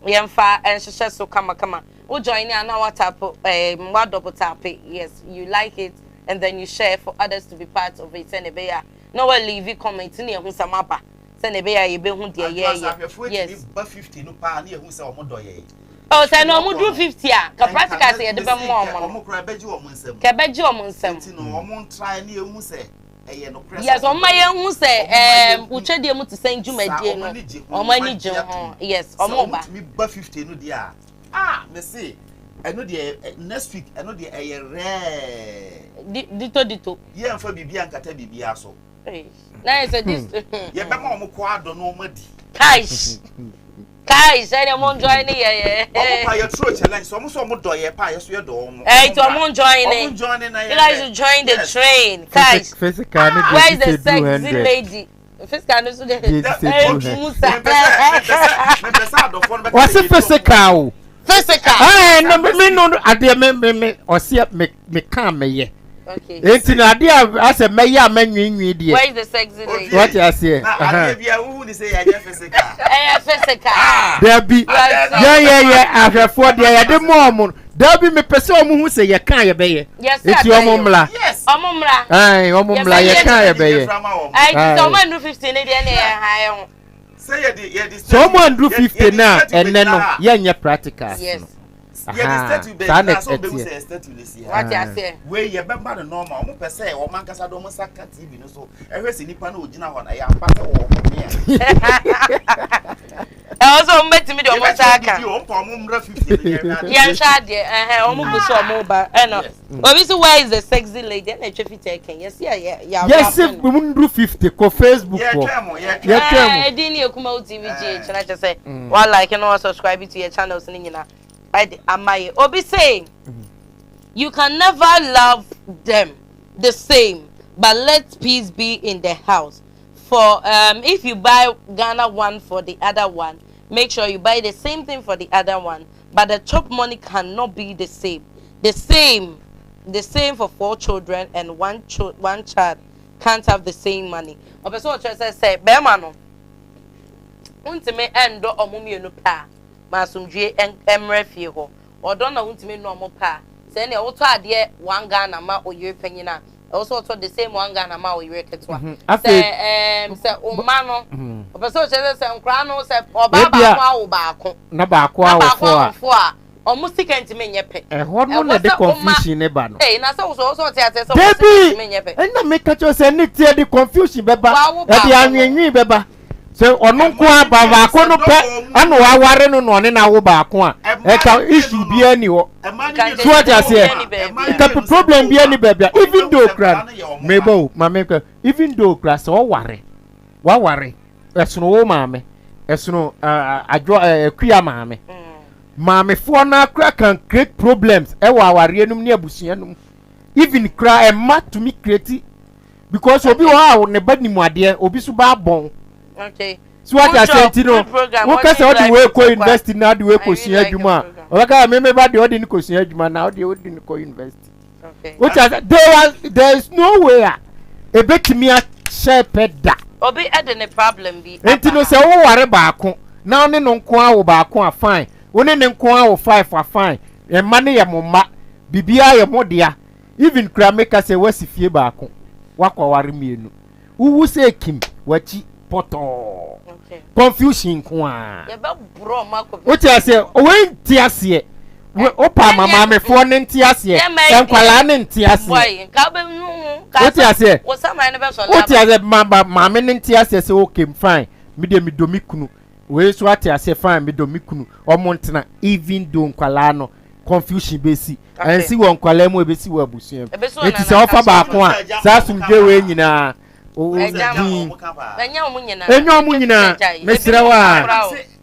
yɛmfa nhyehyɛ so kamakama wo join a na watap um, wa double tap yes you like it and then you share for others to be part of it sɛnea ɛbɛyɛ a na wa leave comment ne ɛho sɛ maba sɛnea ɛbɛyɛ a yɛbɛhu deɛ yɛyɛ yes ba 50 no paa ne yɛhu sɛ ɔmo dɔ yɛn oh sɛ na ɔmo duru 50 a ka practical sɛ yɛde bɛma ɔmo no ɔmo kora bɛgye ɔmo nsam kɛ bɛgye ɔmo nsam nti no ɔmo ntrae ne yɛhu sɛ ɛyɛ nokorɛ yes ɔmo ma yɛn hu sɛ ɛɛm wotwadeɛ mu te sɛ dwumadie no ɔmo ani gye ho yes ɔmo ba sɛ ɔmo tumi ba 50 no deɛ a ah mese ɛno deɛ next week ɛno deɛ ɛyɛ rare dito dito yɛmfa biribi ankata biribi so na yɛ sɛ dis yɛbɛma ɔmo kɔ adɔ na ɔmo adi kaish kaish ɛnna mo enjoy ne yɛ yɛ ɔmo pa yɛ turo challenge sɛ ɔmo sɛ ɔmo dɔ yɛ pa yɛ so yɛ dɔ ɔmo ɛɛ nti ɔmo join ne ɔmo join ne na yɛ you guys should join the train kaish physical ne where is deɛ the ti sɛ sexy 200 lady physical no so de Deɛ ti sɛ ɛɛ 200 musa mepɛ sɛ adɔfoɔ no bɛka wɔse sɛ yɛdi ɔmo. physical o physical ɛɛ no me me no adeɛ me me me ɔseɛ me me ka meyɛ okay enti na adeɛ a asɛ mɛyɛ a mɛnwiinwii deɛ where is the sexy lady wɔte aseɛ na adeɛ bi a wohu ne sɛ yɛanyɛ physical ɛyɛ physical dabi Yes. yɛyɛyɛ ahwɛfoɔ deɛ yɛde mɔ ɔmo no dabi mepɛ sɛ ɔmo hu sɛ yɛka yɛbɛyɛ Yes, eti ɔmo mmla yes ɔmo mmra ɛn ɔmo mmla Yɛbɛyɛ yɛka yɛbɛyɛ ɛɛ ti sɛ ɔmo andu 50 ne deɛ ne yɛ ha yɛ ho sɛ yɛde yɛde sɛ ɔmo anduru 50 na ɛnɛ no yɛnyɛ practicals yes no yɛde Aha, statue saa bɛgyina na sɛ ɔbɛhu ɛteɛ sɛ statue no si ha wate aseɛ wei yɛbɛma no normal ɔmo pɛ sɛ ɔmo ankasa de ɔmo nsa ka tv no so ɛhwɛ sɛ nipa no ogyina hɔ no ɛyɛ ampa sɛ wɔwɔ hɔ ɛwɔ sɛ ɔmo bɛtumi de ɔmo nsa aka ɔmo pa ɔmo mmra 50 no yɛhwɛ adeɛ. yɛnhwɛ adeɛ ɛhɛn ɔmo gu so ɔmo ba ɛnna Yes. obi so where is the sexy lady ɛna etwa fiti ɛkɛn yɛsi yɛ yɛ yɛsi mu nduru 50 kɔ facebook hɔ yɛtwɛn mo yɛtwɛn Yɛtwɛn mo. ɛdin ne Ekumawu TV GH na kyerɛ sɛ wa like na wa subscribe to your channels ne nyinaa ɛde ama yɛ obi say you can never love them the same but let peace be in the house for if you buy Ghana one for the other one make sure you buy the same thing for the other one but the chop money cannot be the same the same the same for four children and one child can't have the same money ɔpɛ sɛ ɔkyerɛ sɛ sɛ bɛrima no ntumi ɛndɔ ɔmo mmienu paa ma asomdwie ɛmmerɛ fie hɔ ɔdɔ na ntumi nnɔ ɔmo paa sɛ ɛnea wotɔ adeɛ one Ghana ma oyere panyin a ɛwɔ sɛ ɔtɔ the same one Ghana ma oyere ketewa sɛ sɛ ɔma no ɔpɛ sɛ ɔkyerɛ sɛ sɛ nkora no sɛ ɔbaa baako awo baako na baako na baako awo awo a. Ɔmo sika ntumi nyɛ pɛ. Ɛhɔ no na Ɛwɔ ɛde sɛ woma confusion no ba no. Ei, na sɛ wo so ɔwɔ sɛ ɔte aseɛ sɛ ɔmo sika Dabi! ntumi nyɛ pɛ. Ɛna meka kyerɛ wo sɛ ne ti ɛde confusion bɛba, Wawo ɛde baako no. anwenwee bɛba. Sɛ ɔno nko Ɛma ara ne ba mmienu baako sɛ no dɔ pɛ wɔ mu. ɛna waware no na ɔne no awo baako a, Ɛma ɛka ne mmienu issue no. biara ni hɔ. Ɛma ne Nka mmienu So sɛ wate dɔ wɔ aseɛ? mu a, ɛma ne Nka mmienu sɛ problem dɔ wɔ biara mu ni a, baabi a, ɔmo even bɛhu though sɛ kura nkwadaa no, no yɛ ɔmo mebɔ ba. o, ma menka, even though kura sɛ ɔware, waware, ɛsono wo maame, ɛsono adwo akua maame. Maamefoɔ no ara koraa can create problems ɛwɔ awareɛ no mu ne abusua no mu. Even koraa ɛma tumi create because obi wɔ hɔ a ne ba nim adeɛ, obi so ba abɔn. Okay. So wate aseɛ nti no, woka sɛ ɔde wei kɔ university na ɔde wei kɔsua adwuma a, ɔbɛka sɛ me me ba deɛ ɔde no kɔsua adwuma na ɔde ɔde no kɔ university. Wote ase there are there is no way a ebetumi ahyɛ pɛ da. Obi de ne problem bi aba Nti no sɛ woware baako na wo ne no nko ara wo baako a fine, wo ne ne nko ara wo five a fine, mma no yɛ mo mma, biribiara yɛ mo dea, even koraa meka sɛ woasi fie baako, woakɔware mmienu. Wowu sɛ kim w'akyi pɔtɔɔ. Confusion nko ara. Wote aseɛ? Wei nte aseɛ. Wopa ama maamefoɔ no nte aseɛ. Nkwadaa no nte aseɛ. Wote aseɛ? Wote aseɛ? Ma maame no nte aseɛ sɛ okay fine. Me deɛ medɔ me kunu. Wei nso ate aseɛ fine medɔ me kunu. Ɔmo ntena even though nkwadaa no confusion bɛsi. Ɛnsi wɔ nkwadaa mu ebesi wɔ abusua mu. Eti sɛ ɔfa baako a saa asomdwe wei nyinaa din. Ɛnyɛ wɔn nyinaa. Ɛnyɛ wɔn nyinaa. Mesrɛ wo a.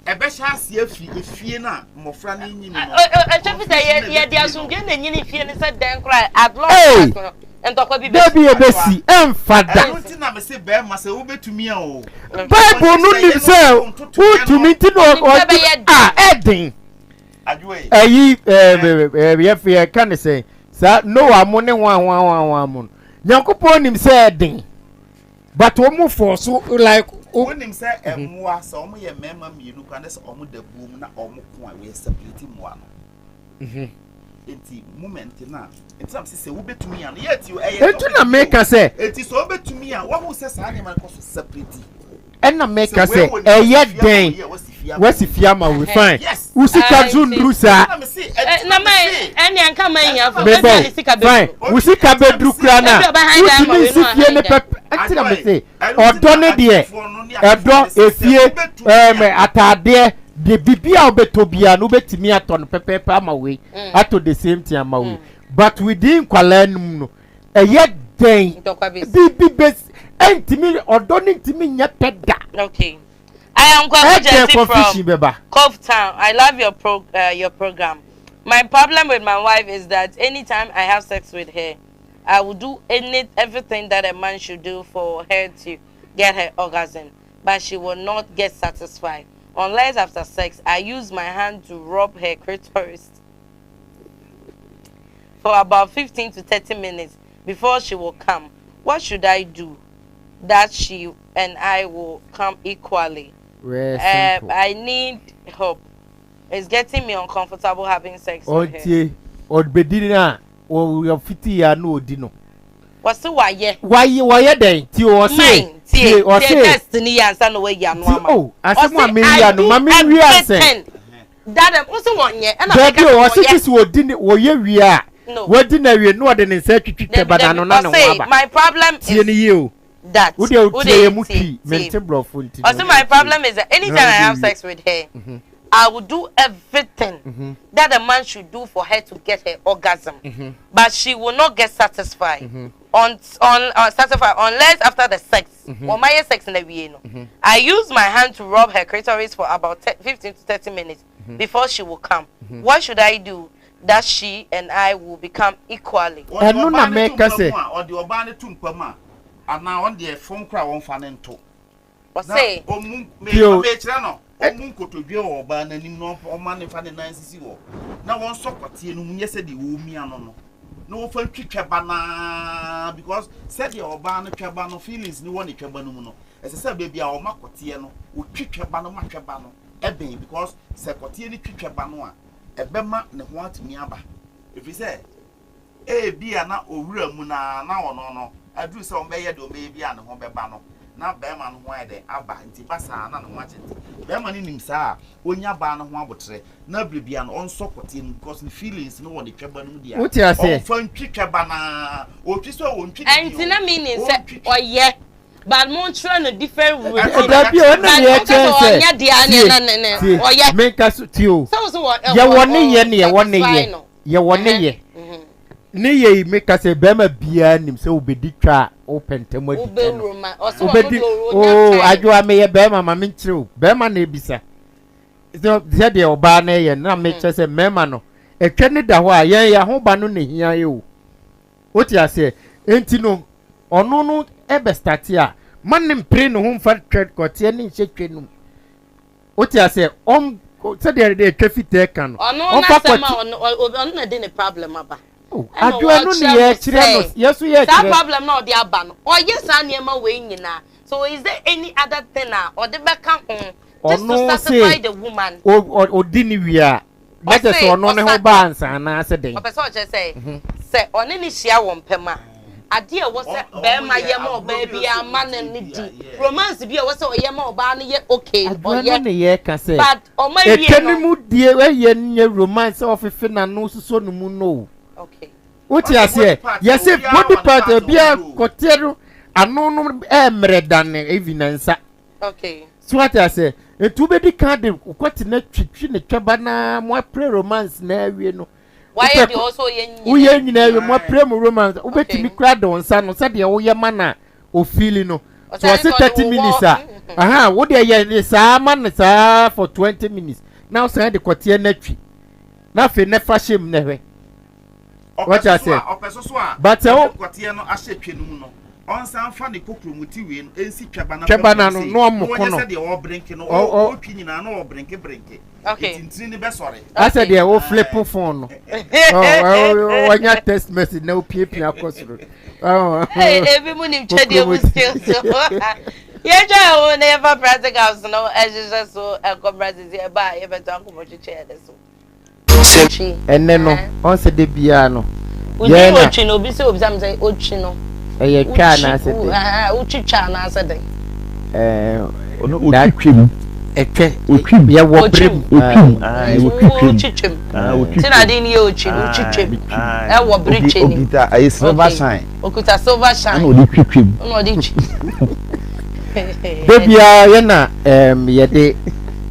Ɛbɛhyɛ aseɛ afiri efie no a mmɔfra no renyini no. Ɛkyɛ fi sɛ yɛde asomdwe na enyini fie no sɛ dɛn koraa at long last no ntɔkwa bi bɛsi. Dabi ebesi ɛnfa da. Ɛno nti na mese bɛrima sɛ wobɛtumi a o. Bible no nim sɛ wotumi nti na ɔde a ɛden. Ɛyi ɛɛ yɛka ne sɛn saa Noah mo ne hwan hwan hwan hwan mo no Nyankopɔn nim sɛ ɛden but wɔn fɔ so like. Wonim sɛ mmoa sɛ wɔn yɛ mmarima mmienu koraa ne sɛ wɔn da buo mu na wɔn ko a wɔyɛ separate mmoa no. Mhm. Eti moment na nti na sɛ wobɛtumi a no yɛ ti ɛyɛ. Eti na meka sɛ. Eti sɛ wobɛtumi a wɔn sɛ saa nneɛma kɔ so separate. Ɛna meka sɛ ɛyɛ dɛn wasi fie ama wo fine wo sika nso nduru saa mebɔ fine wo sika bɛduru kura no a wotumi nsi fie ne pɛpɛ ɛnti na mese ɔdɔ ne deɛ ɛdɔ efie ɛɛmɛ ataadeɛ de bibi a wobɛtɔ biara no wobɛtumi atɔ no pɛpɛɛpɛ ama wei atɔ the same thing ama wei but within nkwalaa no mu no Ɛyɛ dɛn? Biribi bɛsi. Ɛntumi, ɔdɔ no ntumi nyɛ pɛ da. Okay. I am Kwaku Ɛdɛn Jesse from confusion bɛba? Cove Town. I love your pro, your program. My problem with my wife is that anytime I have sex with her, I will do any everything that a man should do for her to get her orgasm, but she will not get satisfied unless after sex I use my hand to rub her clitoris for about 15 to 30 minutes before she will come. What should I do that she and I will come equally? I need help. It's getting me uncomfortable having sex with her. Ɔntie, ɔbɛdi no a, ɔfiti ya na ɔdi no. Wɔse wayɛ. Wayɛ wɔyɛ dɛn? Tie ɔse. Mine tie Tie ɔse. tie test ni yɛ ansa na wayi ano Tie ama. oh asɛm a Ɔse meyi I ano do ma menwie ansɛ. everything that a wose wɔnyɛ ɛna Dabi meka o sɛ ɔse wɔyɛ. gye sɛ ɔdi ne wɔyɛ wie a No. wadi no awie na ɔde ne nsa atwitwi Dabi twɛba dabi n'ano na ne ho ɔse aba. my problem Tie is no yie o. that Wo deɛ wo tie deɛ yɛ mu tie twi tie. mente borɔfo nti no Ɔse my tie problem is that na anytime I have wobɛwie. sex with her I will do everything that a man should do for her to get her orgasm but she will not get satisfied on on uh, satisfied unless after the sex wɔn ayɛ sex na wie no I use my hand to rub her clitoris for about 15 to 30 minutes before she will come what should I do that she and I will become equally. Ɔde Ɛno na ɔbaa no to meka mpa sɛ. mu a, ɔde ɔbaa no to mpa mu a, anaa ɔno deɛ fam koraa wɔmfa no nto. Na Ɔse. ɔmmu, me, Bio. mekyerɛ no, ɔmmu nkotodwe wɔ ɔbaa no anim na ɔmma no mfa ne nan nsisi hɔ, na wɔnsɔ kɔteɛ no mu nyɛ sɛdeɛ wɔremia no no, na wɔmfa ntwi twɛba no ara, because sɛdeɛ ɔbaa no twɛba no, feelings no wɔ ne twɛba no mu no, ɛsɛ sɛ baabi a ɔma kɔteɛ no, ɔtwi twɛba no ma twɛba no bɛn, because sɛ kɔteɛ no twi twɛba no a, ɛbɛma ne ho atumi aba, ɛfiri sɛ Ebia na owura mu no ara na ɔno no aduru sɛ wɔbɛyɛ deɛ wɔbɛyɛ biara a ne ho bɛba no, na barima no ho ayɛ dɛn aba, nti ba saa na ne ho akye nti. Bɛrima no nim saa a, ɔnya baa no ho aboterɛ na berɛ biara no ɔnsɔ kɔteɛ no because ne feelings no wɔ ne twɛba no mu deɛ a, Wote aseɛ? ɔmfa ntwi twɛba no ara. Ɔtwi sɛ ɔntwi ne Ɛnti deɛ na o, meaning sɛ ɔntwi twi. ɔyɛ but monkyerɛ no different routine. Dabi o, ɛno But ne ɔka yɛkyɛn sɛ sɛ ɔnyɛ deɛ a tie neɛ na ne ne tie ɔyɛ. menka so tie o. Sɛ wo sɛ wɔ Yɛwɔ wɔ ne yɛ ne yɛwɔ ne satisfy yɛ no. yɛwɔ ne Ɛhɛn. yɛ ne yɛ yi meka sɛ bɛrima biara nim sɛ wobɛdi twa a wopɛ ntɛm adi twɛ no Wobɛwuro ma ɔsɛ ɔno wobɛdi deɛ ɔnya oo time. adwoa meyɛ bɛrima ma menkyerɛ o bɛrima na ebisa sɛ sɛdeɛ ɔbaa no yɛ no na mekyerɛ sɛ mmarima no ɛtwa ne da hɔ a yɛn yɛn ahoba no na ehia yɛ o wote aseɛ nti no ɔno no ɛbɛ start a ma ne mpere ne ho mfa twɛ kɔteɛ ne nhyɛ twɛ no mu wote aseɛ ɔm sɛdeɛ deɛ ɛtwa fitaa ka no Ɔno ɔmfa n'asɛm a kɔte ɔno ɔ- ɔno na de ne problem aba. Oh, Ɛna adwoa no ne ɔkyerɛ mo yɛkyerɛ no sɛ yɛ so saa yɛkyerɛ problem na ɔde aba no ɔyɛ saa nneɛma wei nyinaa so is there any other thing a ɔde bɛka ho just to ɔno satisfy se the woman? ɔdi ne wie a na kyerɛ sɛ Ɔse ɔno ne ho ɔsa ba ansa anaasɛ dɛn. Ɔpɛ sɛ ɔkyerɛ sɛ sɛ ɔne ne hyia wɔ mpam a adeɛ a ɛwɔ sɛ Ɔmo bɛrima yɛ yɛ ma agorɔ ɔbaa bi a biara ɔsɛ ma no ɔmo ne tie di bi a, yeah. romance bi a ɛwɔ sɛ ɔyɛ ma ɔbaa no yɛ okay Adwoa no ɔyɛ ne yɛka sɛ but ɔmo awie ɛtwa ne no mu die ɛyɛ nyɛ romance sɛ ɔfefe n'ano sosɔ ne mu no o. okay. Wote Ɔsɛ body aseɛ part no yɛse obiara body wɔ ne part part a obiara ɔdɔ o. kɔteɛ no ano no ɛmmerɛ dane even ne nsa. Okay. So wate aseɛ nti wobɛdi kan de kɔte no twitwi ne twɛba na mo apre romance na awie no Wayɛ wopɛ deɛ ɔwɔ sɛ ɔyɛ woyɛ nyinaa. nyinaa wie mo apre mo romance Okay. wobɛtumi kura de wo nsa no sɛdeɛ woyɛ ma na ofili no so Ɔsɛ ɔse ne sɛ ɔde 30 wowɔ minutes a aha wo deɛ yɛ ne saa ma ne saa for 20 minutes na wosan de kɔteɛ no atwi na afei ne fa hyɛ mu na hwɛ Ɔpɛ Wɔte so so aseɛ a ɔpɛ so so a but sɛ ɔde wo kɔteɛ no ahyɛ twɛ no mu no ɔnsan fa ne kokuromoti wei no ɛnsi twɛba no twɛba fam no ano sei na na ɔmoko ɔnyɛ no sɛdeɛ ɔbrenke no ɔ ɔ ɔtwi nyinaa na ɔbrenke brenke Okay. eti ntini no bɛsɔre. asɛ Okay. deɛ wo flip phone no ɔ wanya text message na wopiapia kɔ soro ɔ Hey, ebi mu nim twɛdeɛ mu kokuromoti skills. Yɛtwa ɛho na yɛfa practicals no ɛhyehyɛ so ɛkɔ practice ɛba a yɛbɛto akɔmmɔ twetwe yɛde so. Sɛ ɛnɛ no ɔnsɛ de biara no Wodi yɛn na otwi no obi sɛ obisa mi sɛ otwi no ɛyɛ twa wotwi anaasɛ wo dɛn ɛhɛn wotwi twa anaasɛ dɛn. ɛɛ Ɔno that otwitwa mu. ɛtwɛ Otwim. yɛwɔ bere Otwim. mu Otwim. Ae, Nti wo otwitwa mu. wotwi twam. Ah, Ti otwitwa na mu. ade no yɛ otwi no wotwi Ae, twam. ae. Ɛwɔ bere Oki twɛ nim. okita ayi silver Okay. shine. Okuta silver Ɛna shine. ɔde twitwa mu. Ɛna ɔde twi. de biara yɛn na ɛɛm yɛde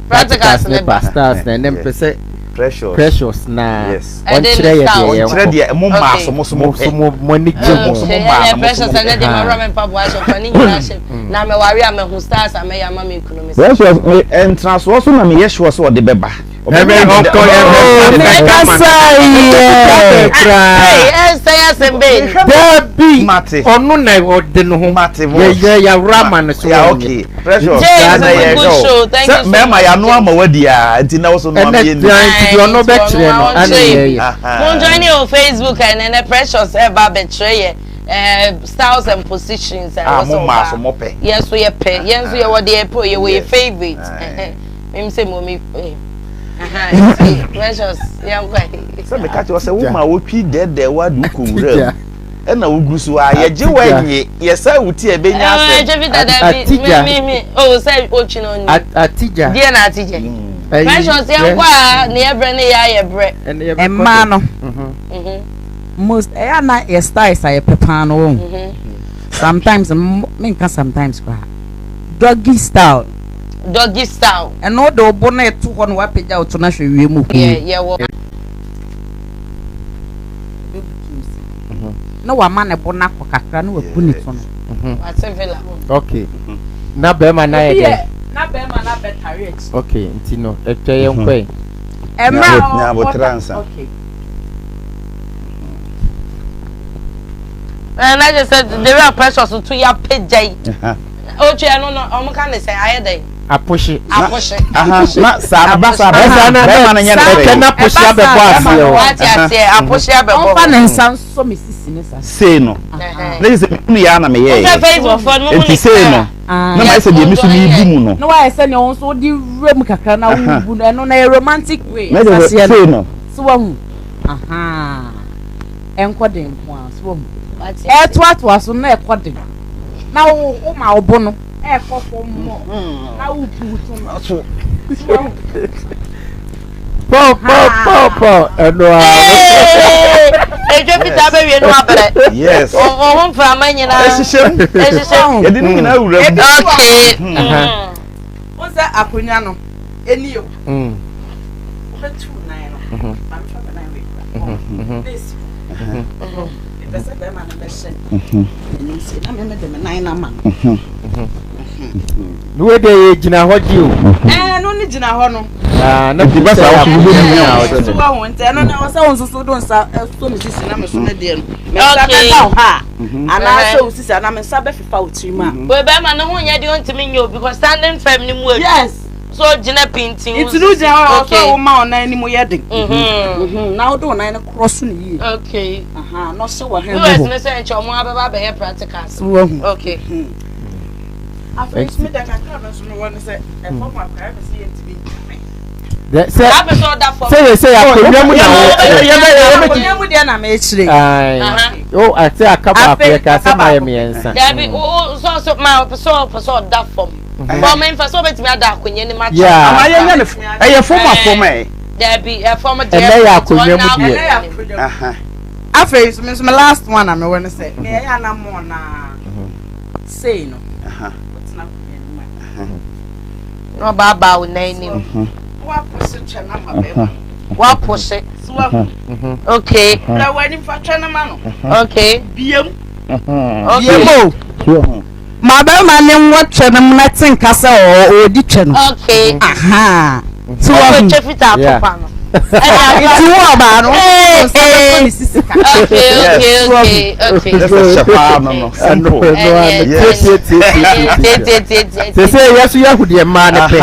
Practicals practicals ne ne ba ba. stars na ɛnɛ mpɛ sɛ Precious. precious na Yes. Ɛde ne ɔnkyerɛ yɛ deɛ style. yɛn Ɔnkyerɛ kɔ deɛ mo mmaa Okay. so mo so mo mo so pɛ. mo mo ani gye Mo ho so mo Okay, mmaa ɛnɛ no mo so precious mo ɛnɛ pɛ. deɛ mawura me mpaboa ahyɛ fa ne nyinaa hyɛ na mɛware a mɛhu stars a mɛyɛ ama me kunu me sɛ. Precious me ntrasoɔ so na meyɛ sure sɛ ɔde bɛba. ɛbɛ ɔkɔ ɛbɛ Mekasa yɛ. koraa Hey, ɛnsɛ yɛ asɛm bɛyi ni. daabi Mate. ɔno na ɔde ne ho Mate boss. yɛyɛ yɛawura ama no so Yeah, wɔnyɛ okay. Precious. James, Ɛnɛ yɛ good hwɛ o. show. Thank Sɛ you so mmarima much, yɛano James. ama wadi a nti na wo so no ama ɛnɛ yɛ ni. tia nti deɛ ɔno Aye, nti bɛkyerɛ ɔno no a ana ɔnkyerɛ yɛ bi. yɛyɛ Aha. Mo join wɔ Facebook ɛnɛ nɛ Precious ɛba abɛkyerɛ yɛ styles and positions a Ah, ɛwɔ mo sɛ mmaa so ɔbaa mo pɛ. yɛn nso yɛ pɛ yɛn nso yɛwɔ deɛ yɛpɛ o yɛwɔ yɛ Yes. favourite Aye. mim sɛ mo mi nti Precious yɛn kɔ yi. Sɛ meka kyerɛ wo sɛ wo ma wotwi dɛɛdɛɛ wo ade wokɔ wura Atija. mu ɛna wogu so a yɛgye wo Atija. anye yɛsɛ wo ti a ɛbɛnya asɛm. Ɛɛ fi dada bi mi Atija. mi mi o sɛ otwi na oni Atija deɛ na atija ɛyi Precious yɛn kɔ a ne yɛ brɛ ne yɛ ayɛ brɛ. ɛnɛ yɛbɛkɔ Mmaa dɛ no most ɛyɛ ana yɛ styles a yɛpɛ paa no wɔn. Sometimes menka sometimes koraa. Doggy style. Doggy style. Ɛno de wo bo no ɛto hɔ na wapagya wo to no ahwɛ wiem Yɛ hoo. yɛ wɔ. Na wama ne bo no akɔ kakra na wabu ne to no. Wate villa. okay na bɛrima na yɛ Obi dɛ yɛ na bɛrima no abɛtare akyi. okay nti no ɛtwa yɛn kɔ yi Ɛmmerɛ a Nya abotrɛ ɔda ansa. okay. Ɛɛ na kyerɛ sɛ the way a Precious to yɛ apagya yi. Otwi ɛno no ɔmo ka ne sɛ ayɛ dɛ apohye apohye. Aha, na saa no ba saa ɛsa na bɛrima no nyɛ ne ɛtwa hwee. na apohye Ɛba saa, abɛbɔ bɛrima aseɛ no o Wate aseɛ apohye abɛbɔ Ɔmfa hɔ. ne nsa nsɔ me sisi ne sa. Sei no. Ɛhɛn. Na kyerɛ sɛ mehunu yɛ a na meyɛeɛ. Wohwɛ Facebook foɔ no mo hu Nti ne sei no. clear. Ah. Na mayɛ sɛ deɛ me so merebu mu no. Na wayɛ sɛ nea ɔno nso wode wura mu kakra na wobu no ɛno na ɛyɛ romantic way. Na kyerɛ sɛ Asaseɛ no sei no. so wahu. Aha. Ɛnkɔ den nko ara so wahu. Wate aseɛ. Ɛtoatoa so na ɛkɔ den. Na wo wo ma wo bo no ɛkɔ fam mmɔ na wo pu to no. So. Pɔw pɔw pɔw pɔw ɛno a. Edwa fitaa bɛ wie no abrɛ. Yes. Ɔho mframa nyinaa. Ɛhyehyɛ mu. Ɛhyehyɛ mu. Yɛde ne nyinaa wura mu. Okay. Wo sɛ akonnwa no ɛni o. Wobɛtu nan no. Maame fa me nan wei kura. Na esi hɔ. Mepɛ sɛ bɛrima no bɛhyɛ n'anim sei na me mede me nan no ama no. Ne wei deɛ yɛ gyina hɔ di o. Ɛɛ no ne gyina hɔ no. Aa na Nti bɛsa wo so wobɛmu yɛ wo so wahu nti ɛno na ɛwɔ sɛ wo nso so do nsa so me sisi na me so me deɛ no. Me nsa bɛda wo ha anaasɛ wo sisi anaa me nsa bɛfefa wo tirim a. Wei bɛrima ne ho nyɛ deɛ ɔntumi nyɛ o because standing firm ne mu adu. Yes. So gyina pintin. Nti no gyina hɔ a ɔsɛ wo ma wo nan no mu yɛ den. Na wode wo nan no korɔ so no yie. Okay. Aha na ɔhyɛ wɔ ha. Viewers ne sɛ nkyɛ ɔmo abɛba abɛyɛ practicals. So wahu. Okay. Afei nso me da kakra no nso mewɔ ne sɛ ɛfam akora ɛpɛ sɛ yɛntumi ntwame. Sɛ sɛ yɛ sɛ akonnwa mu na wɔkyerɛ. Akonnwa mu deɛ na mekyerɛ. O ate aka baako yɛ ka sɛ mayɛ mmiɛnsa. Dabi o sɔ sɔ ma sɔ pɛ sɛ ɔda fam. Fam nfa sɛ ɔbɛtumi ada akonnwa no mu akyɛ. Ama yɛ nyɛ ne ɛyɛ fam a fam ɛ. Dabi ɛfam deɛ. Ɛnɛ yɛ akonnwa mu deɛ. Afei nso me nso me last one a mewɔ ne sɛ meyɛ yɛ anamɔ naa. Sei no, wotena akonnwa no mu a. Na ɔbaabaa wo nan anim. Woapohye twɛ no ama bɛrima. Woapohye. So wahu. Okay. Brɛ w'anim fa twɛ no ma no. Okay. Biem. Okay. Biem o. Ma bɛrima ne nwɔ twɛ no mu na te nka sɛ ɔredi twɛ no. Okay. Aha. So wahu. Ɔbɛtwa fitaa to pa no. Nti wo ɔbaa no, wo nsa bɛkɔ ne sisi kakra. Okay, okay, okay, okay. Ɛsɛ hyɛ paa no no simple. Sɛ sɛ yɛ so yɛahu deɛ mmaa no pɛ.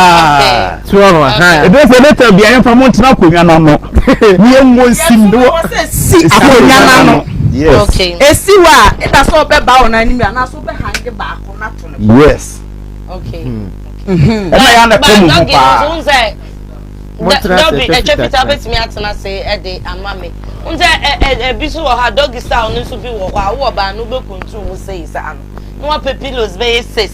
So ɔho aha. Ebi sɛ ne tɛ bia yɛmfa mo ntena akonnwa no ano. Ne yɛmmɔ nsim. Wɔ sɛ si akonnwa no ano. Yes. Esi hɔ a, ɛda sɛ ɔbɛba wɔn anim anaasɛ ɔbɛhange baako na to ne bo. Yes. Okay. Ɛna yɛ ana kɔ mu ho paa. Dɔbi ɛtwa fitaa bɛtumi atena ase ɛde ama me. N sɛ ɛ ɛ ɛbi so wɔ hɔ a doggy style no nso bi wɔ hɔ a wowɔ baa no wobɛkuntu wo sei saa no na wapɛ pillows bɛyɛ six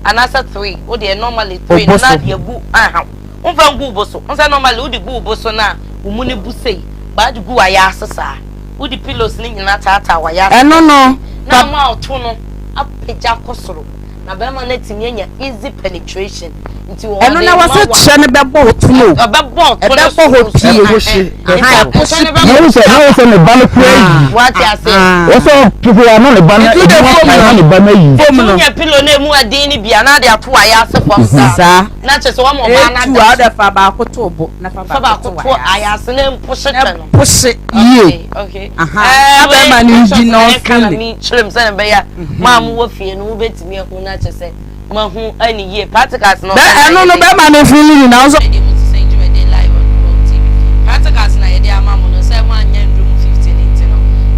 anaasɛ three wo deɛ normally three no na deɛ gu aha womfa ngu wo bo so n sɛ normally wode gu wo bo so no a wo mu no bu sei baa de gu wayɛ ase saa wode pillows no nyinaa taataa wayɛ ase ɛno no na ama ɔto no apagya kɔ soro. Na bɛrima no atumi anya easy penetration nti wɔde Ɛno na wɔsɛ ma wa. kyɛ no bɛbɔ wo to no. Ɔbɛbɔ ɔto no Ɛbɛbɔ so hɔ so. pie. Ɛhye, Aha, ɛhye ɛhye pie. Na wo sɛ na wo sɛ ne ba no kura yi. Wate ase. Wɔ sɛ ɔpeke a na ne ba no Nti wode emu fom akae no. na ne ba no ayi. Fom Nti no. wonya pillow no emu aden no bi a na ade ato wayɛ ase fam saa. Saa. Na kyerɛ sɛ wama ɔbaa no Etu a ada wode fa baako to bo na fa fa baako baako to to wayɛ ayɛ ase. ase na mpohye Na twɛ no. pohye yie. Okay, okay. Aha. Ɛɛ, Na bɛrima no wei, ndi na ɛka na ɔnfili. mekyerɛ mu sɛdeɛ ɛbɛyɛ a mo a mowɔ fie no mobɛtumi ahu no akyɛ sɛ mahu ɛne yie practicals no Bɛ ɛno no bɛrima no fili nyinaa nso. Ɛdeɛ mo te sɛ dwumadie live on World TV practicals na yɛde ama mo no sɛ mo anyɛ nduru mu 50 no nti no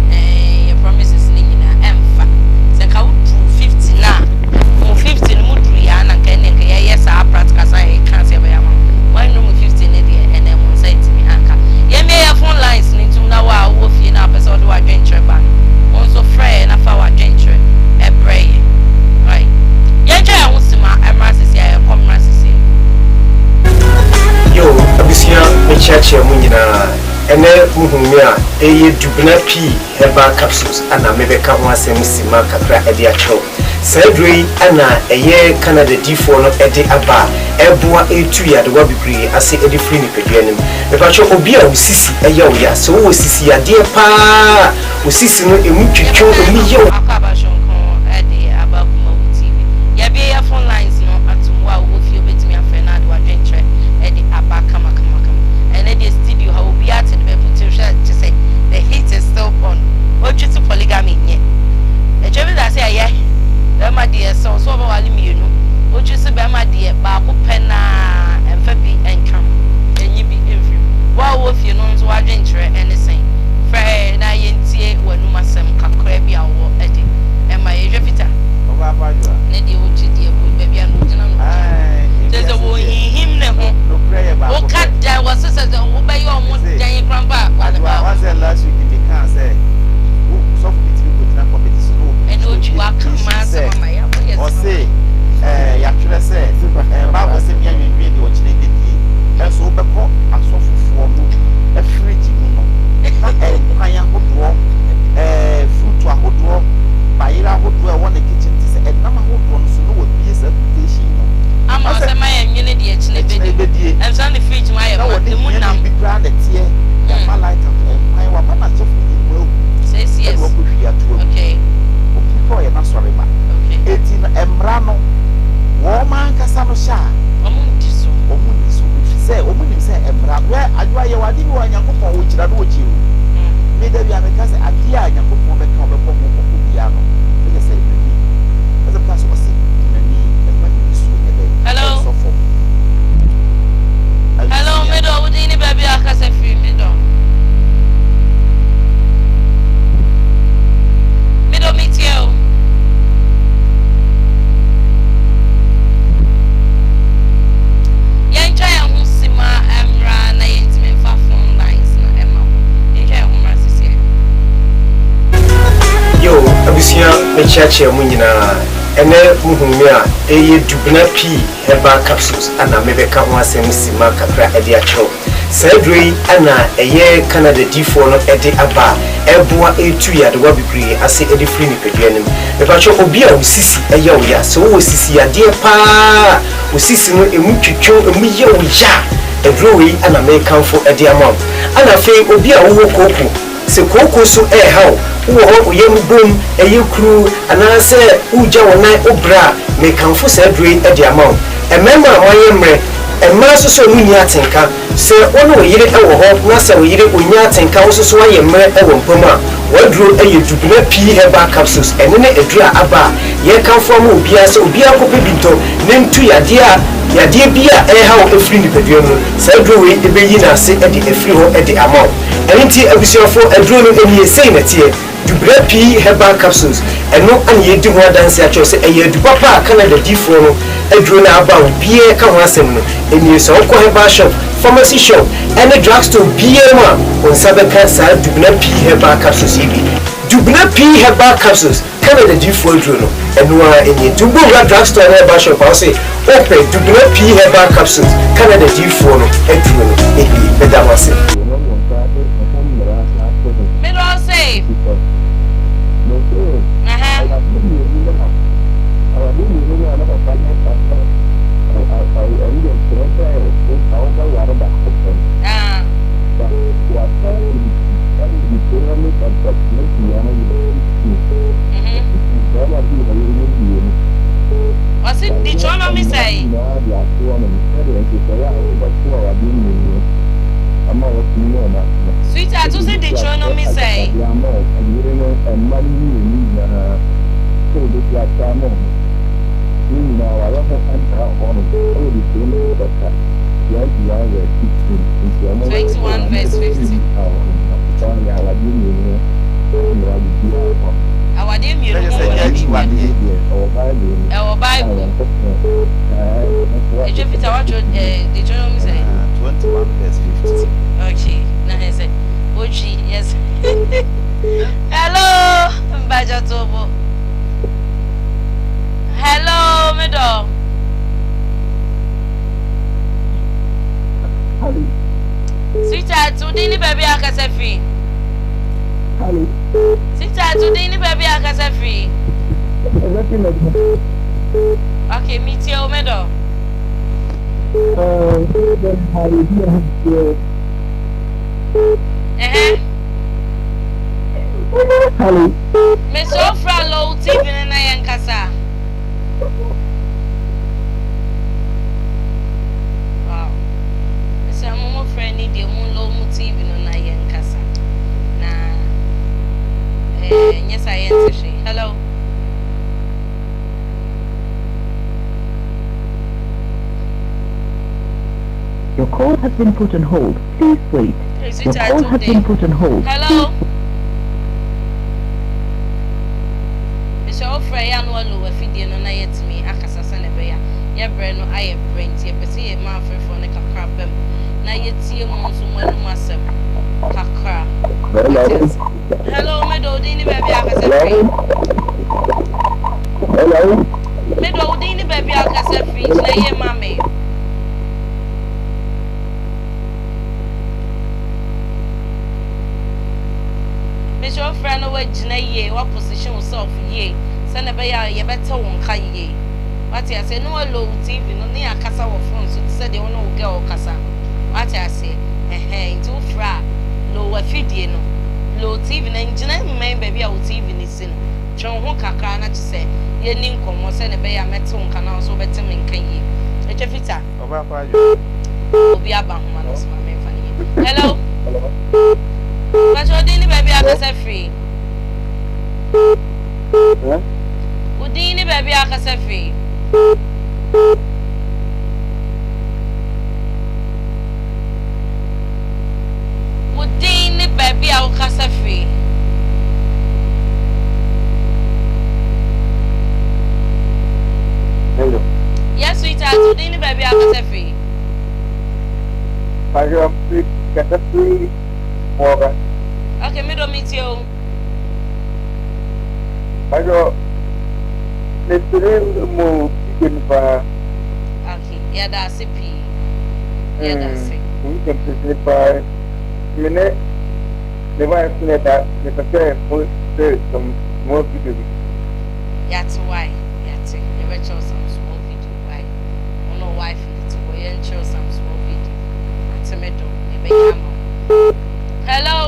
ɛɛ yɛ promises no nyinaa ɛmfa sɛ nka wo duru 50 no a mo 50 no mo duru yɛ a na nka ɛne nka yɛyɛ saa practicals a yɛka sɛ yɛbɛyɛ ama mo mo annuru mu 50 no deɛ ɛnɛ mo nsa ntumi anka yɛmmie yɛ phone lines no ntum na wo a wowɔ fie na wopɛ sɛ wode w'adwenkyerɛ ba no wo nso frɛ yɛn na fa w'adwenkyerɛ brɛ yɛn. Right. Yɛntwa yɛn ho sima mmra sisi a yɛkɔ mmra sisi. Yo, abusua mekyeakyea mo nyinaa. Ɛnɛ muhu me a, ɛyɛ Dubena Pii Herbal Capsules ana mebɛka ho asɛm sima kakra de akyerɛ wo. Saa aduro yi na ɛyɛ Canada difoɔ no de aba a ɛboa ɛtu yadewa bebree ase de firi nipadua no mu. Mepakyɛw obi a wo sisi yɛ wo ya, sɛ wowɔ sisi yadeɛ paa a, Wo sisi no emu twitwiw, emu yɛ wo. Akɔ aba soronko de aba Kumawu TV. Yɛabue yɛn phone lines no atom, wo a wowɔ fie wobɛtumi afrɛ na ade w'adwenkyerɛ de aba kama kama kama. Ɛnɛ deɛ studio ha obiara te ne baabi nti wohwɛ a kyesɛ the heat is still on. Wotwi to polygamy nyɛ. Ɛtwa bi da sɛ ɛyɛ bɛrima deɛ sɛ ɔsɛ ɔbɛwale mmienu. Wotwi so bɛrima deɛ baako pɛ naa ɛmfa bi nka ho. Ɛnyi bi mfiri mu. Wo a wowɔ fie no nso w'adwenkyerɛ ne sɛn? Frɛ na yɛntie w'anom asɛm kakra bi a wowɔ de Wɔnhyira no wɔkyiri no. Me da biara meka sɛ adeɛ a Nyankopɔn bɛka ɔbɛbɔ ho kɔkɔ biara no na kyerɛ sɛ n'ani ɛsɛ meka sɛ ɔse n'ani mma ne nisuo nyɛ dɛn ɛnsɔ fam. Hello me dɔ wo din ne baabi a akasa firi me dɔ. Me dɔ me tie o. Yɛntwa yɛn ho sima mmra na yɛntumi mfa phone lines no ɛma wo. Yɛntwa yɛn ho mmra sisiɛ. Yo, abusua mekyeakyea mo nyinaa. Ɛnɛ muhu me a, ɛyɛ Dubena Pii Herbal Capsules ana mebɛka ho asɛm sima kakra de akyerɛ wo. Saa aduro yi na ɛyɛ Canada difoɔ no de aba a ɛboa ɛtu yadewa bebree ase de firi nipadua no mu. Mepakyɛw obi a wo sisi yɛ wo ya, sɛ wowɔ sisi yadeɛ paa a wo sisi no ɛmu twetwe wo, ɛmu yɛ wo ya a, aduro wei na mekamfo de ama wo. Ɛna afei obi a wowɔ kooko, Sɛ kooko so reha wo, wowɔ hɔ wo yam bom, ɛyɛ kuru, anaasɛ woregya wo nan wo brɛ a, mekamfo saa aduro yi de ama wo. Mmarima a moayɛ mmerɛ, mmaa nso sɛ wɔnni atenka, sɛ wo ne wo yere wɔ hɔ na sɛ wo yere ɔnnya atenka wo nso so woayɛ mmerɛ wɔ mpa mu a, w'aduro yɛ Dubena Pii Herbal Capsules, ɛno ne aduro a aba a yɛrekamfo ama obiara sɛ obiara nkɔpɛ bi ntɔ na ɛntu yadeɛ a yadeɛ bi a ɛreha wo afiri nipadua mu no, saa aduro wei bɛyi no ase de afiri hɔ de ama wo. Ɛno nti abusuafoɔ aduro no nie, sei na ɛteɛ, Dubrɛ Pii Herbal Capsules, ɛno na yɛredi ho adanseɛ akyerɛ wo sɛ ɛyɛ adu papa a Canada difoɔ no aduro no a aba a obiara reka ho asɛm no nie. Sɛ wokɔ herbal shop, pharmacy shop ɛne drug store biara mu a, wo nsa bɛka saa Dubena Pii Herbal Capsules yi bi. Dubena Pii Herbal Capsules. Canada diyifoɔ aduro no, ɛno ara nie. Nti wobɔ wura drug store ne herbal shop a, wose wopɛ Dubena Pii Herbal Capsules, Canada diyifoɔ no aduro no nie. Meda mo ase. Medɔ se. Aha. Ah. Ɔse Deuteronomy sɛn? Sweetheart wose Deuteronomy sɛn? 21 verse 50. Awadeɛ mmienu ho mmara bi ɛwɔ Bible mu. Ɛtwa fita watwerɛ ɛɛ Deuteronomy sɛ. 21 verse 50. Okay, na hɛn sɛ otwi yes. Hello, Mbajo Tobo. Hello, me dɔ. Sweetheart, wo din ne baabi a akasa firi? Hello. Sweetheart, wo din ne baabi a akasa firi? Okay, me tie wo me dɔ. Ɛhɛn. Hello. Mesɛ ofura low TV no na yɛn kasa. Wow. Mesrɛ mo mo frɛ ne deɛ mo nlow mo TV no na yɛn kasa. Na eh nyɛ sa yɛn te hwee. Hello. Your call has been put on hold. Please wait. Your call has been put on hold. Hello. Mesrɛ wo frɛ yɛ a na woalow afidie no na yɛatumi akasa sɛdeɛ ɛbɛyɛ a yɛbrɛ no ayɛ brɛ nti yɛpɛ sɛ yɛma afefoɔ no kakra ba mu na yɛtie mo nso mo anum asɛm kakra. Wate ase? Hello, medɔ wo din ne baabi a akasa firi. Hello. Medɔ wo din ne baabi a akasa firi gyina yie ma me. Mesrɛ wo frɛ na woagyina yie, woa position wo self yie sɛnea ɛbɛyɛ a yɛbɛte wo nka yie. Wate aseɛ? Na woa low wo TV no ne yɛakasa wɔ phone so te sɛ deɛ wo ne wo girl rekasa no. Wate aseɛ? Ɛhɛn, nti wo frɛ a, low w'afidie no, low TV no, ngyina mmɛn baabi a wo TV no si no. Twe wo ho kakra na kyesɛ yɛnni nkɔmmɔ sɛnea ɛbɛyɛ a mɛte wo nka na wo nso wobɛte me nka yie. Atwa fita. Ɔbaa pa adwo. Obi aba nhoma no so ma memfa no yie. Hello? Mpakyɛ wo din ne baabi a akasa firi. Wo din ne baabi a akasa firi. Wo din ne baabi a wokasa firi. Hello. Yes, sweetheart, wo din ne baabi a wokasa firi. Mpakyɛ me kasa firi Moga. Okay, me dɔ me tie o. Mpakyɛ me sere mo video no paa. Okay, yɛda ase pii. Yɛda ase. Mo video no sere paa. Me ne me wife ne da me pɛ sɛ mo sere some small video bi. Yɛate why yɛate yɛbɛkyerɛw some small video why wo ne wo wife no te hɔ yɛnkyerɛw some small video ate me dɔ yɛbɛyɛ ama wo hello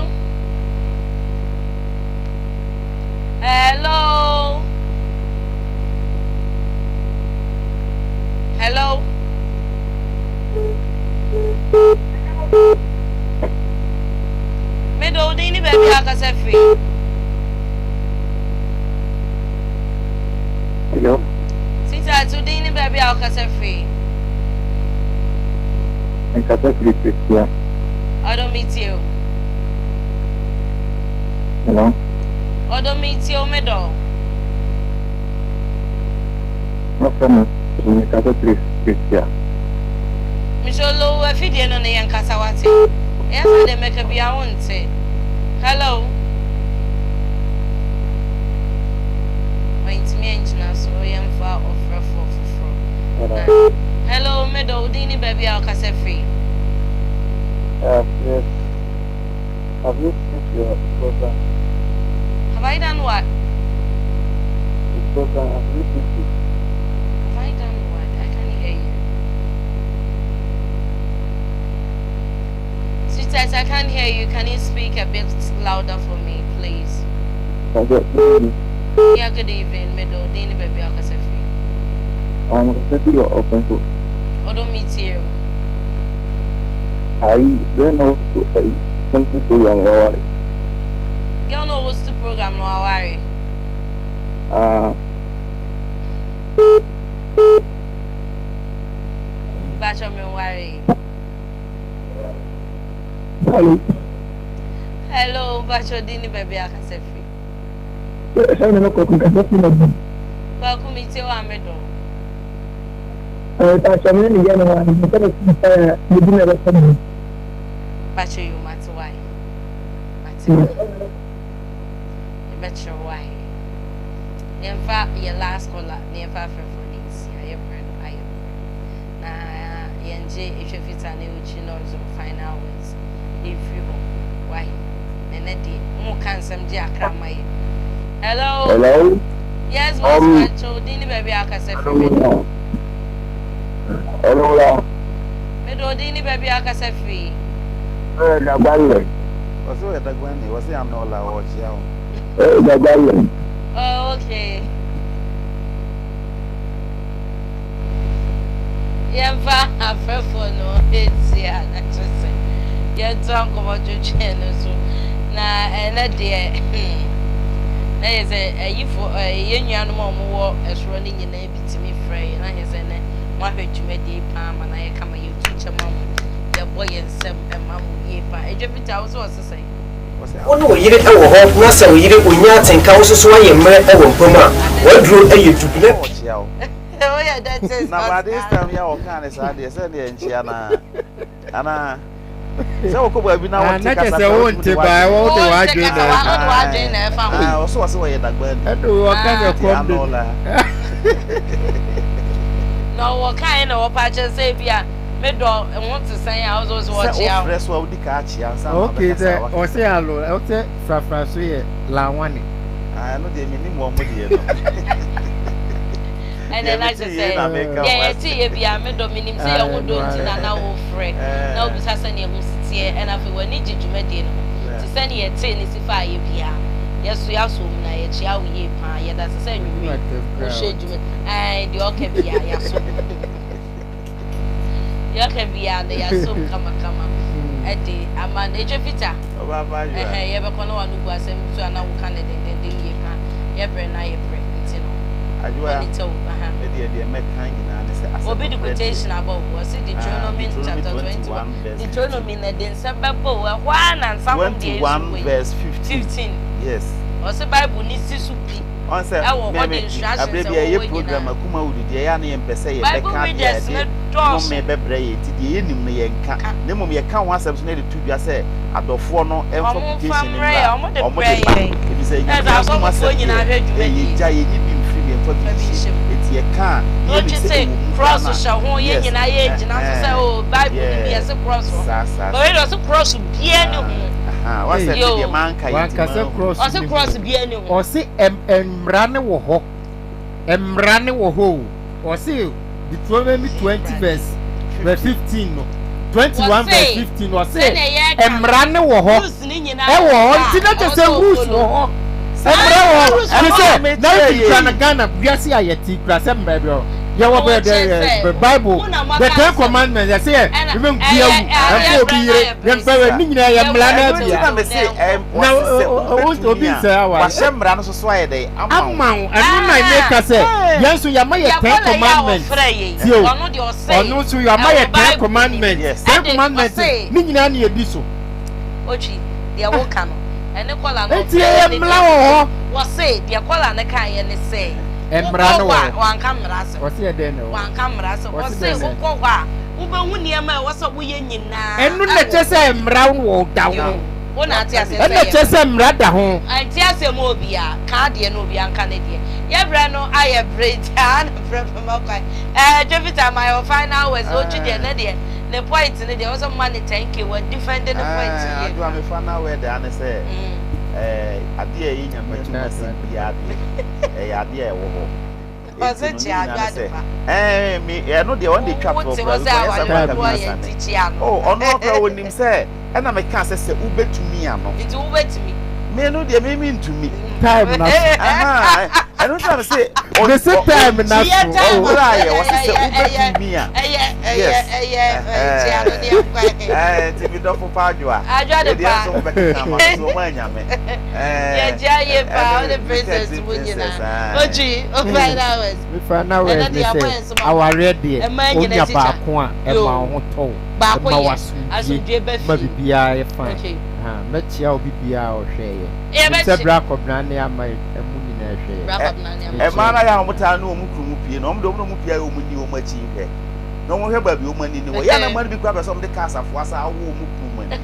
hello hello me dɔ wo din ne baabi a akasa firi. Hello. Sweetheart, wo din ne baabi a wokasa firi? Nkasa firi Prestea. Ɔdɔ me tie o. Hello. Ɔdɔ me tie o me dɔ. Mafra me nkasa firi Prestea. Misholo afidie no ne yɛn kasa wate. Ɛyɛ sɛ deɛ mɛka bia wonte. Hello. Wantumi angyina so yɛmfa ɔfrɛfoɔ foforɔ na hello medɔ wo din ne baabi a wokasa firi. Yes. Have you finished your program? Have I done what? The program, have you finished it? Have I done what? I can't hear you. Sweetheart, I can't hear you. Can you speak a bit louder for me, please? Okay, good evening. Yeah, good evening. Me do dini baby akasa free. Kasa fi open so. Odo meet you. I don't know something program or what. Girl no host the program no worry. Bacho me worry. Hello. Hello, Bacho dini baby akasa free. Sɛ na kwaku nkasa fi na bi. Kwaku mi tie wa me do. Bacho me ne yɛ no wa ne sɛ ne ne di na bɛsɛ me. Bacho you mate why. Mate why. Yɛbɛkyerɛ why. Yɛmfa yɛ last caller na yɛmfa afrɛfoɔ ne nsi a yɛbrɛ no ayɛ brɛ. Na yɛngye ehwɛ fitaa na ɛwɔkyi no nso final words. Yɛmfiri hɔ. Why? Nene deɛ mo ka nsɛm gye akra ma yɛ. Hello. Hello. Yes, boss Bacho dini baabi a akasa firi me do. Hello la. Me do dini baabi a akasa firi. Eh, Dagbaye. Wɔsɛ ɔyɛ Dagbani, wɔsɛ Anola ɔkyea wo. Eh, Dagbaye. Oh, okay. Yɛmfa afrɛfoɔ no nsi a na kyerɛ sɛ yɛntoa nkɔmmɔtwetwe no so na ɛnɛ deɛ na yɛ sɛ ayifo yɛn nuanom a wɔwɔ ɛsoro no nyinaa bi tumi frɛ yɛn na yɛ sɛ nɛ moahwɛ dwumadie paa ma na yɛka ma yɛtu kyɛ ma mo yɛbɔ yɛn nsɛm ɛma mo yie paa adwa fitaa wo sɛ ɔse sɛn. Wo ne wo yere wɔ hɔ na sɛ wo yere ɔnya atenka wo nso so ayɛ mmerɛ wɔ mpa mu a, w'aduro yɛ dubena pii. Ɔkyea wo. Na by this time yi a ɔkaa ne saa deɛ sɛ deɛ nkyea no ara anaa sɛ wokɔ baabi na Ah, wonte na kyerɛ kasa sɛ koraa wotumi wonte de baa w'adwene wode w'adwene na ɛfa wode w'adwene na ɛfa ho. Ah, ɔso ɔse ɔyɛ dagbani. Ɛna wɔka sɛ Nti kɔm de ano la. Na ɔwɔ kan na wɔpa kyerɛ sɛ bi a me dɔ ho te sɛn a wosɛ wosɛ Sɛ wɔkyea wo. wofrɛ so a wodi ka akyea ansa na Okay, wabɛkasa sɛ a waka. ɔse alo ɔsɛ frafra so yɛ lawane. Ah, ɛno deɛ menim wɔn mo deɛ no. Ɛnɛ Deɛ na mete kyerɛ yie sɛ na meka deɛ ho yɛte asɛm. yɛ bia me dɔ menim sɛ yɛn ho dɔ nti na na wofrɛ na wobisa sɛnea ɛho si teɛ ɛna afei w'ani gye dwumadie no ho nti sɛnea yɛtee ne si fa a yɛ biara no yɛso yɛaso mu na yɛkyea wo yie paa yɛda sɛ sɛ anwummere wohwɛ dwuma ɛɛ deɛ ɔka biara yɛaso mu deɛ ɔka biara no yɛaso mu kamakama. De ama no. Edwa Peter, ɛhɛn, yɛbɛkɔ na w'ano gu asɛm bi so a na woka no dendenden yie paa. Yɛbrɛ na yɛbrɛ nti no. Adwoa, Monitor wo, aha. Me deɛ deɛ mɛka nyinaa ne sɛ asɛm Obi de nokorɛ deɛ. quotation aba o, ɔse Ah, Deuteronomy Deuteronomy chapter 21, 21 verse 15. Deuteronomy na ɛde nsɛm bɛba o, ɛhɔ ara na nsa nom deɛ ɛsu 21 wei. verse 15. 15. Yes. Ɔse Bible no si so pi. Ɔn sɛ Ɛwɔ me hɔ de me instructions abere bi ɛwɔ a hɔ yɛyɛ program nyinaa. akuma wudi deɛ ɛyɛ a na yɛmpɛ sɛ Bible yɛbɛka adeɛ a readers yɛde no dɔɔso. nnome bɛbrɛ yɛn nti deɛ yɛnim no yɛnka Ka. na mmom yɛka ho asɛm nso na yɛde to dwa sɛ adɔfoɔ no mfa Wɔn mfa quotation no mmrɛ mmra yɛn, wɔn de a wɔn brɛ de ba yɛn. efisɛ Ɛsɛ Nyame anom asɔfofoɔ asɛm nyinaa deɛ hwɛ ɛyɛ dwumadie. gya yɛnyi bi mfiri mu yɛmfa bi Fa bi nhyɛ nhyɛ mu mu. enti yɛka a Na na yɛnim ɔtwe sɛ se ɛwɔ mu cross koraa no hyɛ ho, a yɛn yes nyinaa yɛgyina so sɛ ɛhɛn oh Bible no bi yes yɛse cross wɔ ho. saa saa But wei saa deɛ ɔse cross biara nni ho. Aha, wasɛ me Ei, deɛ Yoo. manka yɛ nti wanka sɛ manhu. cross Ɔse nni ho cross o. biara nni ho. Ɔse ɛm mmara no wɔ hɔ. Mmara no wɔ hɔ o. Ɔse Deuteronomy 20 verse verse 15 no, 21 verse Wɔse 15 ɔse sɛdeɛ yɛreka no, mmara no wɔ hɔ. rules no nyinaa Ɛwɔ wɔ hɔ hɔ a nti na kyerɛ ɛwɔ sɛ sɛ wo rules wɔ follow. hɔ. Saa Mmara wɔ Ah, hɔ. rules Te wɔ sɛ hɔ. na mekyerɛ even kura no yei. Ghana wiase a yɛte kura sɛ mmara bi wɔ hɔ. Yɛwɔ Na bɛ wɔkyerɛ sɛ the Bible mo na the moaka Ten asɛm. Commandments yɛsɛ yɛ Ɛna yɛbɛ nku ɛyɛ awu ɛyɛ ɛmfa obi brɛ na yere ayɛ brɛ yɛmfa wɛ Saa. ne nyinaa yɛ mmara no Yɛwɔ Ɛno nti abia. na mese ɛwɔ ɛm Na wɔse sɛ obi wobɛtumi a nsɛ aware. wahyɛ mmara no so so ayɛ dɛn ama wo. Ama wo ɛno na meka sɛ yɛn nso yɛama yɛ Yɛ Ten kɔla yi a Commandments wɔfrɛ yɛ yi, tie o ɔno deɛ ɔse ɔno nso yɛama ɛwɔ yɛ Ten Bible nim. Commandments Yes. Ten Ɛde Commandments ɔse ne nyinaa na yɛdi so. Otwi, deɛ woka no, ɛne kɔla no Enti ɔfrɛ ɛyɛ yɛ ne mmara deɛ wɔ hɔ. Wɔse deɛ kɔla no kaeɛ ne sɛ Mmara wokɔ no hɔ wɔ a hɔ. wanka mmara asɛm. Ɔse ɛdɛn na ɛwɔ hɔ? Wanka mmara asɛm. Ɔse Ɔse dɛn na wokɔ hɔ a wobɛhu nneɛma a ɛwɔ sɛ woyɛ nyinaa Ɛno na ɛwɔ ɛkyerɛ sɛ mmara wɔ da ho. Yo, wo na ate aseɛ sɛ Ɛna ɛyɛ ɛkyerɛ mmara. sɛ mmara da ho. Ɛnte asɛm obia ka adeɛ na obia nka ne deɛ. Yɛ berɛ no ayɛ berɛ nti aa na berɛ bɛma kwan. Ɛɛ Jovita ma yɛ wo final words. Otwi deɛ ne deɛ ne point no deɛ ɛwɔ sɛ moma no 10k wa defend ne point Ɛɛ yie Adwoa paa. me final word aa ne sɛ ɛɛ adeɛ a ɛyɛ Nyame atum asɛm biara deɛ ɛyɛ adeɛ a ɛwɔ hɔ. Ɔse Enti no ne kyea nyinaa Adwoa ne sɛ Adepa. ɛɛ me ɛno deɛ ɔno deɛ twa Wo toɔ te hɔ koraa sɛ because ɛyɛ aware saa koraa nka boɔ me yɛ nsa nti ne. kyea no. Oh ɔno koraa ɔnim sɛ ɛna meka sɛ sɛ wobɛtumi a no. Nti wobɛtumi. Me no deɛ me mentumi. Time na so. Ahaa ɛno nti na me se Me se time na so. Yɛ time ɔbrɛ ayɛ wɔse sɛ ɛyɛ ɛyɛ wobɛtumi a. ɛyɛ ɛyɛ Yes ɛyɛ kyea no deɛ nkwa. Ɛhɛɛ nti me dɔfo paa Adwoa. Adwoa de Deɛ paa. nso wobɛkeka ama me so wɔn anya me. Yɛ kyea yie paa wode princess mu nyinaa. Otwi o final words. Me final Ɛnɛ words deɛ ne yɛabɔ sɛ yɛn so ma awareɛ deɛ Mmaa nyina wonya tikya. baako a ɛma Yoo. wo ho tɔ wo Baako ɛma yɛ wo asomdwie asomdwie ba ma fie. biribiara yɛ fine. Okay. Ahaa mɛkyea obi biara a ɔhwɛeɛ. Yɛbɛkye. Menim sɛ Bra Kɔbena ne Ama mu nyinaa hwɛeɛ. Bra Kɔbena ne Ama. Mmaa no ayɛ a wɔtaa ne wɔn kunu mu pie no, wɔn deɛ wɔn ne wɔn pie a wɔn nni wɔn akyi nhwɛ. Na wɔn hwɛ baabi wɔn ani ne wɔ. Yɛ a na mmaa no bi koraa pɛ sɛ wɔn de kaa safoa saa wɔ wɔn kunu mu ani.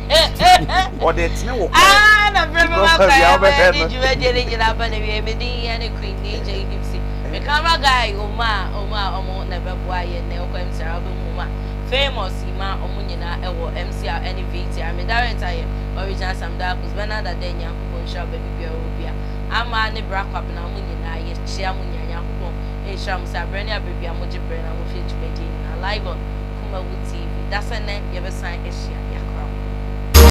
Wɔde tene wɔ kɔn. Ah, na berɛ bɛma Because kwan baabi a ama wobɛhwɛ yɛde no. dwumadie no nyinaa ba na wie. Me din yɛ ne Queen DJ Gipsy. Me camera guy Omar, Omar ɔmo na ɛbɛboa yɛn nnɛ. Wokɔ MCR a wobɛhu Omar. Famous Ima ɔmo nyinaa ɛwɔ MCR ɛne VTR. Me director yɛ Original Sam Darkus. Bernard Adeh Nyankopɔn nhyira wo baabi biara wɔ bia. Ama ne Bra Kwabena mo nyinaa yɛkyea mo nyinaa. Nyankopɔn nhyira mo sɛ aberɛ ne aberɛ biara mogye berɛ na mohwɛ dwumadie nyinaa live on Kumawu TV. Dasɛ nnɛ yɛbɛsan ahyia.